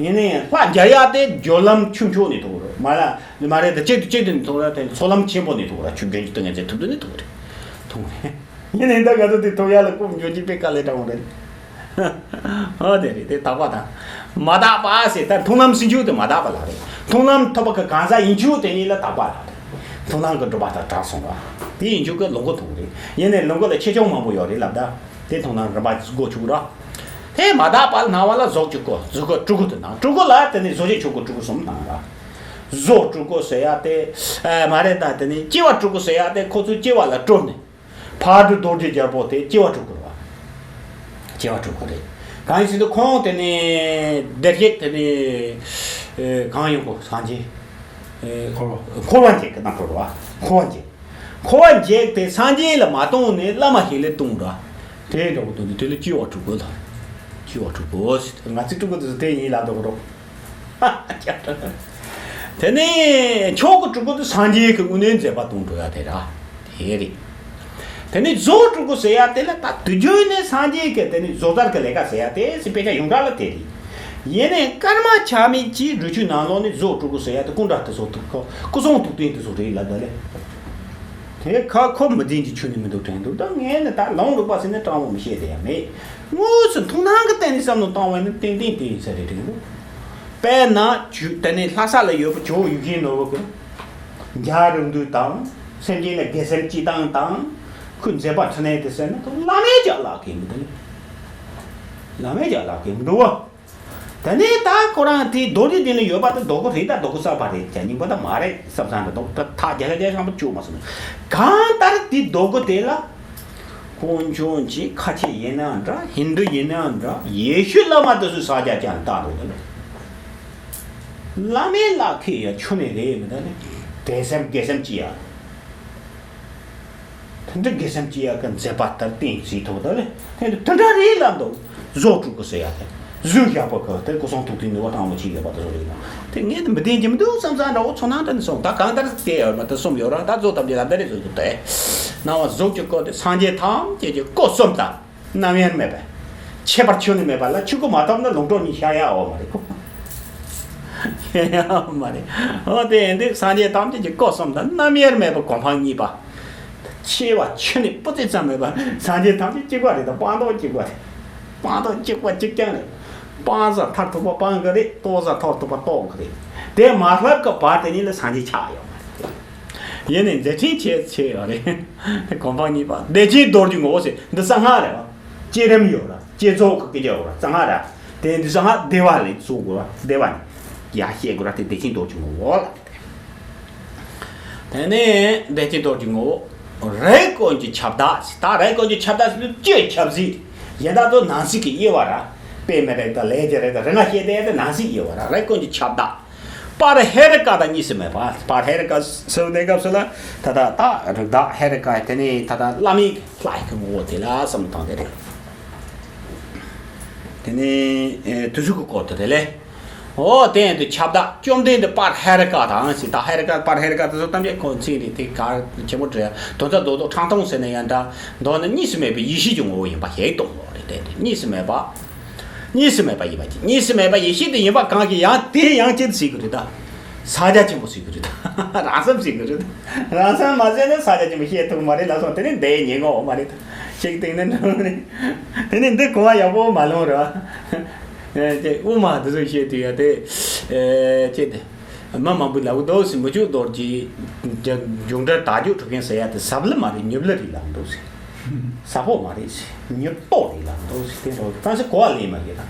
ཡིན་ནའི་ལྷ་རྒྱལ་ཡག་དེ་སྦྱོར་ལམ་ཆུང་ཆུང་ནས་ཐོག་རེད་མ་ལ་མ་རེད་ད་གཅིག་ཏུ་གཅིག་ཏུ་ནས་ཐོག་ར་དེ་ཚོགས་ལམ་ཆེན་པོ་ནས་ཐོག་ར་ཆུ་རྒྱུན་གྱི་སྟོན་ངན་ཚེ་ཐུབ་ཏུ་ནས་ཐོག་རེད་ཐོག་རེད། ཡིན་ནའི་ད་ག་ཚོད་དེ་ཐོག་ཡག་ལ་ཀུམ་འཇོག་གྱི་དཔེ་དཀའ་ལས་དྲག་འོང་རེད། ཨོ་དེ་རེད་དེ་དག་པ་དང་། མ་དག་པ་ཟེར་ད་མཐོང་ལམ་ཟིན་ཆུ་དེ་མ་དག་པ་ལ་རེད། མཐོང་ལམ་ཐོབ་པ་གི་གང་ཟག་ཡིན་ཆུ་དེ་ཉིད་ལ་དག་པ་ལ་རེད། མཐོང་ལམ་གྱི་སྒྲུབ་པ་དང་དྲག་སོང་བ། དེ་ཡིན་ཆུ་གི་ལོངས་སྐུ་མཐོང་རེད། ཡིན་ནའི་ལོངས་སྐུ་ལ་ཆེ་ཆུང་མང་པོ་ཡོད་རེད་ལབ་ད། དེ་མཐོང་ལམ་རིམ་པ་སྒོ་ཆུག་ར། དེ་མ་དག་པ་ལ་སྣང་བ་ལ་གཟུགས་ཀྱི་སྐུ་གཟུགས་སྐུ་སྤྲུལ་སྐུ་དུ་སྣང་སྤྲུལ་སྐུ་ལ་དེ་ནི་གཟུགས་ཅན་ཆོས་སྐུ་སྤྲུལ་སྐུ་གསུམ་སྣང་ར། གཟུགས་སྤྲུལ་སྐུ་ཟེར་ཡ་དེ། ཨ་མ་རེད་ད་དེ་ནི་སྐྱེ་བ་སྤྲུལ་སྐུ་ཟེར་ཡ་དེ་ཁོ་ཚོའི་སྐྱེ་བ་ལ་སྤྲུལ་ནས། ཕ་སྤྲུལ་རྡོ་རྗེ་རྒྱལ་པོ་དེ་སྐྱེ་བ་སྤྲུལ་སྐུ་རེད་བ། སྐྱེ་བ་སྤྲུལ་སྐུ་རེད། གང་ཡིན་ཟེར་དུས་ཁོང་དེ་ནི་བདེ་གཤེགས་དེ་ནི་ཨེ་གང་ཡིན་གོ་སངས་རྒྱས་ཨེ་འཁོར་བ་འཁོར་བ་འཇིག་གི་རྣམ་གྲོལ་བ་འཁོར་བ་འཇིག་འཁོར་བ་འཇིག་དེ་སངས་རྒྱས་ལ་མ་གཏོང་ནས་བླ་མ་ཞིག་ལ་གཏོང་འགྲོ། དེ་འདྲ་བོ་དོན་དུ་དེ་ལ་སྐྱེ་བ་སྤྲུལ་སྐུ་ལ། སྐྱེ་བ་སྤྲུལ་སྐུ་ཟེར་ང་ཚོའི་སྤྲུལ་སྐུ་དེ་ཚོ་དེ་ཡིན་ལབ་འགྲོ་གི་འགྲོ། དེ་ནས་མཆོག་གི་སྤྲུལ་སྐུ་དེ་སངས་རྒྱས་ཀྱི་དངོས་གནས་མཛད་པ་དང་འགྲོ་ཡ་དེ་ར། དེ་རེད། དེ་ནས་རྫོགས་སྤྲུལ་སྐུ་ཟེར་ཡ་དེ་ལ་ད་དུས་རྒྱུན་ནས་སངས་རྒྱས་ཀྱི་དེ་ནས་རྫོགས་ཚར་གྱི་ལས་ཀ་ཟེར་ཡ་དེ་སྲིད་དཔེ་ཆ་ཡོངས་གྲགས་ལ་དེ་རེད། ཡིན་ནའི་སྐར་མ་ཆ་མེད་ཀྱི་རི་ཆུ་ནང་ལོགས་ནས་རྫོགས་སྤྲུལ་སྐུ་ཟེར་ཡ་དེ་སྐུ་འདྲ་དེ་ཚོ་དུ་ཁོ་སྐུ་གསུང་ཐུགས་རྟེན་དེ་ཚོ་རེད་ལབ་ད་ལེ། དེ་ཁ་ཁོ་མི་བདེན་གྱི་ཆོས་ནི་མི་འདུག་དྲན་འདུག་ད་ངས་ནི་ད་ལོང་རུག་པ་ཟེར་ནས་དྲང་མོ་མི་བཤད་དེ་ཡང་མེད། དངོས་སུ་མཐོང་སྣང་གི་སྟེང་ནས་བསམ་བློ་བཏང་བ་ནི་ཏན་ཏན་དེ་ཡིན་ས་རེད་དྲན་འདུག་དཔེར་ན་ཇོ་དེ་ནས་ལྷ་ས་ལ་ཡོད་པ་ཇོ་བོ་ཡིད་བཞིན་ནོར་བུ་གི་འཇའ་རིང་དུས་དང་སེམས་ཅན་ལ་དགེ་སེམས་སྐྱེ་སྟངས་དང་ཁོའི་མཛད་པ་འཕྲིན་ལས་དེ་ཟེར་ན་ཁོ་བླ་མའི་ལྗགས་ལག་གི་མི་འདུག་བླ་མའི་ལྗགས་ལག་གི་མི་འདུག་བ། དེ་ནས་ད་ཁོ་རང་དེ་རྡོ་རྗེ་གདན་ལ་ཡོད་པ་དེ་རྡོ་སྐུ་རེད་ད་རྡོ་སྐུ་གསར་པ་རེད་ཀྱང་རྙིང་པ་ད་མ་རེད་བསམ་བསམ་འདྲ་འདུག་ད་ཐག་རྒྱ་ཆ་རྒྱ་ཆ་ཤང་པོ་བཅུག་མ་སོང་གང་ལྟར་དེ་རྡོ་སྐུ་དེ་ལ་དཀོན་མཆོག་གི་ཁ་ཆེ་ཡིན་ནའང་འདྲ་ཧིན་དུ་ཡིན་ནའང་འདྲ་ཡེ་ཤུ་བླ་མ་དེ་ཚོས་ས་རྒྱ་ཅན་བཏགས་འདུག་ད་ལེ། བླ་མའི་ལག་ཁེ་ཡ་ཆུ་ནས་རེད་མི་ད་ལེ། དད་སེམས་དགེ་སེམས་ཅི་ཡ། དེ་འདྲ་དགེ་སེམས་ཀྱི་ཡ་གི་མཛད་པ་ལྟར་བསྟན་ཟིན་ཐུབ་ད་ལེ། དེ་འདྲ་དེ་འདྲ་རེད་ལབ་འདུག་བཟོ་དྲུག་གི་ཟེར་ཡ་དེ། གཟུགས་ཞབས་པ་གི་དེ་སྐུ་གསུང་ཐུགས་རྟེན་ནུས་པ་དྲང་མོ་ཅིག་ཡོད་པ་དེ་ཚོ་རེད་ལ། དེ་ངས་དེ་མི་བདེན་གྱི་མི་འདུག་བསམ་བསམ་འདྲ་བོ་ཚོར་སྣང་དེ་ནས་སོང་ད་གང་ལྟར་བལྟས་ཡོད་མ་དེ་གསུམ་ཡོད་ར་ད་གཟུགས་ཐམས་ཅད་ལ་འདི་རེད་བཟོ་རྒྱུ་དེ། སྣང་བ་གཟུགས་ཀྱི་སྐུ་དེ་སངས་རྒྱས་ཐམས་ཅད་ཀྱི་སྐུ་གསུམ་དང་རྣམ་དབྱེར་མེད་པ། ཁྱད་པར་ཁྱོན་ནས་མེད་པ་ལ་ཆོས་སྐུ་མ་ཐོབ་ན་ལོངས་སྤྲོ་གཉིས་ཤར་ཡ་འོ་མ་རེད་གོ། ཤར་ཡ་འོ་མ་རེད། འོ་དེ་ཡིན་དུས་སངས་རྒྱས་ཐམས་ཅད་ཀྱི་སྐུ་གསུམ་དང་རྣམ་དབྱེར་མེད་པ་གོ་འཕང་གཉིས་པ། ཆེ་བ་ཆུ་ནི་སྤུ་རྩེ་ཙམ་མེད་པ་སངས་རྒྱས་ཐམས་ཅད་གཅིག་པ་རེད་དང་སྤངས་རྟོགས་གཅིག་པ་རེད། སྤངས་རྟོགས་གཅིག་པ་གཅིག་རྐྱང་རེད། སྤང་བྱ་མཐར་ཐུག་པ་སྤང་གི་རེད། རྟོགས་བྱ་མཐར་ཐུག་པ་རྟོགས་གི་རེད། དེ་མ་ལྷག་གི་བར་དེ་གཉིས་ལ་སངས་རྒྱས་ཆགས་ཡོད་མ་རེད། ཡིན་ནའི་མཛད་འཕྲིན་ཆེ་ཆེ་ཡོད་རེད། གོ་འཕང་གཉིས་པ་བདེ་ཆེན་རྡོ་རྗེ་ངོ་བོ་ཟེར་འདི་གསང་སྔགས་རེད་བ། བསྐྱེད་རིམ་ཡོད་ར་བསྐྱེད་རྫོགས་ཀྱི་སྐད་ཆ་ཡོད་ར་གསང་སྔགས་ར། དེ་འདི་གསང་སྔགས་བདེ་བ་ལས་གསུང་དགོས་ར་བདེ་བ་ནི་ཡ་བཤད་དགོས་ར་དེ་བདེ་ཆེན་རྡོ་རྗེ་ངོ་བོ་ལ། དེ་ནས་བདེ་ཆེན་རྡོ་རྗེ་ངོ་བོ། རིགས་ཀུན་གྱི་ཁྱབ་བདག་ཟེར་ད་རིགས་ཀུན་གྱི་ཁྱབ་བདག་ཟེར་དུས་སྤྱིར་ཁྱབ་ཟེར། གཞན་དག་ཚོ་ནང་གསེས་ཀྱི་དབྱེ་བ་ར། དཔེ་མེད་རེད་དང་ལས་ཀྱི་རེད་དང་རིགས་ལྔ་བཤད་དེ་དེ་ནང་གསེས་དབྱེ་བ་ར་རིགས་ཀུན་གྱི་ཁྱབ་བདག་དཔལ་ཧེ་རུ་ཀ་དང་གཉིས་སུ་མེད་པ། དཔལ་ཧེ་རུ་ཀ་ཟེར་བའི་གནས་སྐབས་སུ་ལ་ད་ལྟ་ད་རིགས་བདག་ཧེ་རུ་ཀ་དེ་ནས་ད་ལྟ་བླ་མའི་ལྷ་ཡི་གི་ངོ་བོ་དེ་ལ་བསམ་བློ་བཏང་དེ་རེད། དེ་ནས་དུས་གཟུགས་ཀྱི་སྐོར་དུ་རེད་ལེ། འོ་དེ་ཡང་དུ་ཁྱབ་བདག་བཅོམ་ལྡན་འདས་དཔལ་ཧེ་རུ་ཀ་དང་ཞེས་ད་ཧེ་རུ་ཀ་དཔལ་ཧེ་རུ་ཀ་དེ་ཚོ་ཐམས་ཅད་ཁོ་ཚིག་རེད་དེ་གར་ཆེན་པོ་བྲལ་དོན་རྩ་རྡོག་རྡོག་ཕྲང་ཐུང་ཟེར་ན་ཡང་འདྲ། མདོར་ན་གཉིས་སུ་མེད་པའི་ཡེ་ཤེས་ཀྱི་ངོ་བོ་ཡིན་པ་ཞིག་གཏོང་བ་རེད་དེ་གཉིས་སུ་མེད་པ། གཉིས་སུ་མེད་པ་ཡིན་པ་ཅི། གཉིས་སུ་མེད་པ་ཡེ་ཤེས་དེ་ཡིན་པ་གང་གིས་ཡང་དེ་ཡང་ཅི་ཟེར་གི་རེད་ད། ས་རྒྱ་ཆེན་པོ་ཟེར་གི་རེད། རང་བསམ་ཟེར་གི་རེད། རང་བསམ་མ་ཟེར་ན་ས་རྒྱ་ཆེན་པོ་བཤད་ཐུབ་མ་རེད་ལབ་སོང་། དེ་ནི་འདི་ཉན་གོ་མ་རེད། ཅིག་སྟེང་ནས་འགྲོ་ནས། དེ་ནི་འདི་གོ་བ་ཡག་པོ་མ་ལོན་ར། ཨེ་དེ་དབུ་མ་འདི་ཚོ་བཤད་དུས་ཡ་དེ། ཨེ་ཅེ་དེ། མི་མང་པོས་ལབ་གི་འདུག་ཟེར། མི་ཆོས་རྡོ་རྗེ་མཇུག་སྒྲིལ་དག་སྒྲུབ་ཐུབ་མཁན་ཟེར་ཡ་དེ་ཟབ་ལ་མ་རེད། ཉུབ་ལ་རེད་ལབ་འདུག་ཟེར། ཟབ་པོ་མ་རེད་ཟེར། ཉུབ་ཏོག་རེད་ལབ་འདུག་ཟེར། དེ་འདྲ་གང་ཟེར་གོ་བ་ལེན་མ་གི་ད།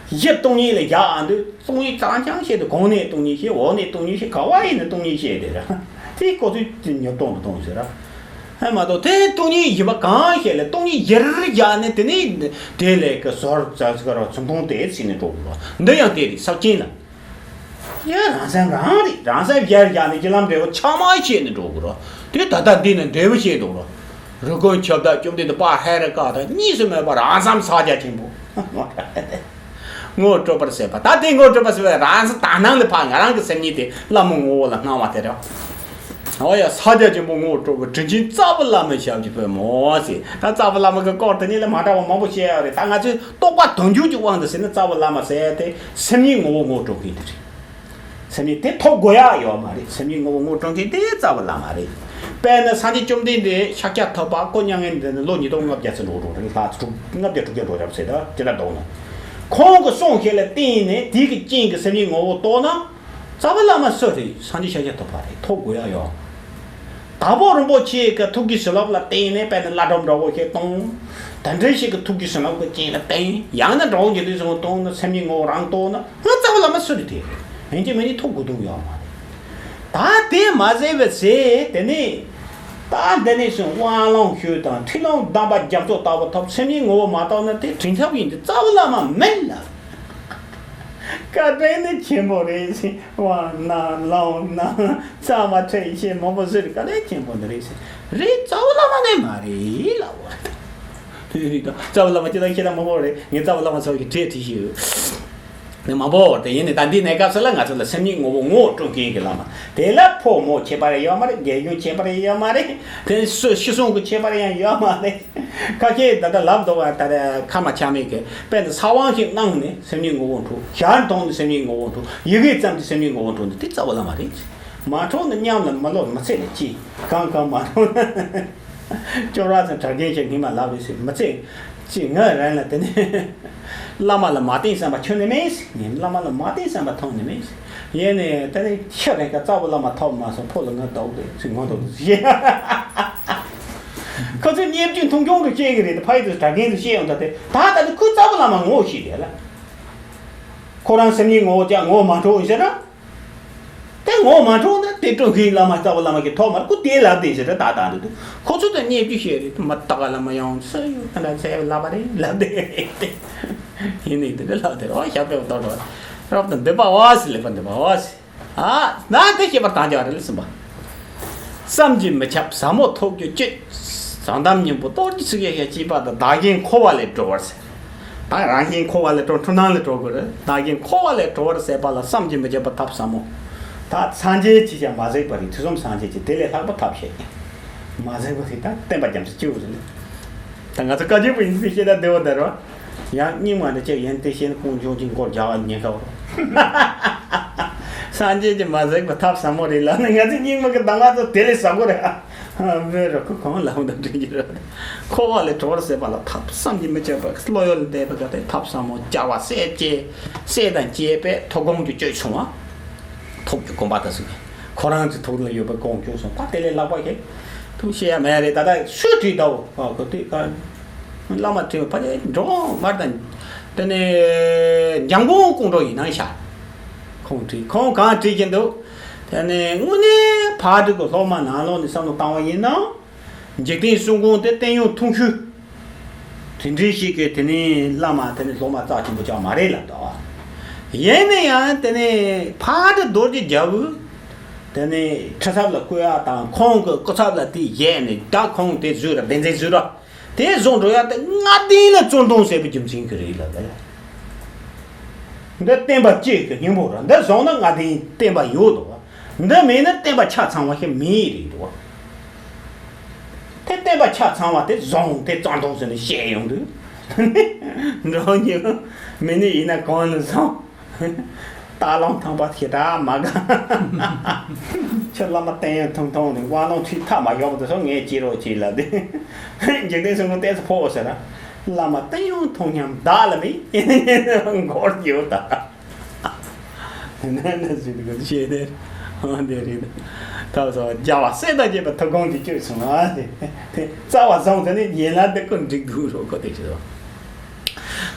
གཞི་སྟོང་ཉིད་ལ་བཞག་ཨ་འདུག་སྟོང་ཉིད་རྐྱང་རྐྱང་བཤད་དུས། གོང་ནས་སྟོང་ཉིད་བཤད། འོག་ནས་སྟོང་ཉིད་བཤད། ག་བ་ཡིན་ནས་སྟོང་ཉིད་བཤད་དེ་ར། དེ་ཁོ་ཚོས་ཉོབ་གཏོང་དུ་གཏོང་ཟེར་ར། ཧ་མ་གཏོགས་དེ་སྟོང་ཉིད་བཞི་པ་གང་བཤད་ལ། སྟོང་ཉིད་བཞིར་བཞག་ནས་དེ་ནས་དེ་ལས་ཀྱི་ཟོར་ཙག་ཙིག་ར་ཚུན་ཐུང་དེ་ཟིན་ནས་འགྲོ་དགོས་ར། འདི་ཡང་དེ་རེད། ས་ཆེན་ལ། ཡ་རང་སེམས་རང་རེད། རང་སེམས་བཞིར་བཞག་ནས་རྒྱུ་ལམ་འབྲས་བུ་ཆ་མ་བཤད་ནས་འགྲོ་དགོས་ར། དེ་ད་ལྟ་འདི་ནས་འབྲས་བུ་བཤད་འགྲོ་ར། རི་ཀོན་ཁྱབ་བདག་བཅོམ་ལྡན་འདས་དཔལ་ཧེ་རུ་ཀ་དང་གཉིས་སུ་མེད་པ་རང་སེམས་ས་རྒྱ་ཆེན་པོ། ངོ་སྤྲོད་པར་ཟད་པ། ད་དེ་ངོ་སྤྲོད་པར་ཟད་པ་རང་སེམས་དག་སྣང་ལ་ཕར་ང་རང་གི་སེམས་ཉིད་དེ་བླ་མའི་ངོ་བོ་ལ་སྣང་བ་དེ་རེད། འོ་ཡ། ས་རྒྱ་ཆེན་པོ་ངོ་སྤྲོད་པའི་དྲིན་ཅན་རྩ་བའི་བླ་མའི་ཞབས་ཀྱི་པདྨོ་ཟེར། ད་རྩ་བའི་བླ་མ་གི་སྐོར་དེ་ཉིད་ལ་མ་འདྲ་བ་མང་པོ་བཤད་ཡོད་རེད། ད་ང་ཚོས་རྟོགས་པ་དོན་འབྱུང་གི་དབང་དུ་ཟེར་ན། རྩ་བའི་བླ་མ་ཟེར་ཡ་དེ་སེམས་ཉིད་ངོ་བོ་ངོ་སྤྲོད་མཁན་དེ་རེད། སེམས་ཉིད་དེ་ཐོབ་དགོས་ཡ་ཡོད་མ་རེད། སེམས་ཉིད་ངོ་བོ་ངོ་སྤྲོད་མཁན་དེ་རྩ་བའི་བླ་མ་རེད། དཔེར་ན་སངས་རྒྱས་བཅོམ་ལྡན་འདས་ཤཱཀྱ་ཐུབ་པ་སྐུ་མྱ་ངན་འདས་ནས་ལོ་ཉིས་སྟོང་ལྔ་བརྒྱ་ཙམ་འགྲོ་འགྲོ་རེད། ལྷག་ཙམ་ལྔ་བརྒྱ་དྲུག་བརྒྱ་འགྲོ་རབས་ཟེར། ད་ཅི་འདྲ་འདུག་ན། ཁོང་གི་གསུང་བཤད་ལ་བརྟེན་ནས་དེ་གི་རྐྱེན་གྱིས་སེམས་ཉིད་ངོ་བོ་རྟོགས་ན། རྩ་བའི་བླ་མ་སུ་རེད། སངས་རྒྱས་ཤཱཀྱ་ཐུབ་པ་རེད། ཐོབ་དགོས་ཡ་ཡོད། དྭགས་པོ་རིན་པོ་ཆེ་གི་ཐུགས་ཀྱི་བྱིན་རླབས་ལ་བརྟེན་ནས། དཔེར་ན་བླ་སྒྲུབ་འདྲ་བོ་ཞིག་གཏོང་། དེ་འདྲ་ཞིག་གི་ཐུགས་ཀྱི་བྱིན་རླབས་ཀྱི་རྐྱེན་ལ་བརྟེན། ཡང་ན་འགྲོ་བ་འདུལ་དུས་སོང་གཏོང་ན། སེམས་ཉིད་ངོ་བོ་རང་རྟོགས་ན། ང་རྩ་བའི་བླ་མ་སུ་རེད་དེ། ཡིན་གཅིག་མིན་གཅིག་ཐོབ་དགོས་དོན་ཡོད་མ་རེད། ད་དེ་མ་ཟད་པའི་ཚེ་དེ་ནས། ད་འདི་ནས་བཟུང་དབང་ལུང་ཞུས་དང་ཁྲིད་ལུང་གདམས་པ་རྒྱ་མཚོ་ལྟ་བུ་ཐོབ། སེམས་ཉིད་ངོ་བོ་མ་རྟོགས་ན་དེ་དྲིན་ཐབས་ཡིན་ཏེ། རྩ་བའི་བླ་མ་མིན་ལ། བཀའ་དྲིན་ནི་ཆེན་པོ་རེད་ཟེར། དབང་གནང་ལུང་གནང་། ཚད་མ་ཁྲིད་བཤད་མང་པོ་ཟེར། བཀའ་དྲིན་ཆེན་པོ་འདི་རེད་ཟེར། རེད། རྩ་བའི་བླ་མ་ནི་མ་རེད་ལབ་པ་རེད། རྩ་བའི་བླ་མ་ཅི་ལ་ཁྱེད་རང་མང་པོ་རེད། ངས་རྩ་བའི་བླ་མ་ཚོ་གི་གྲས་བྲིས་ཤིག་ནི་མང་པོ་རེད། ཡིན་ནི་ད་འདི་གནས་སྐབས་སུ་ལ་ང་ཚོ་ལ་སེམས་ཉིད་ངོ་བོ་ངོ་སྤྲོད་མཁན་གྱི་བླ་མ་དེ་ལ་ཕོ་མོ་ཁྱད་པར་ཡོད་མ་རེད། རྒན་གཞོན་ཁྱད་པར་ཡོད་མ་རེད། དེ་སུ་ཤི་སོང་གི་ཁྱད་པར་ཡང་ཡོད་མ་རེད། ཁ་ཤས་ད་ལྟ་ལབ་འདུག་བ། ད་ལྟ་ཁ་མ་ཆག་མེད་ཀྱི། དཔེར་ན་ས་དབང་ཞིག་གནང་ནས་སེམས་ཉིད་ངོ་བོ་འཕྲོག། ཞལ་མཐོང་ནས་སེམས་ཉིད་ངོ་བོ་འཕྲོག། ཡི་གེ་བརྩམས་ཏེ་སེམས་ཉིད་ངོ་བོ་འཕྲོག་ནས་དེ་རྩ་བའི་བླ་མ་རེད། མ་འཕྲོག་ན་མཉམ་ལ་མི་ལོག་མི་ཚེ་ལ་སྐྱེ། གང་གང་མ་འཕྲོག་ན། སྐྱོ་ར་ཚང་གྲྭ་རྒན་ཞིག་སྔོན་མ་ལབ་རེད་ཟེར། མི་ཚེ་གཅིག་ང་རང་ལ་དེ་ནས་བླ་མ་ལ་མ་བརྟེན་བསམ་པ་ཁྱོན་ནས་མེད་ཟེར། ངས་བླ་མ་ལ་མ་བརྟེན་བསམ་པ་ཐོན་ནས་མེད་ཟེར། ཡིན་ནས་དེ་ནས་ཤི་རན་ཁ་རྩ་བའི་བླ་མ་ཐོབ་མ་སོང་། ཕོ་ལ་ང་ལྟ་བུ་རེད་ཟེར། ངོ་ཐོག་ཏུ་ཟེར། ཁོ་ཚོས་བརྙས་བཅོས་མཐོང་ཆུང་དུ་བཤད་ཀྱི་རེད། ཕ་ཡུལ་དུ་གྲྭ་རྒན་དུ་བཤད་ཡོང་ད། དེ་ད་ད་ནི་ཁོས་རྩ་བའི་བླ་མ་ངོ་ཤེས་རེད་ལ། ཁོ་རང་སེམས་ཉིད་ངོ་བོ་ཀྱང་ངོ་མ་འཕྲོག་ཡིན་ཟེར་ར། དེ་ངོ་མ་འཕྲོག་ན་དེ་སྤྲོད་མཁན་བླ་མ་རྩ་བའི་བླ་མ་གི་ཐོག་མར་ཁོ་དེ་ལབ་བསྡད་ཟེར། ད་ད་འདི་འདུག་ཁོ་ཚོ་དང་བརྙས་བཅོས་བཤད་རེད། མ་ད་ག་ལ་མ་ཡོང་ས་ཡོད། ད་ད་ཟེར་ལབ་པ་རེད། ལབ་བསྡད་ཡིན་ནི་འདི་འདྲ་ལབ་བསྡད་རེད། ཨོ་ཞབས་པད་བཏོད་འགྲོ་རབ་དང་འདོད་པ་བ་སི་ལེགས་པ་འདོད་པ་བ་སི། ཨ་ན་དེ་ཤེས་པར་དང་རྒྱ་རེད་ལ་སེམས་པ། བསམ་གྱིས་མི་ཁྱབ་ཟབ་མོ་ཐོབ་རྒྱུ་སྤྱོད། བྱང་གཏམ་སྙིང་པོ་རྡོ་རྗེ་ཚིག་གི་ཞལ་གཅིག་པ་དང་། བདག་གཞན་འཁོར་བ་ལས་སྒྲོལ་བར་ཟད། ད་རང་གཞན་འཁོར་བ་ལས་སྒྲོལ། འཁྲུལ་སྣང་ལས་སྒྲོལ་དགོས་རེད། བདག་གཞན་འཁོར་བ་ལས་སྒྲོལ་བར་ཟད་པ་ལ་བསམ་གྱིས་མི་ཁྱབ་པ་ཐབས་ཟབ་མོ། ད་སངས་རྒྱས་ཀྱིས་ཀྱང་མ་ཟད་པ་རེད། ཐོས་བསམ་སངས་རྒྱས་ཀྱིས་དེ་ལས་ལྷག་པ་ཐབས་ཤེས་ཀྱང་མ་ཟད་པ་རེད། ད་བསྟན་པ་རྒྱ་མཚོ་སྐྱེ་བོ་རེད། ད་ང་ཚོ་བཀའ་བརྒྱུད་པ་ཡིན་ཚེ་ཤེས་ད་བདེ་བོ་ད་རོ། ཡང་རྙིང་མ་འདི་ཅིག་ཡིན་ཏེ་ཤེས་ན་ཀུན་འབྱུང་གི་མགོར་རྒྱག་པ་ཉེན་ཁ་བོ། སངས་རྒྱས་ཀྱིས་མ་ཟད་པ་ཐབས་ཟབ་མོ་རེད་ལབ་ན། ང་ཚོ་རྙིང་མ་གི་གདམས་ངག་ཚོ་དེ་ལས་ཟབ་པོ་རེད། བོད་རུ་ཁུ་གང་ལ་འོང་དང་འདྲེན་གྱི་རེད། འཁོར་བ་ལས་གྲོལ་བར་ཟད་པ་ལ་ཐབས་བསམ་གྱིས་མི་ཁྱབ་པ། བློ་ཡུལ་ལས་འདས་པའི་ག་དེ་ཐབས་ཟབ་མོ། བྱ་བ་སྲས་བཅས་སྲས་དང་བཅས་པས་ཐུགས་དགོངས་ཀྱི་སྤྱོད་བྱུང་བ། ཐུགས་ཀྱི་དགོངས་པ་དང་གཟིགས་པས་ཁོ་རང་གི་ཐུགས་ལ་ཡོད་པའི་དགོངས་སྐྱོང་སོང་། ད་དེ་ལས་ལྷག་པ་ཞིག་ཐུགས་བཤད་ཡ་མེད་རེད། ད་ལྟ་སུས་བྲིས་དའོ་ཁོ་དེ་ག་བླ་མ་བྲིས་པ་ཕ་ཆེ་འབྲོང་མར་དང་། དེ་ནས་འཇམ་མགོན་ཀོང་སྤྲུལ་ཡིན་ན་ཤག་ཁོང་བྲིས། ཁོང་གང་བྲིས་ཀྱིན་འདུག་དེ་ནས་དངོས་གནས་ཕག་གྲུ་གི་སློབ་མ་ནང་ལོགས་ནས་བསམ་བློ་བཏང་བ་ཡིན་ན། འཇིག་རྟེན་གསུམ་མགོན་དེ་བསྟན་ཡོན་ཐུང་ཤོས། དེ་འདྲའི་ཞིག་གིས་དེ་ནས་བླ་མ་དེ་ནས་སློབ་མ་རྩ་ཆེན་པོ་ཅང་མ་རེད་ལབ་འདུག་ཡིན་ན་ཡང་དེ་ནས་ཕག་གྲུ་རྡོ་རྗེ་རྒྱལ་པོས་དེ་ནས་ཁྲི་ཚབ་ལ་བསྐོས་ཡ་དང་། ཁོང་གི་སྐུ་ཚབ་ལ་དེ་བཞེས་ནས། ད་ཁོང་དེ་བཟོས་ར། བདེན་འཛིན་བཟོས་ར། དེ་བཟོ་འགྲོ་ཡ་དེ་ལྔ་ལྡན་ལ་བཙུན་དོང་ཟེར་བའི་རྒྱུ་མཚན་གྱིས་རེད་ལབ་པས། འདི་བསྟན་པ་སྤྱི་གི་སྙིང་པོ་རེད། འདི་བཟུང་ན་ལྔ་ལྡན་བསྟན་པ་ཡོད་འདུག་འདི་མེད་ན་བསྟན་པ་ཆ་ཚང་བ་ཞིག་མེད་རེད་འདུག་དེ་བསྟན་པ་ཆ་ཚང་བ་དེ་བཟུང་དེ་བཙོན་དོང་ཟེར་ནས་བཤད་ཡོང་དུས། འགྲོ་ཉེ་མི་ནི་ཡིན་ན་གང་ནས་བཟུང་། སྟག་ལུང་ཐང་པ་ཞེ་དྲག་མ་དགའ། ཁྱོད་བླ་མ་བསྟན་ཡོན་ཐུང་ཐུང་ནི་དབང་ལུང་ཁྲིད་ཐག་མ་ཡོག་དེ་ཚོ་ངས་བྱེད་རོགས་བྱེད་ལབ་དེ། འཇིག་རྟེན་སྲུང་མ་ཏོག་ཙམ་ཕོག་ཟེར་ན། བླ་མ་བསྟན་ཡོན་ཐུང་སྙམ་བདག་ལ་མི་མགོར་རྒྱུ་ད། ནན་ནན་ཟིན་གོ་ཤེས་ནས་འོན་ཏེ་རེད། ད་སོ་རྒྱ་བ་སྲས་དང་བཅས་པ་ཐུགས་དགོངས་ཀྱིས་བཅོས་སོང་ཨ། དེ་རྩ་བ་བཟང་ཟེར་ནས་ཡན་ལག་འདི་ཀུན་འགྲིག་འདུག་རོགས་གོ་དེ་ཆེ་བ།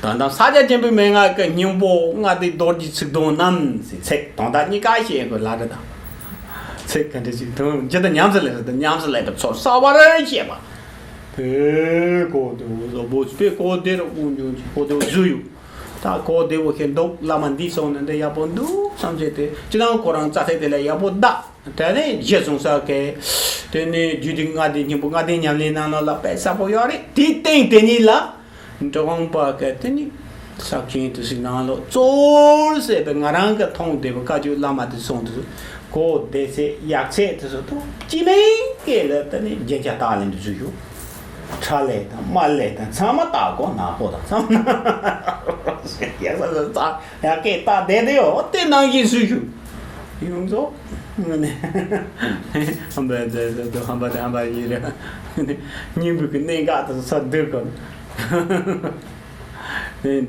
ད་ལྟ་ས་སྐྱ་ཆེན་པོའི་མན་ངག་གི་སྙིང་པོ་ལྔ་སྡེ་རྡོ་རྗེ་ཚིག་དོན་རྣམས་ཟེར་ཚིག་དོན་དག་གཉིས་ཀ་བཤད་དགོས་ལ་རེད་ད། ཚིག་ག་འདྲ་ཞིག་དོན་ཇི་ལྟར་ཉམས་སུ་ལེན་ཟེར་ད་ཉམས་སུ་ལེན་པའི་ཚོར་གསར་བར་བཤད་པ། དེ་གོ་དེ་བཟོ་བོ་སྤེ་གོ་དེ་རུ་དབུགས་འབྱུང་གི་གོ་དེ་བཟོས་ཡོད། ད་གོ་བདེ་བོ་ཞིག་འདུག་བླ་མ་འདི་སོང་ནས་འདི་ཡག་པོ་འདུག་བསམ་བྱས་ཏེ་ཅི་དང་ཁོ་རང་རྩ་ཐིག་དེ་ལ་ཡག་པོ་བདག་དེ་ནས་རྗེས་བཟུང་ས་གི། དེ་ནས་རྒྱུད་སྡེ་ལྔ་སྡེ་སྙིང་པོ་ལྔ་སྡེ་ཉམས་ལེན་ནང་ལོགས་ལ་དཔེ་ཟབ་པོ་ཡོད་རེད། དེའི་སྟེང་དེ་ཉིད་ལ་འགྲོ་འོང་པ་གི་དེ་ནི་ས་ཆེན་དུ་ཞིག་ནང་ལོགས་གཙོ་བོར་བྱས་པའི་ང་རང་གི་མཐོང་བདེ་བའི་བཀའ་བརྒྱུད་བླ་མ་དེ་སོང་དུས་གོ་བདེ་ཚད་ཡག་ཚད་དེ་ཚོ་དང་སྤྱི་མིང་སྐད་ལ་དེ་ནི་རྒྱན་ཆ་བཏགས་ལེན་དུ་བཟོས་ཡོད། ཁྲ་ལས་དང་དམར་ལས་དང་ཚང་མ་བཏགས་གོ་ནག་པོ་དང་ཚང་མ་ཡག་ས་ས་ཚ་ཡག་སྐད་བཏགས་བསྡད་དེ་ཡོད་དེ་ནང་བཞིན་བཟོས་ཞུ། ཡོངས་རྫོགས་ངོ་ནས་ཧམ་པ་མཛད་ཟེར་དུ་ཧམ་པ་དང་ཧམ་པ་ཡིན་རེད། སྙིང་པོ་གི་གནད་འགག་དུ་ས་འདུག་གོ།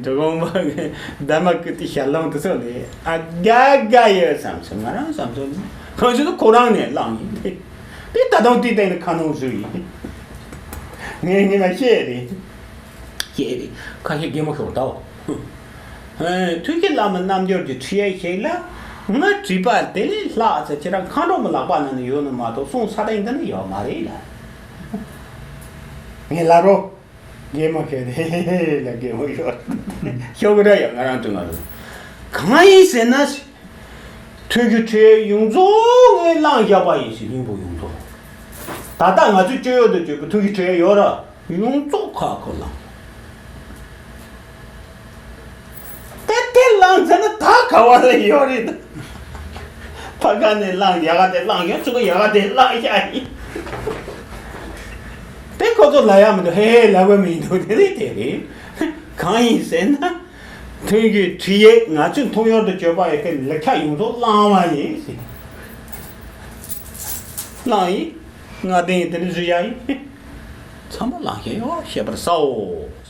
འགྲོ་གོང་མ་གི་འདབ་མ་ཀུ་ཏི་ཞལ་ལུང་དུ་སོགས་ལས་ཨ་དགའ་དགའ་ཡོད་བསམ་སོང་ང་རང་བསམ་སོང་། གང་ཞིག་ཏུ་ཁོ་རང་ནས་བླངས་ཡིན་ཏེ། དེ་ད་དུང་དེའི་སྟེང་དུ་ཁ་ནང་བཟོས་ཡིན། ངས་ངས་མ་བཤད་རེད། བཤད་རེད། ཁ་ཤས་གད་མོ་ཤོར་ད། ཨེ། ཐུགས་རྗེ་བླ་མ་རྣལ་འབྱོར་གྱི་ཁྲིད་ཡིག་ཞིག་ལ་ང་བྲིས་པ་དེ་ལས་ལྷག་ཙམ་ཁྱེད་རང་མཁའ་འགྲོ་མ་ལག་པ་ན་ནི་ཡོད་ནི་མ་གཏོགས་གསུང་ས་སྟེང་འདི་ནི་ཡོད་མ་རེད་ལ། ངས་ལབ་རོགས། གད་མོ་ཤོར་ཏེ་ལ་གད་མོ་ཤོར། ཤོར་གི་ར་ཡོད་ང་རང་དུ་ང་རུ། གང་ཡིན་ཟེར་ན། ཐུགས་ཀྱི་ཁྲིད་ཡོངས་རྫོགས་ངས་བླངས་བཞག་པ་ཡིན་ཟེར་སྙིང་པོ་ཡོངས་རྫོགས། ད་ལྟ་ང་ཚོས་སྤྱོད་ཡོད་དུ་བཅོས་པའི་ཐུགས་ཀྱི་ཁྲིད་ཡོད་ར་ཡོངས་རྫོགས་ཁ་ཁོ་བླངས། དེ་དེ་བླངས་ཚར་ན་ད་ག་བ་ལ་ཡོད་རེད། ཕ་ག་ནས་བླངས་ཡ་ག་དེ་བླངས་ཡོད་ཚུགས་ཡ་ག་དེ་བླངས་བཞག་ཡིན། དེ་ཁོ་ཚོ་ལ་ཡ་མི་འདུག་ཧེ་ཧེ་ལ་བ་མི་འདུག་དེ་རེད་དེ་རེད། གང་ཡིན་ཟེར་ན། ཐུན་གྱི་ཁྲིད་ཡིག་ང་ཚོས་མཐོང་ཡོར་དུ་བཅོས་པ་ཡི་གེ་ལེགས་ཆ་ཡོངས་རྫོགས་བླངས་བ་ཡིན། བླངས་ཡིན། ང་དེ་ཡིན་དེ་ནི་བཟོས་ཡ་ཡིན། ཚང་མ་བླངས་ཤེས་ཡོད་ཤེས་པར་བྱའོ།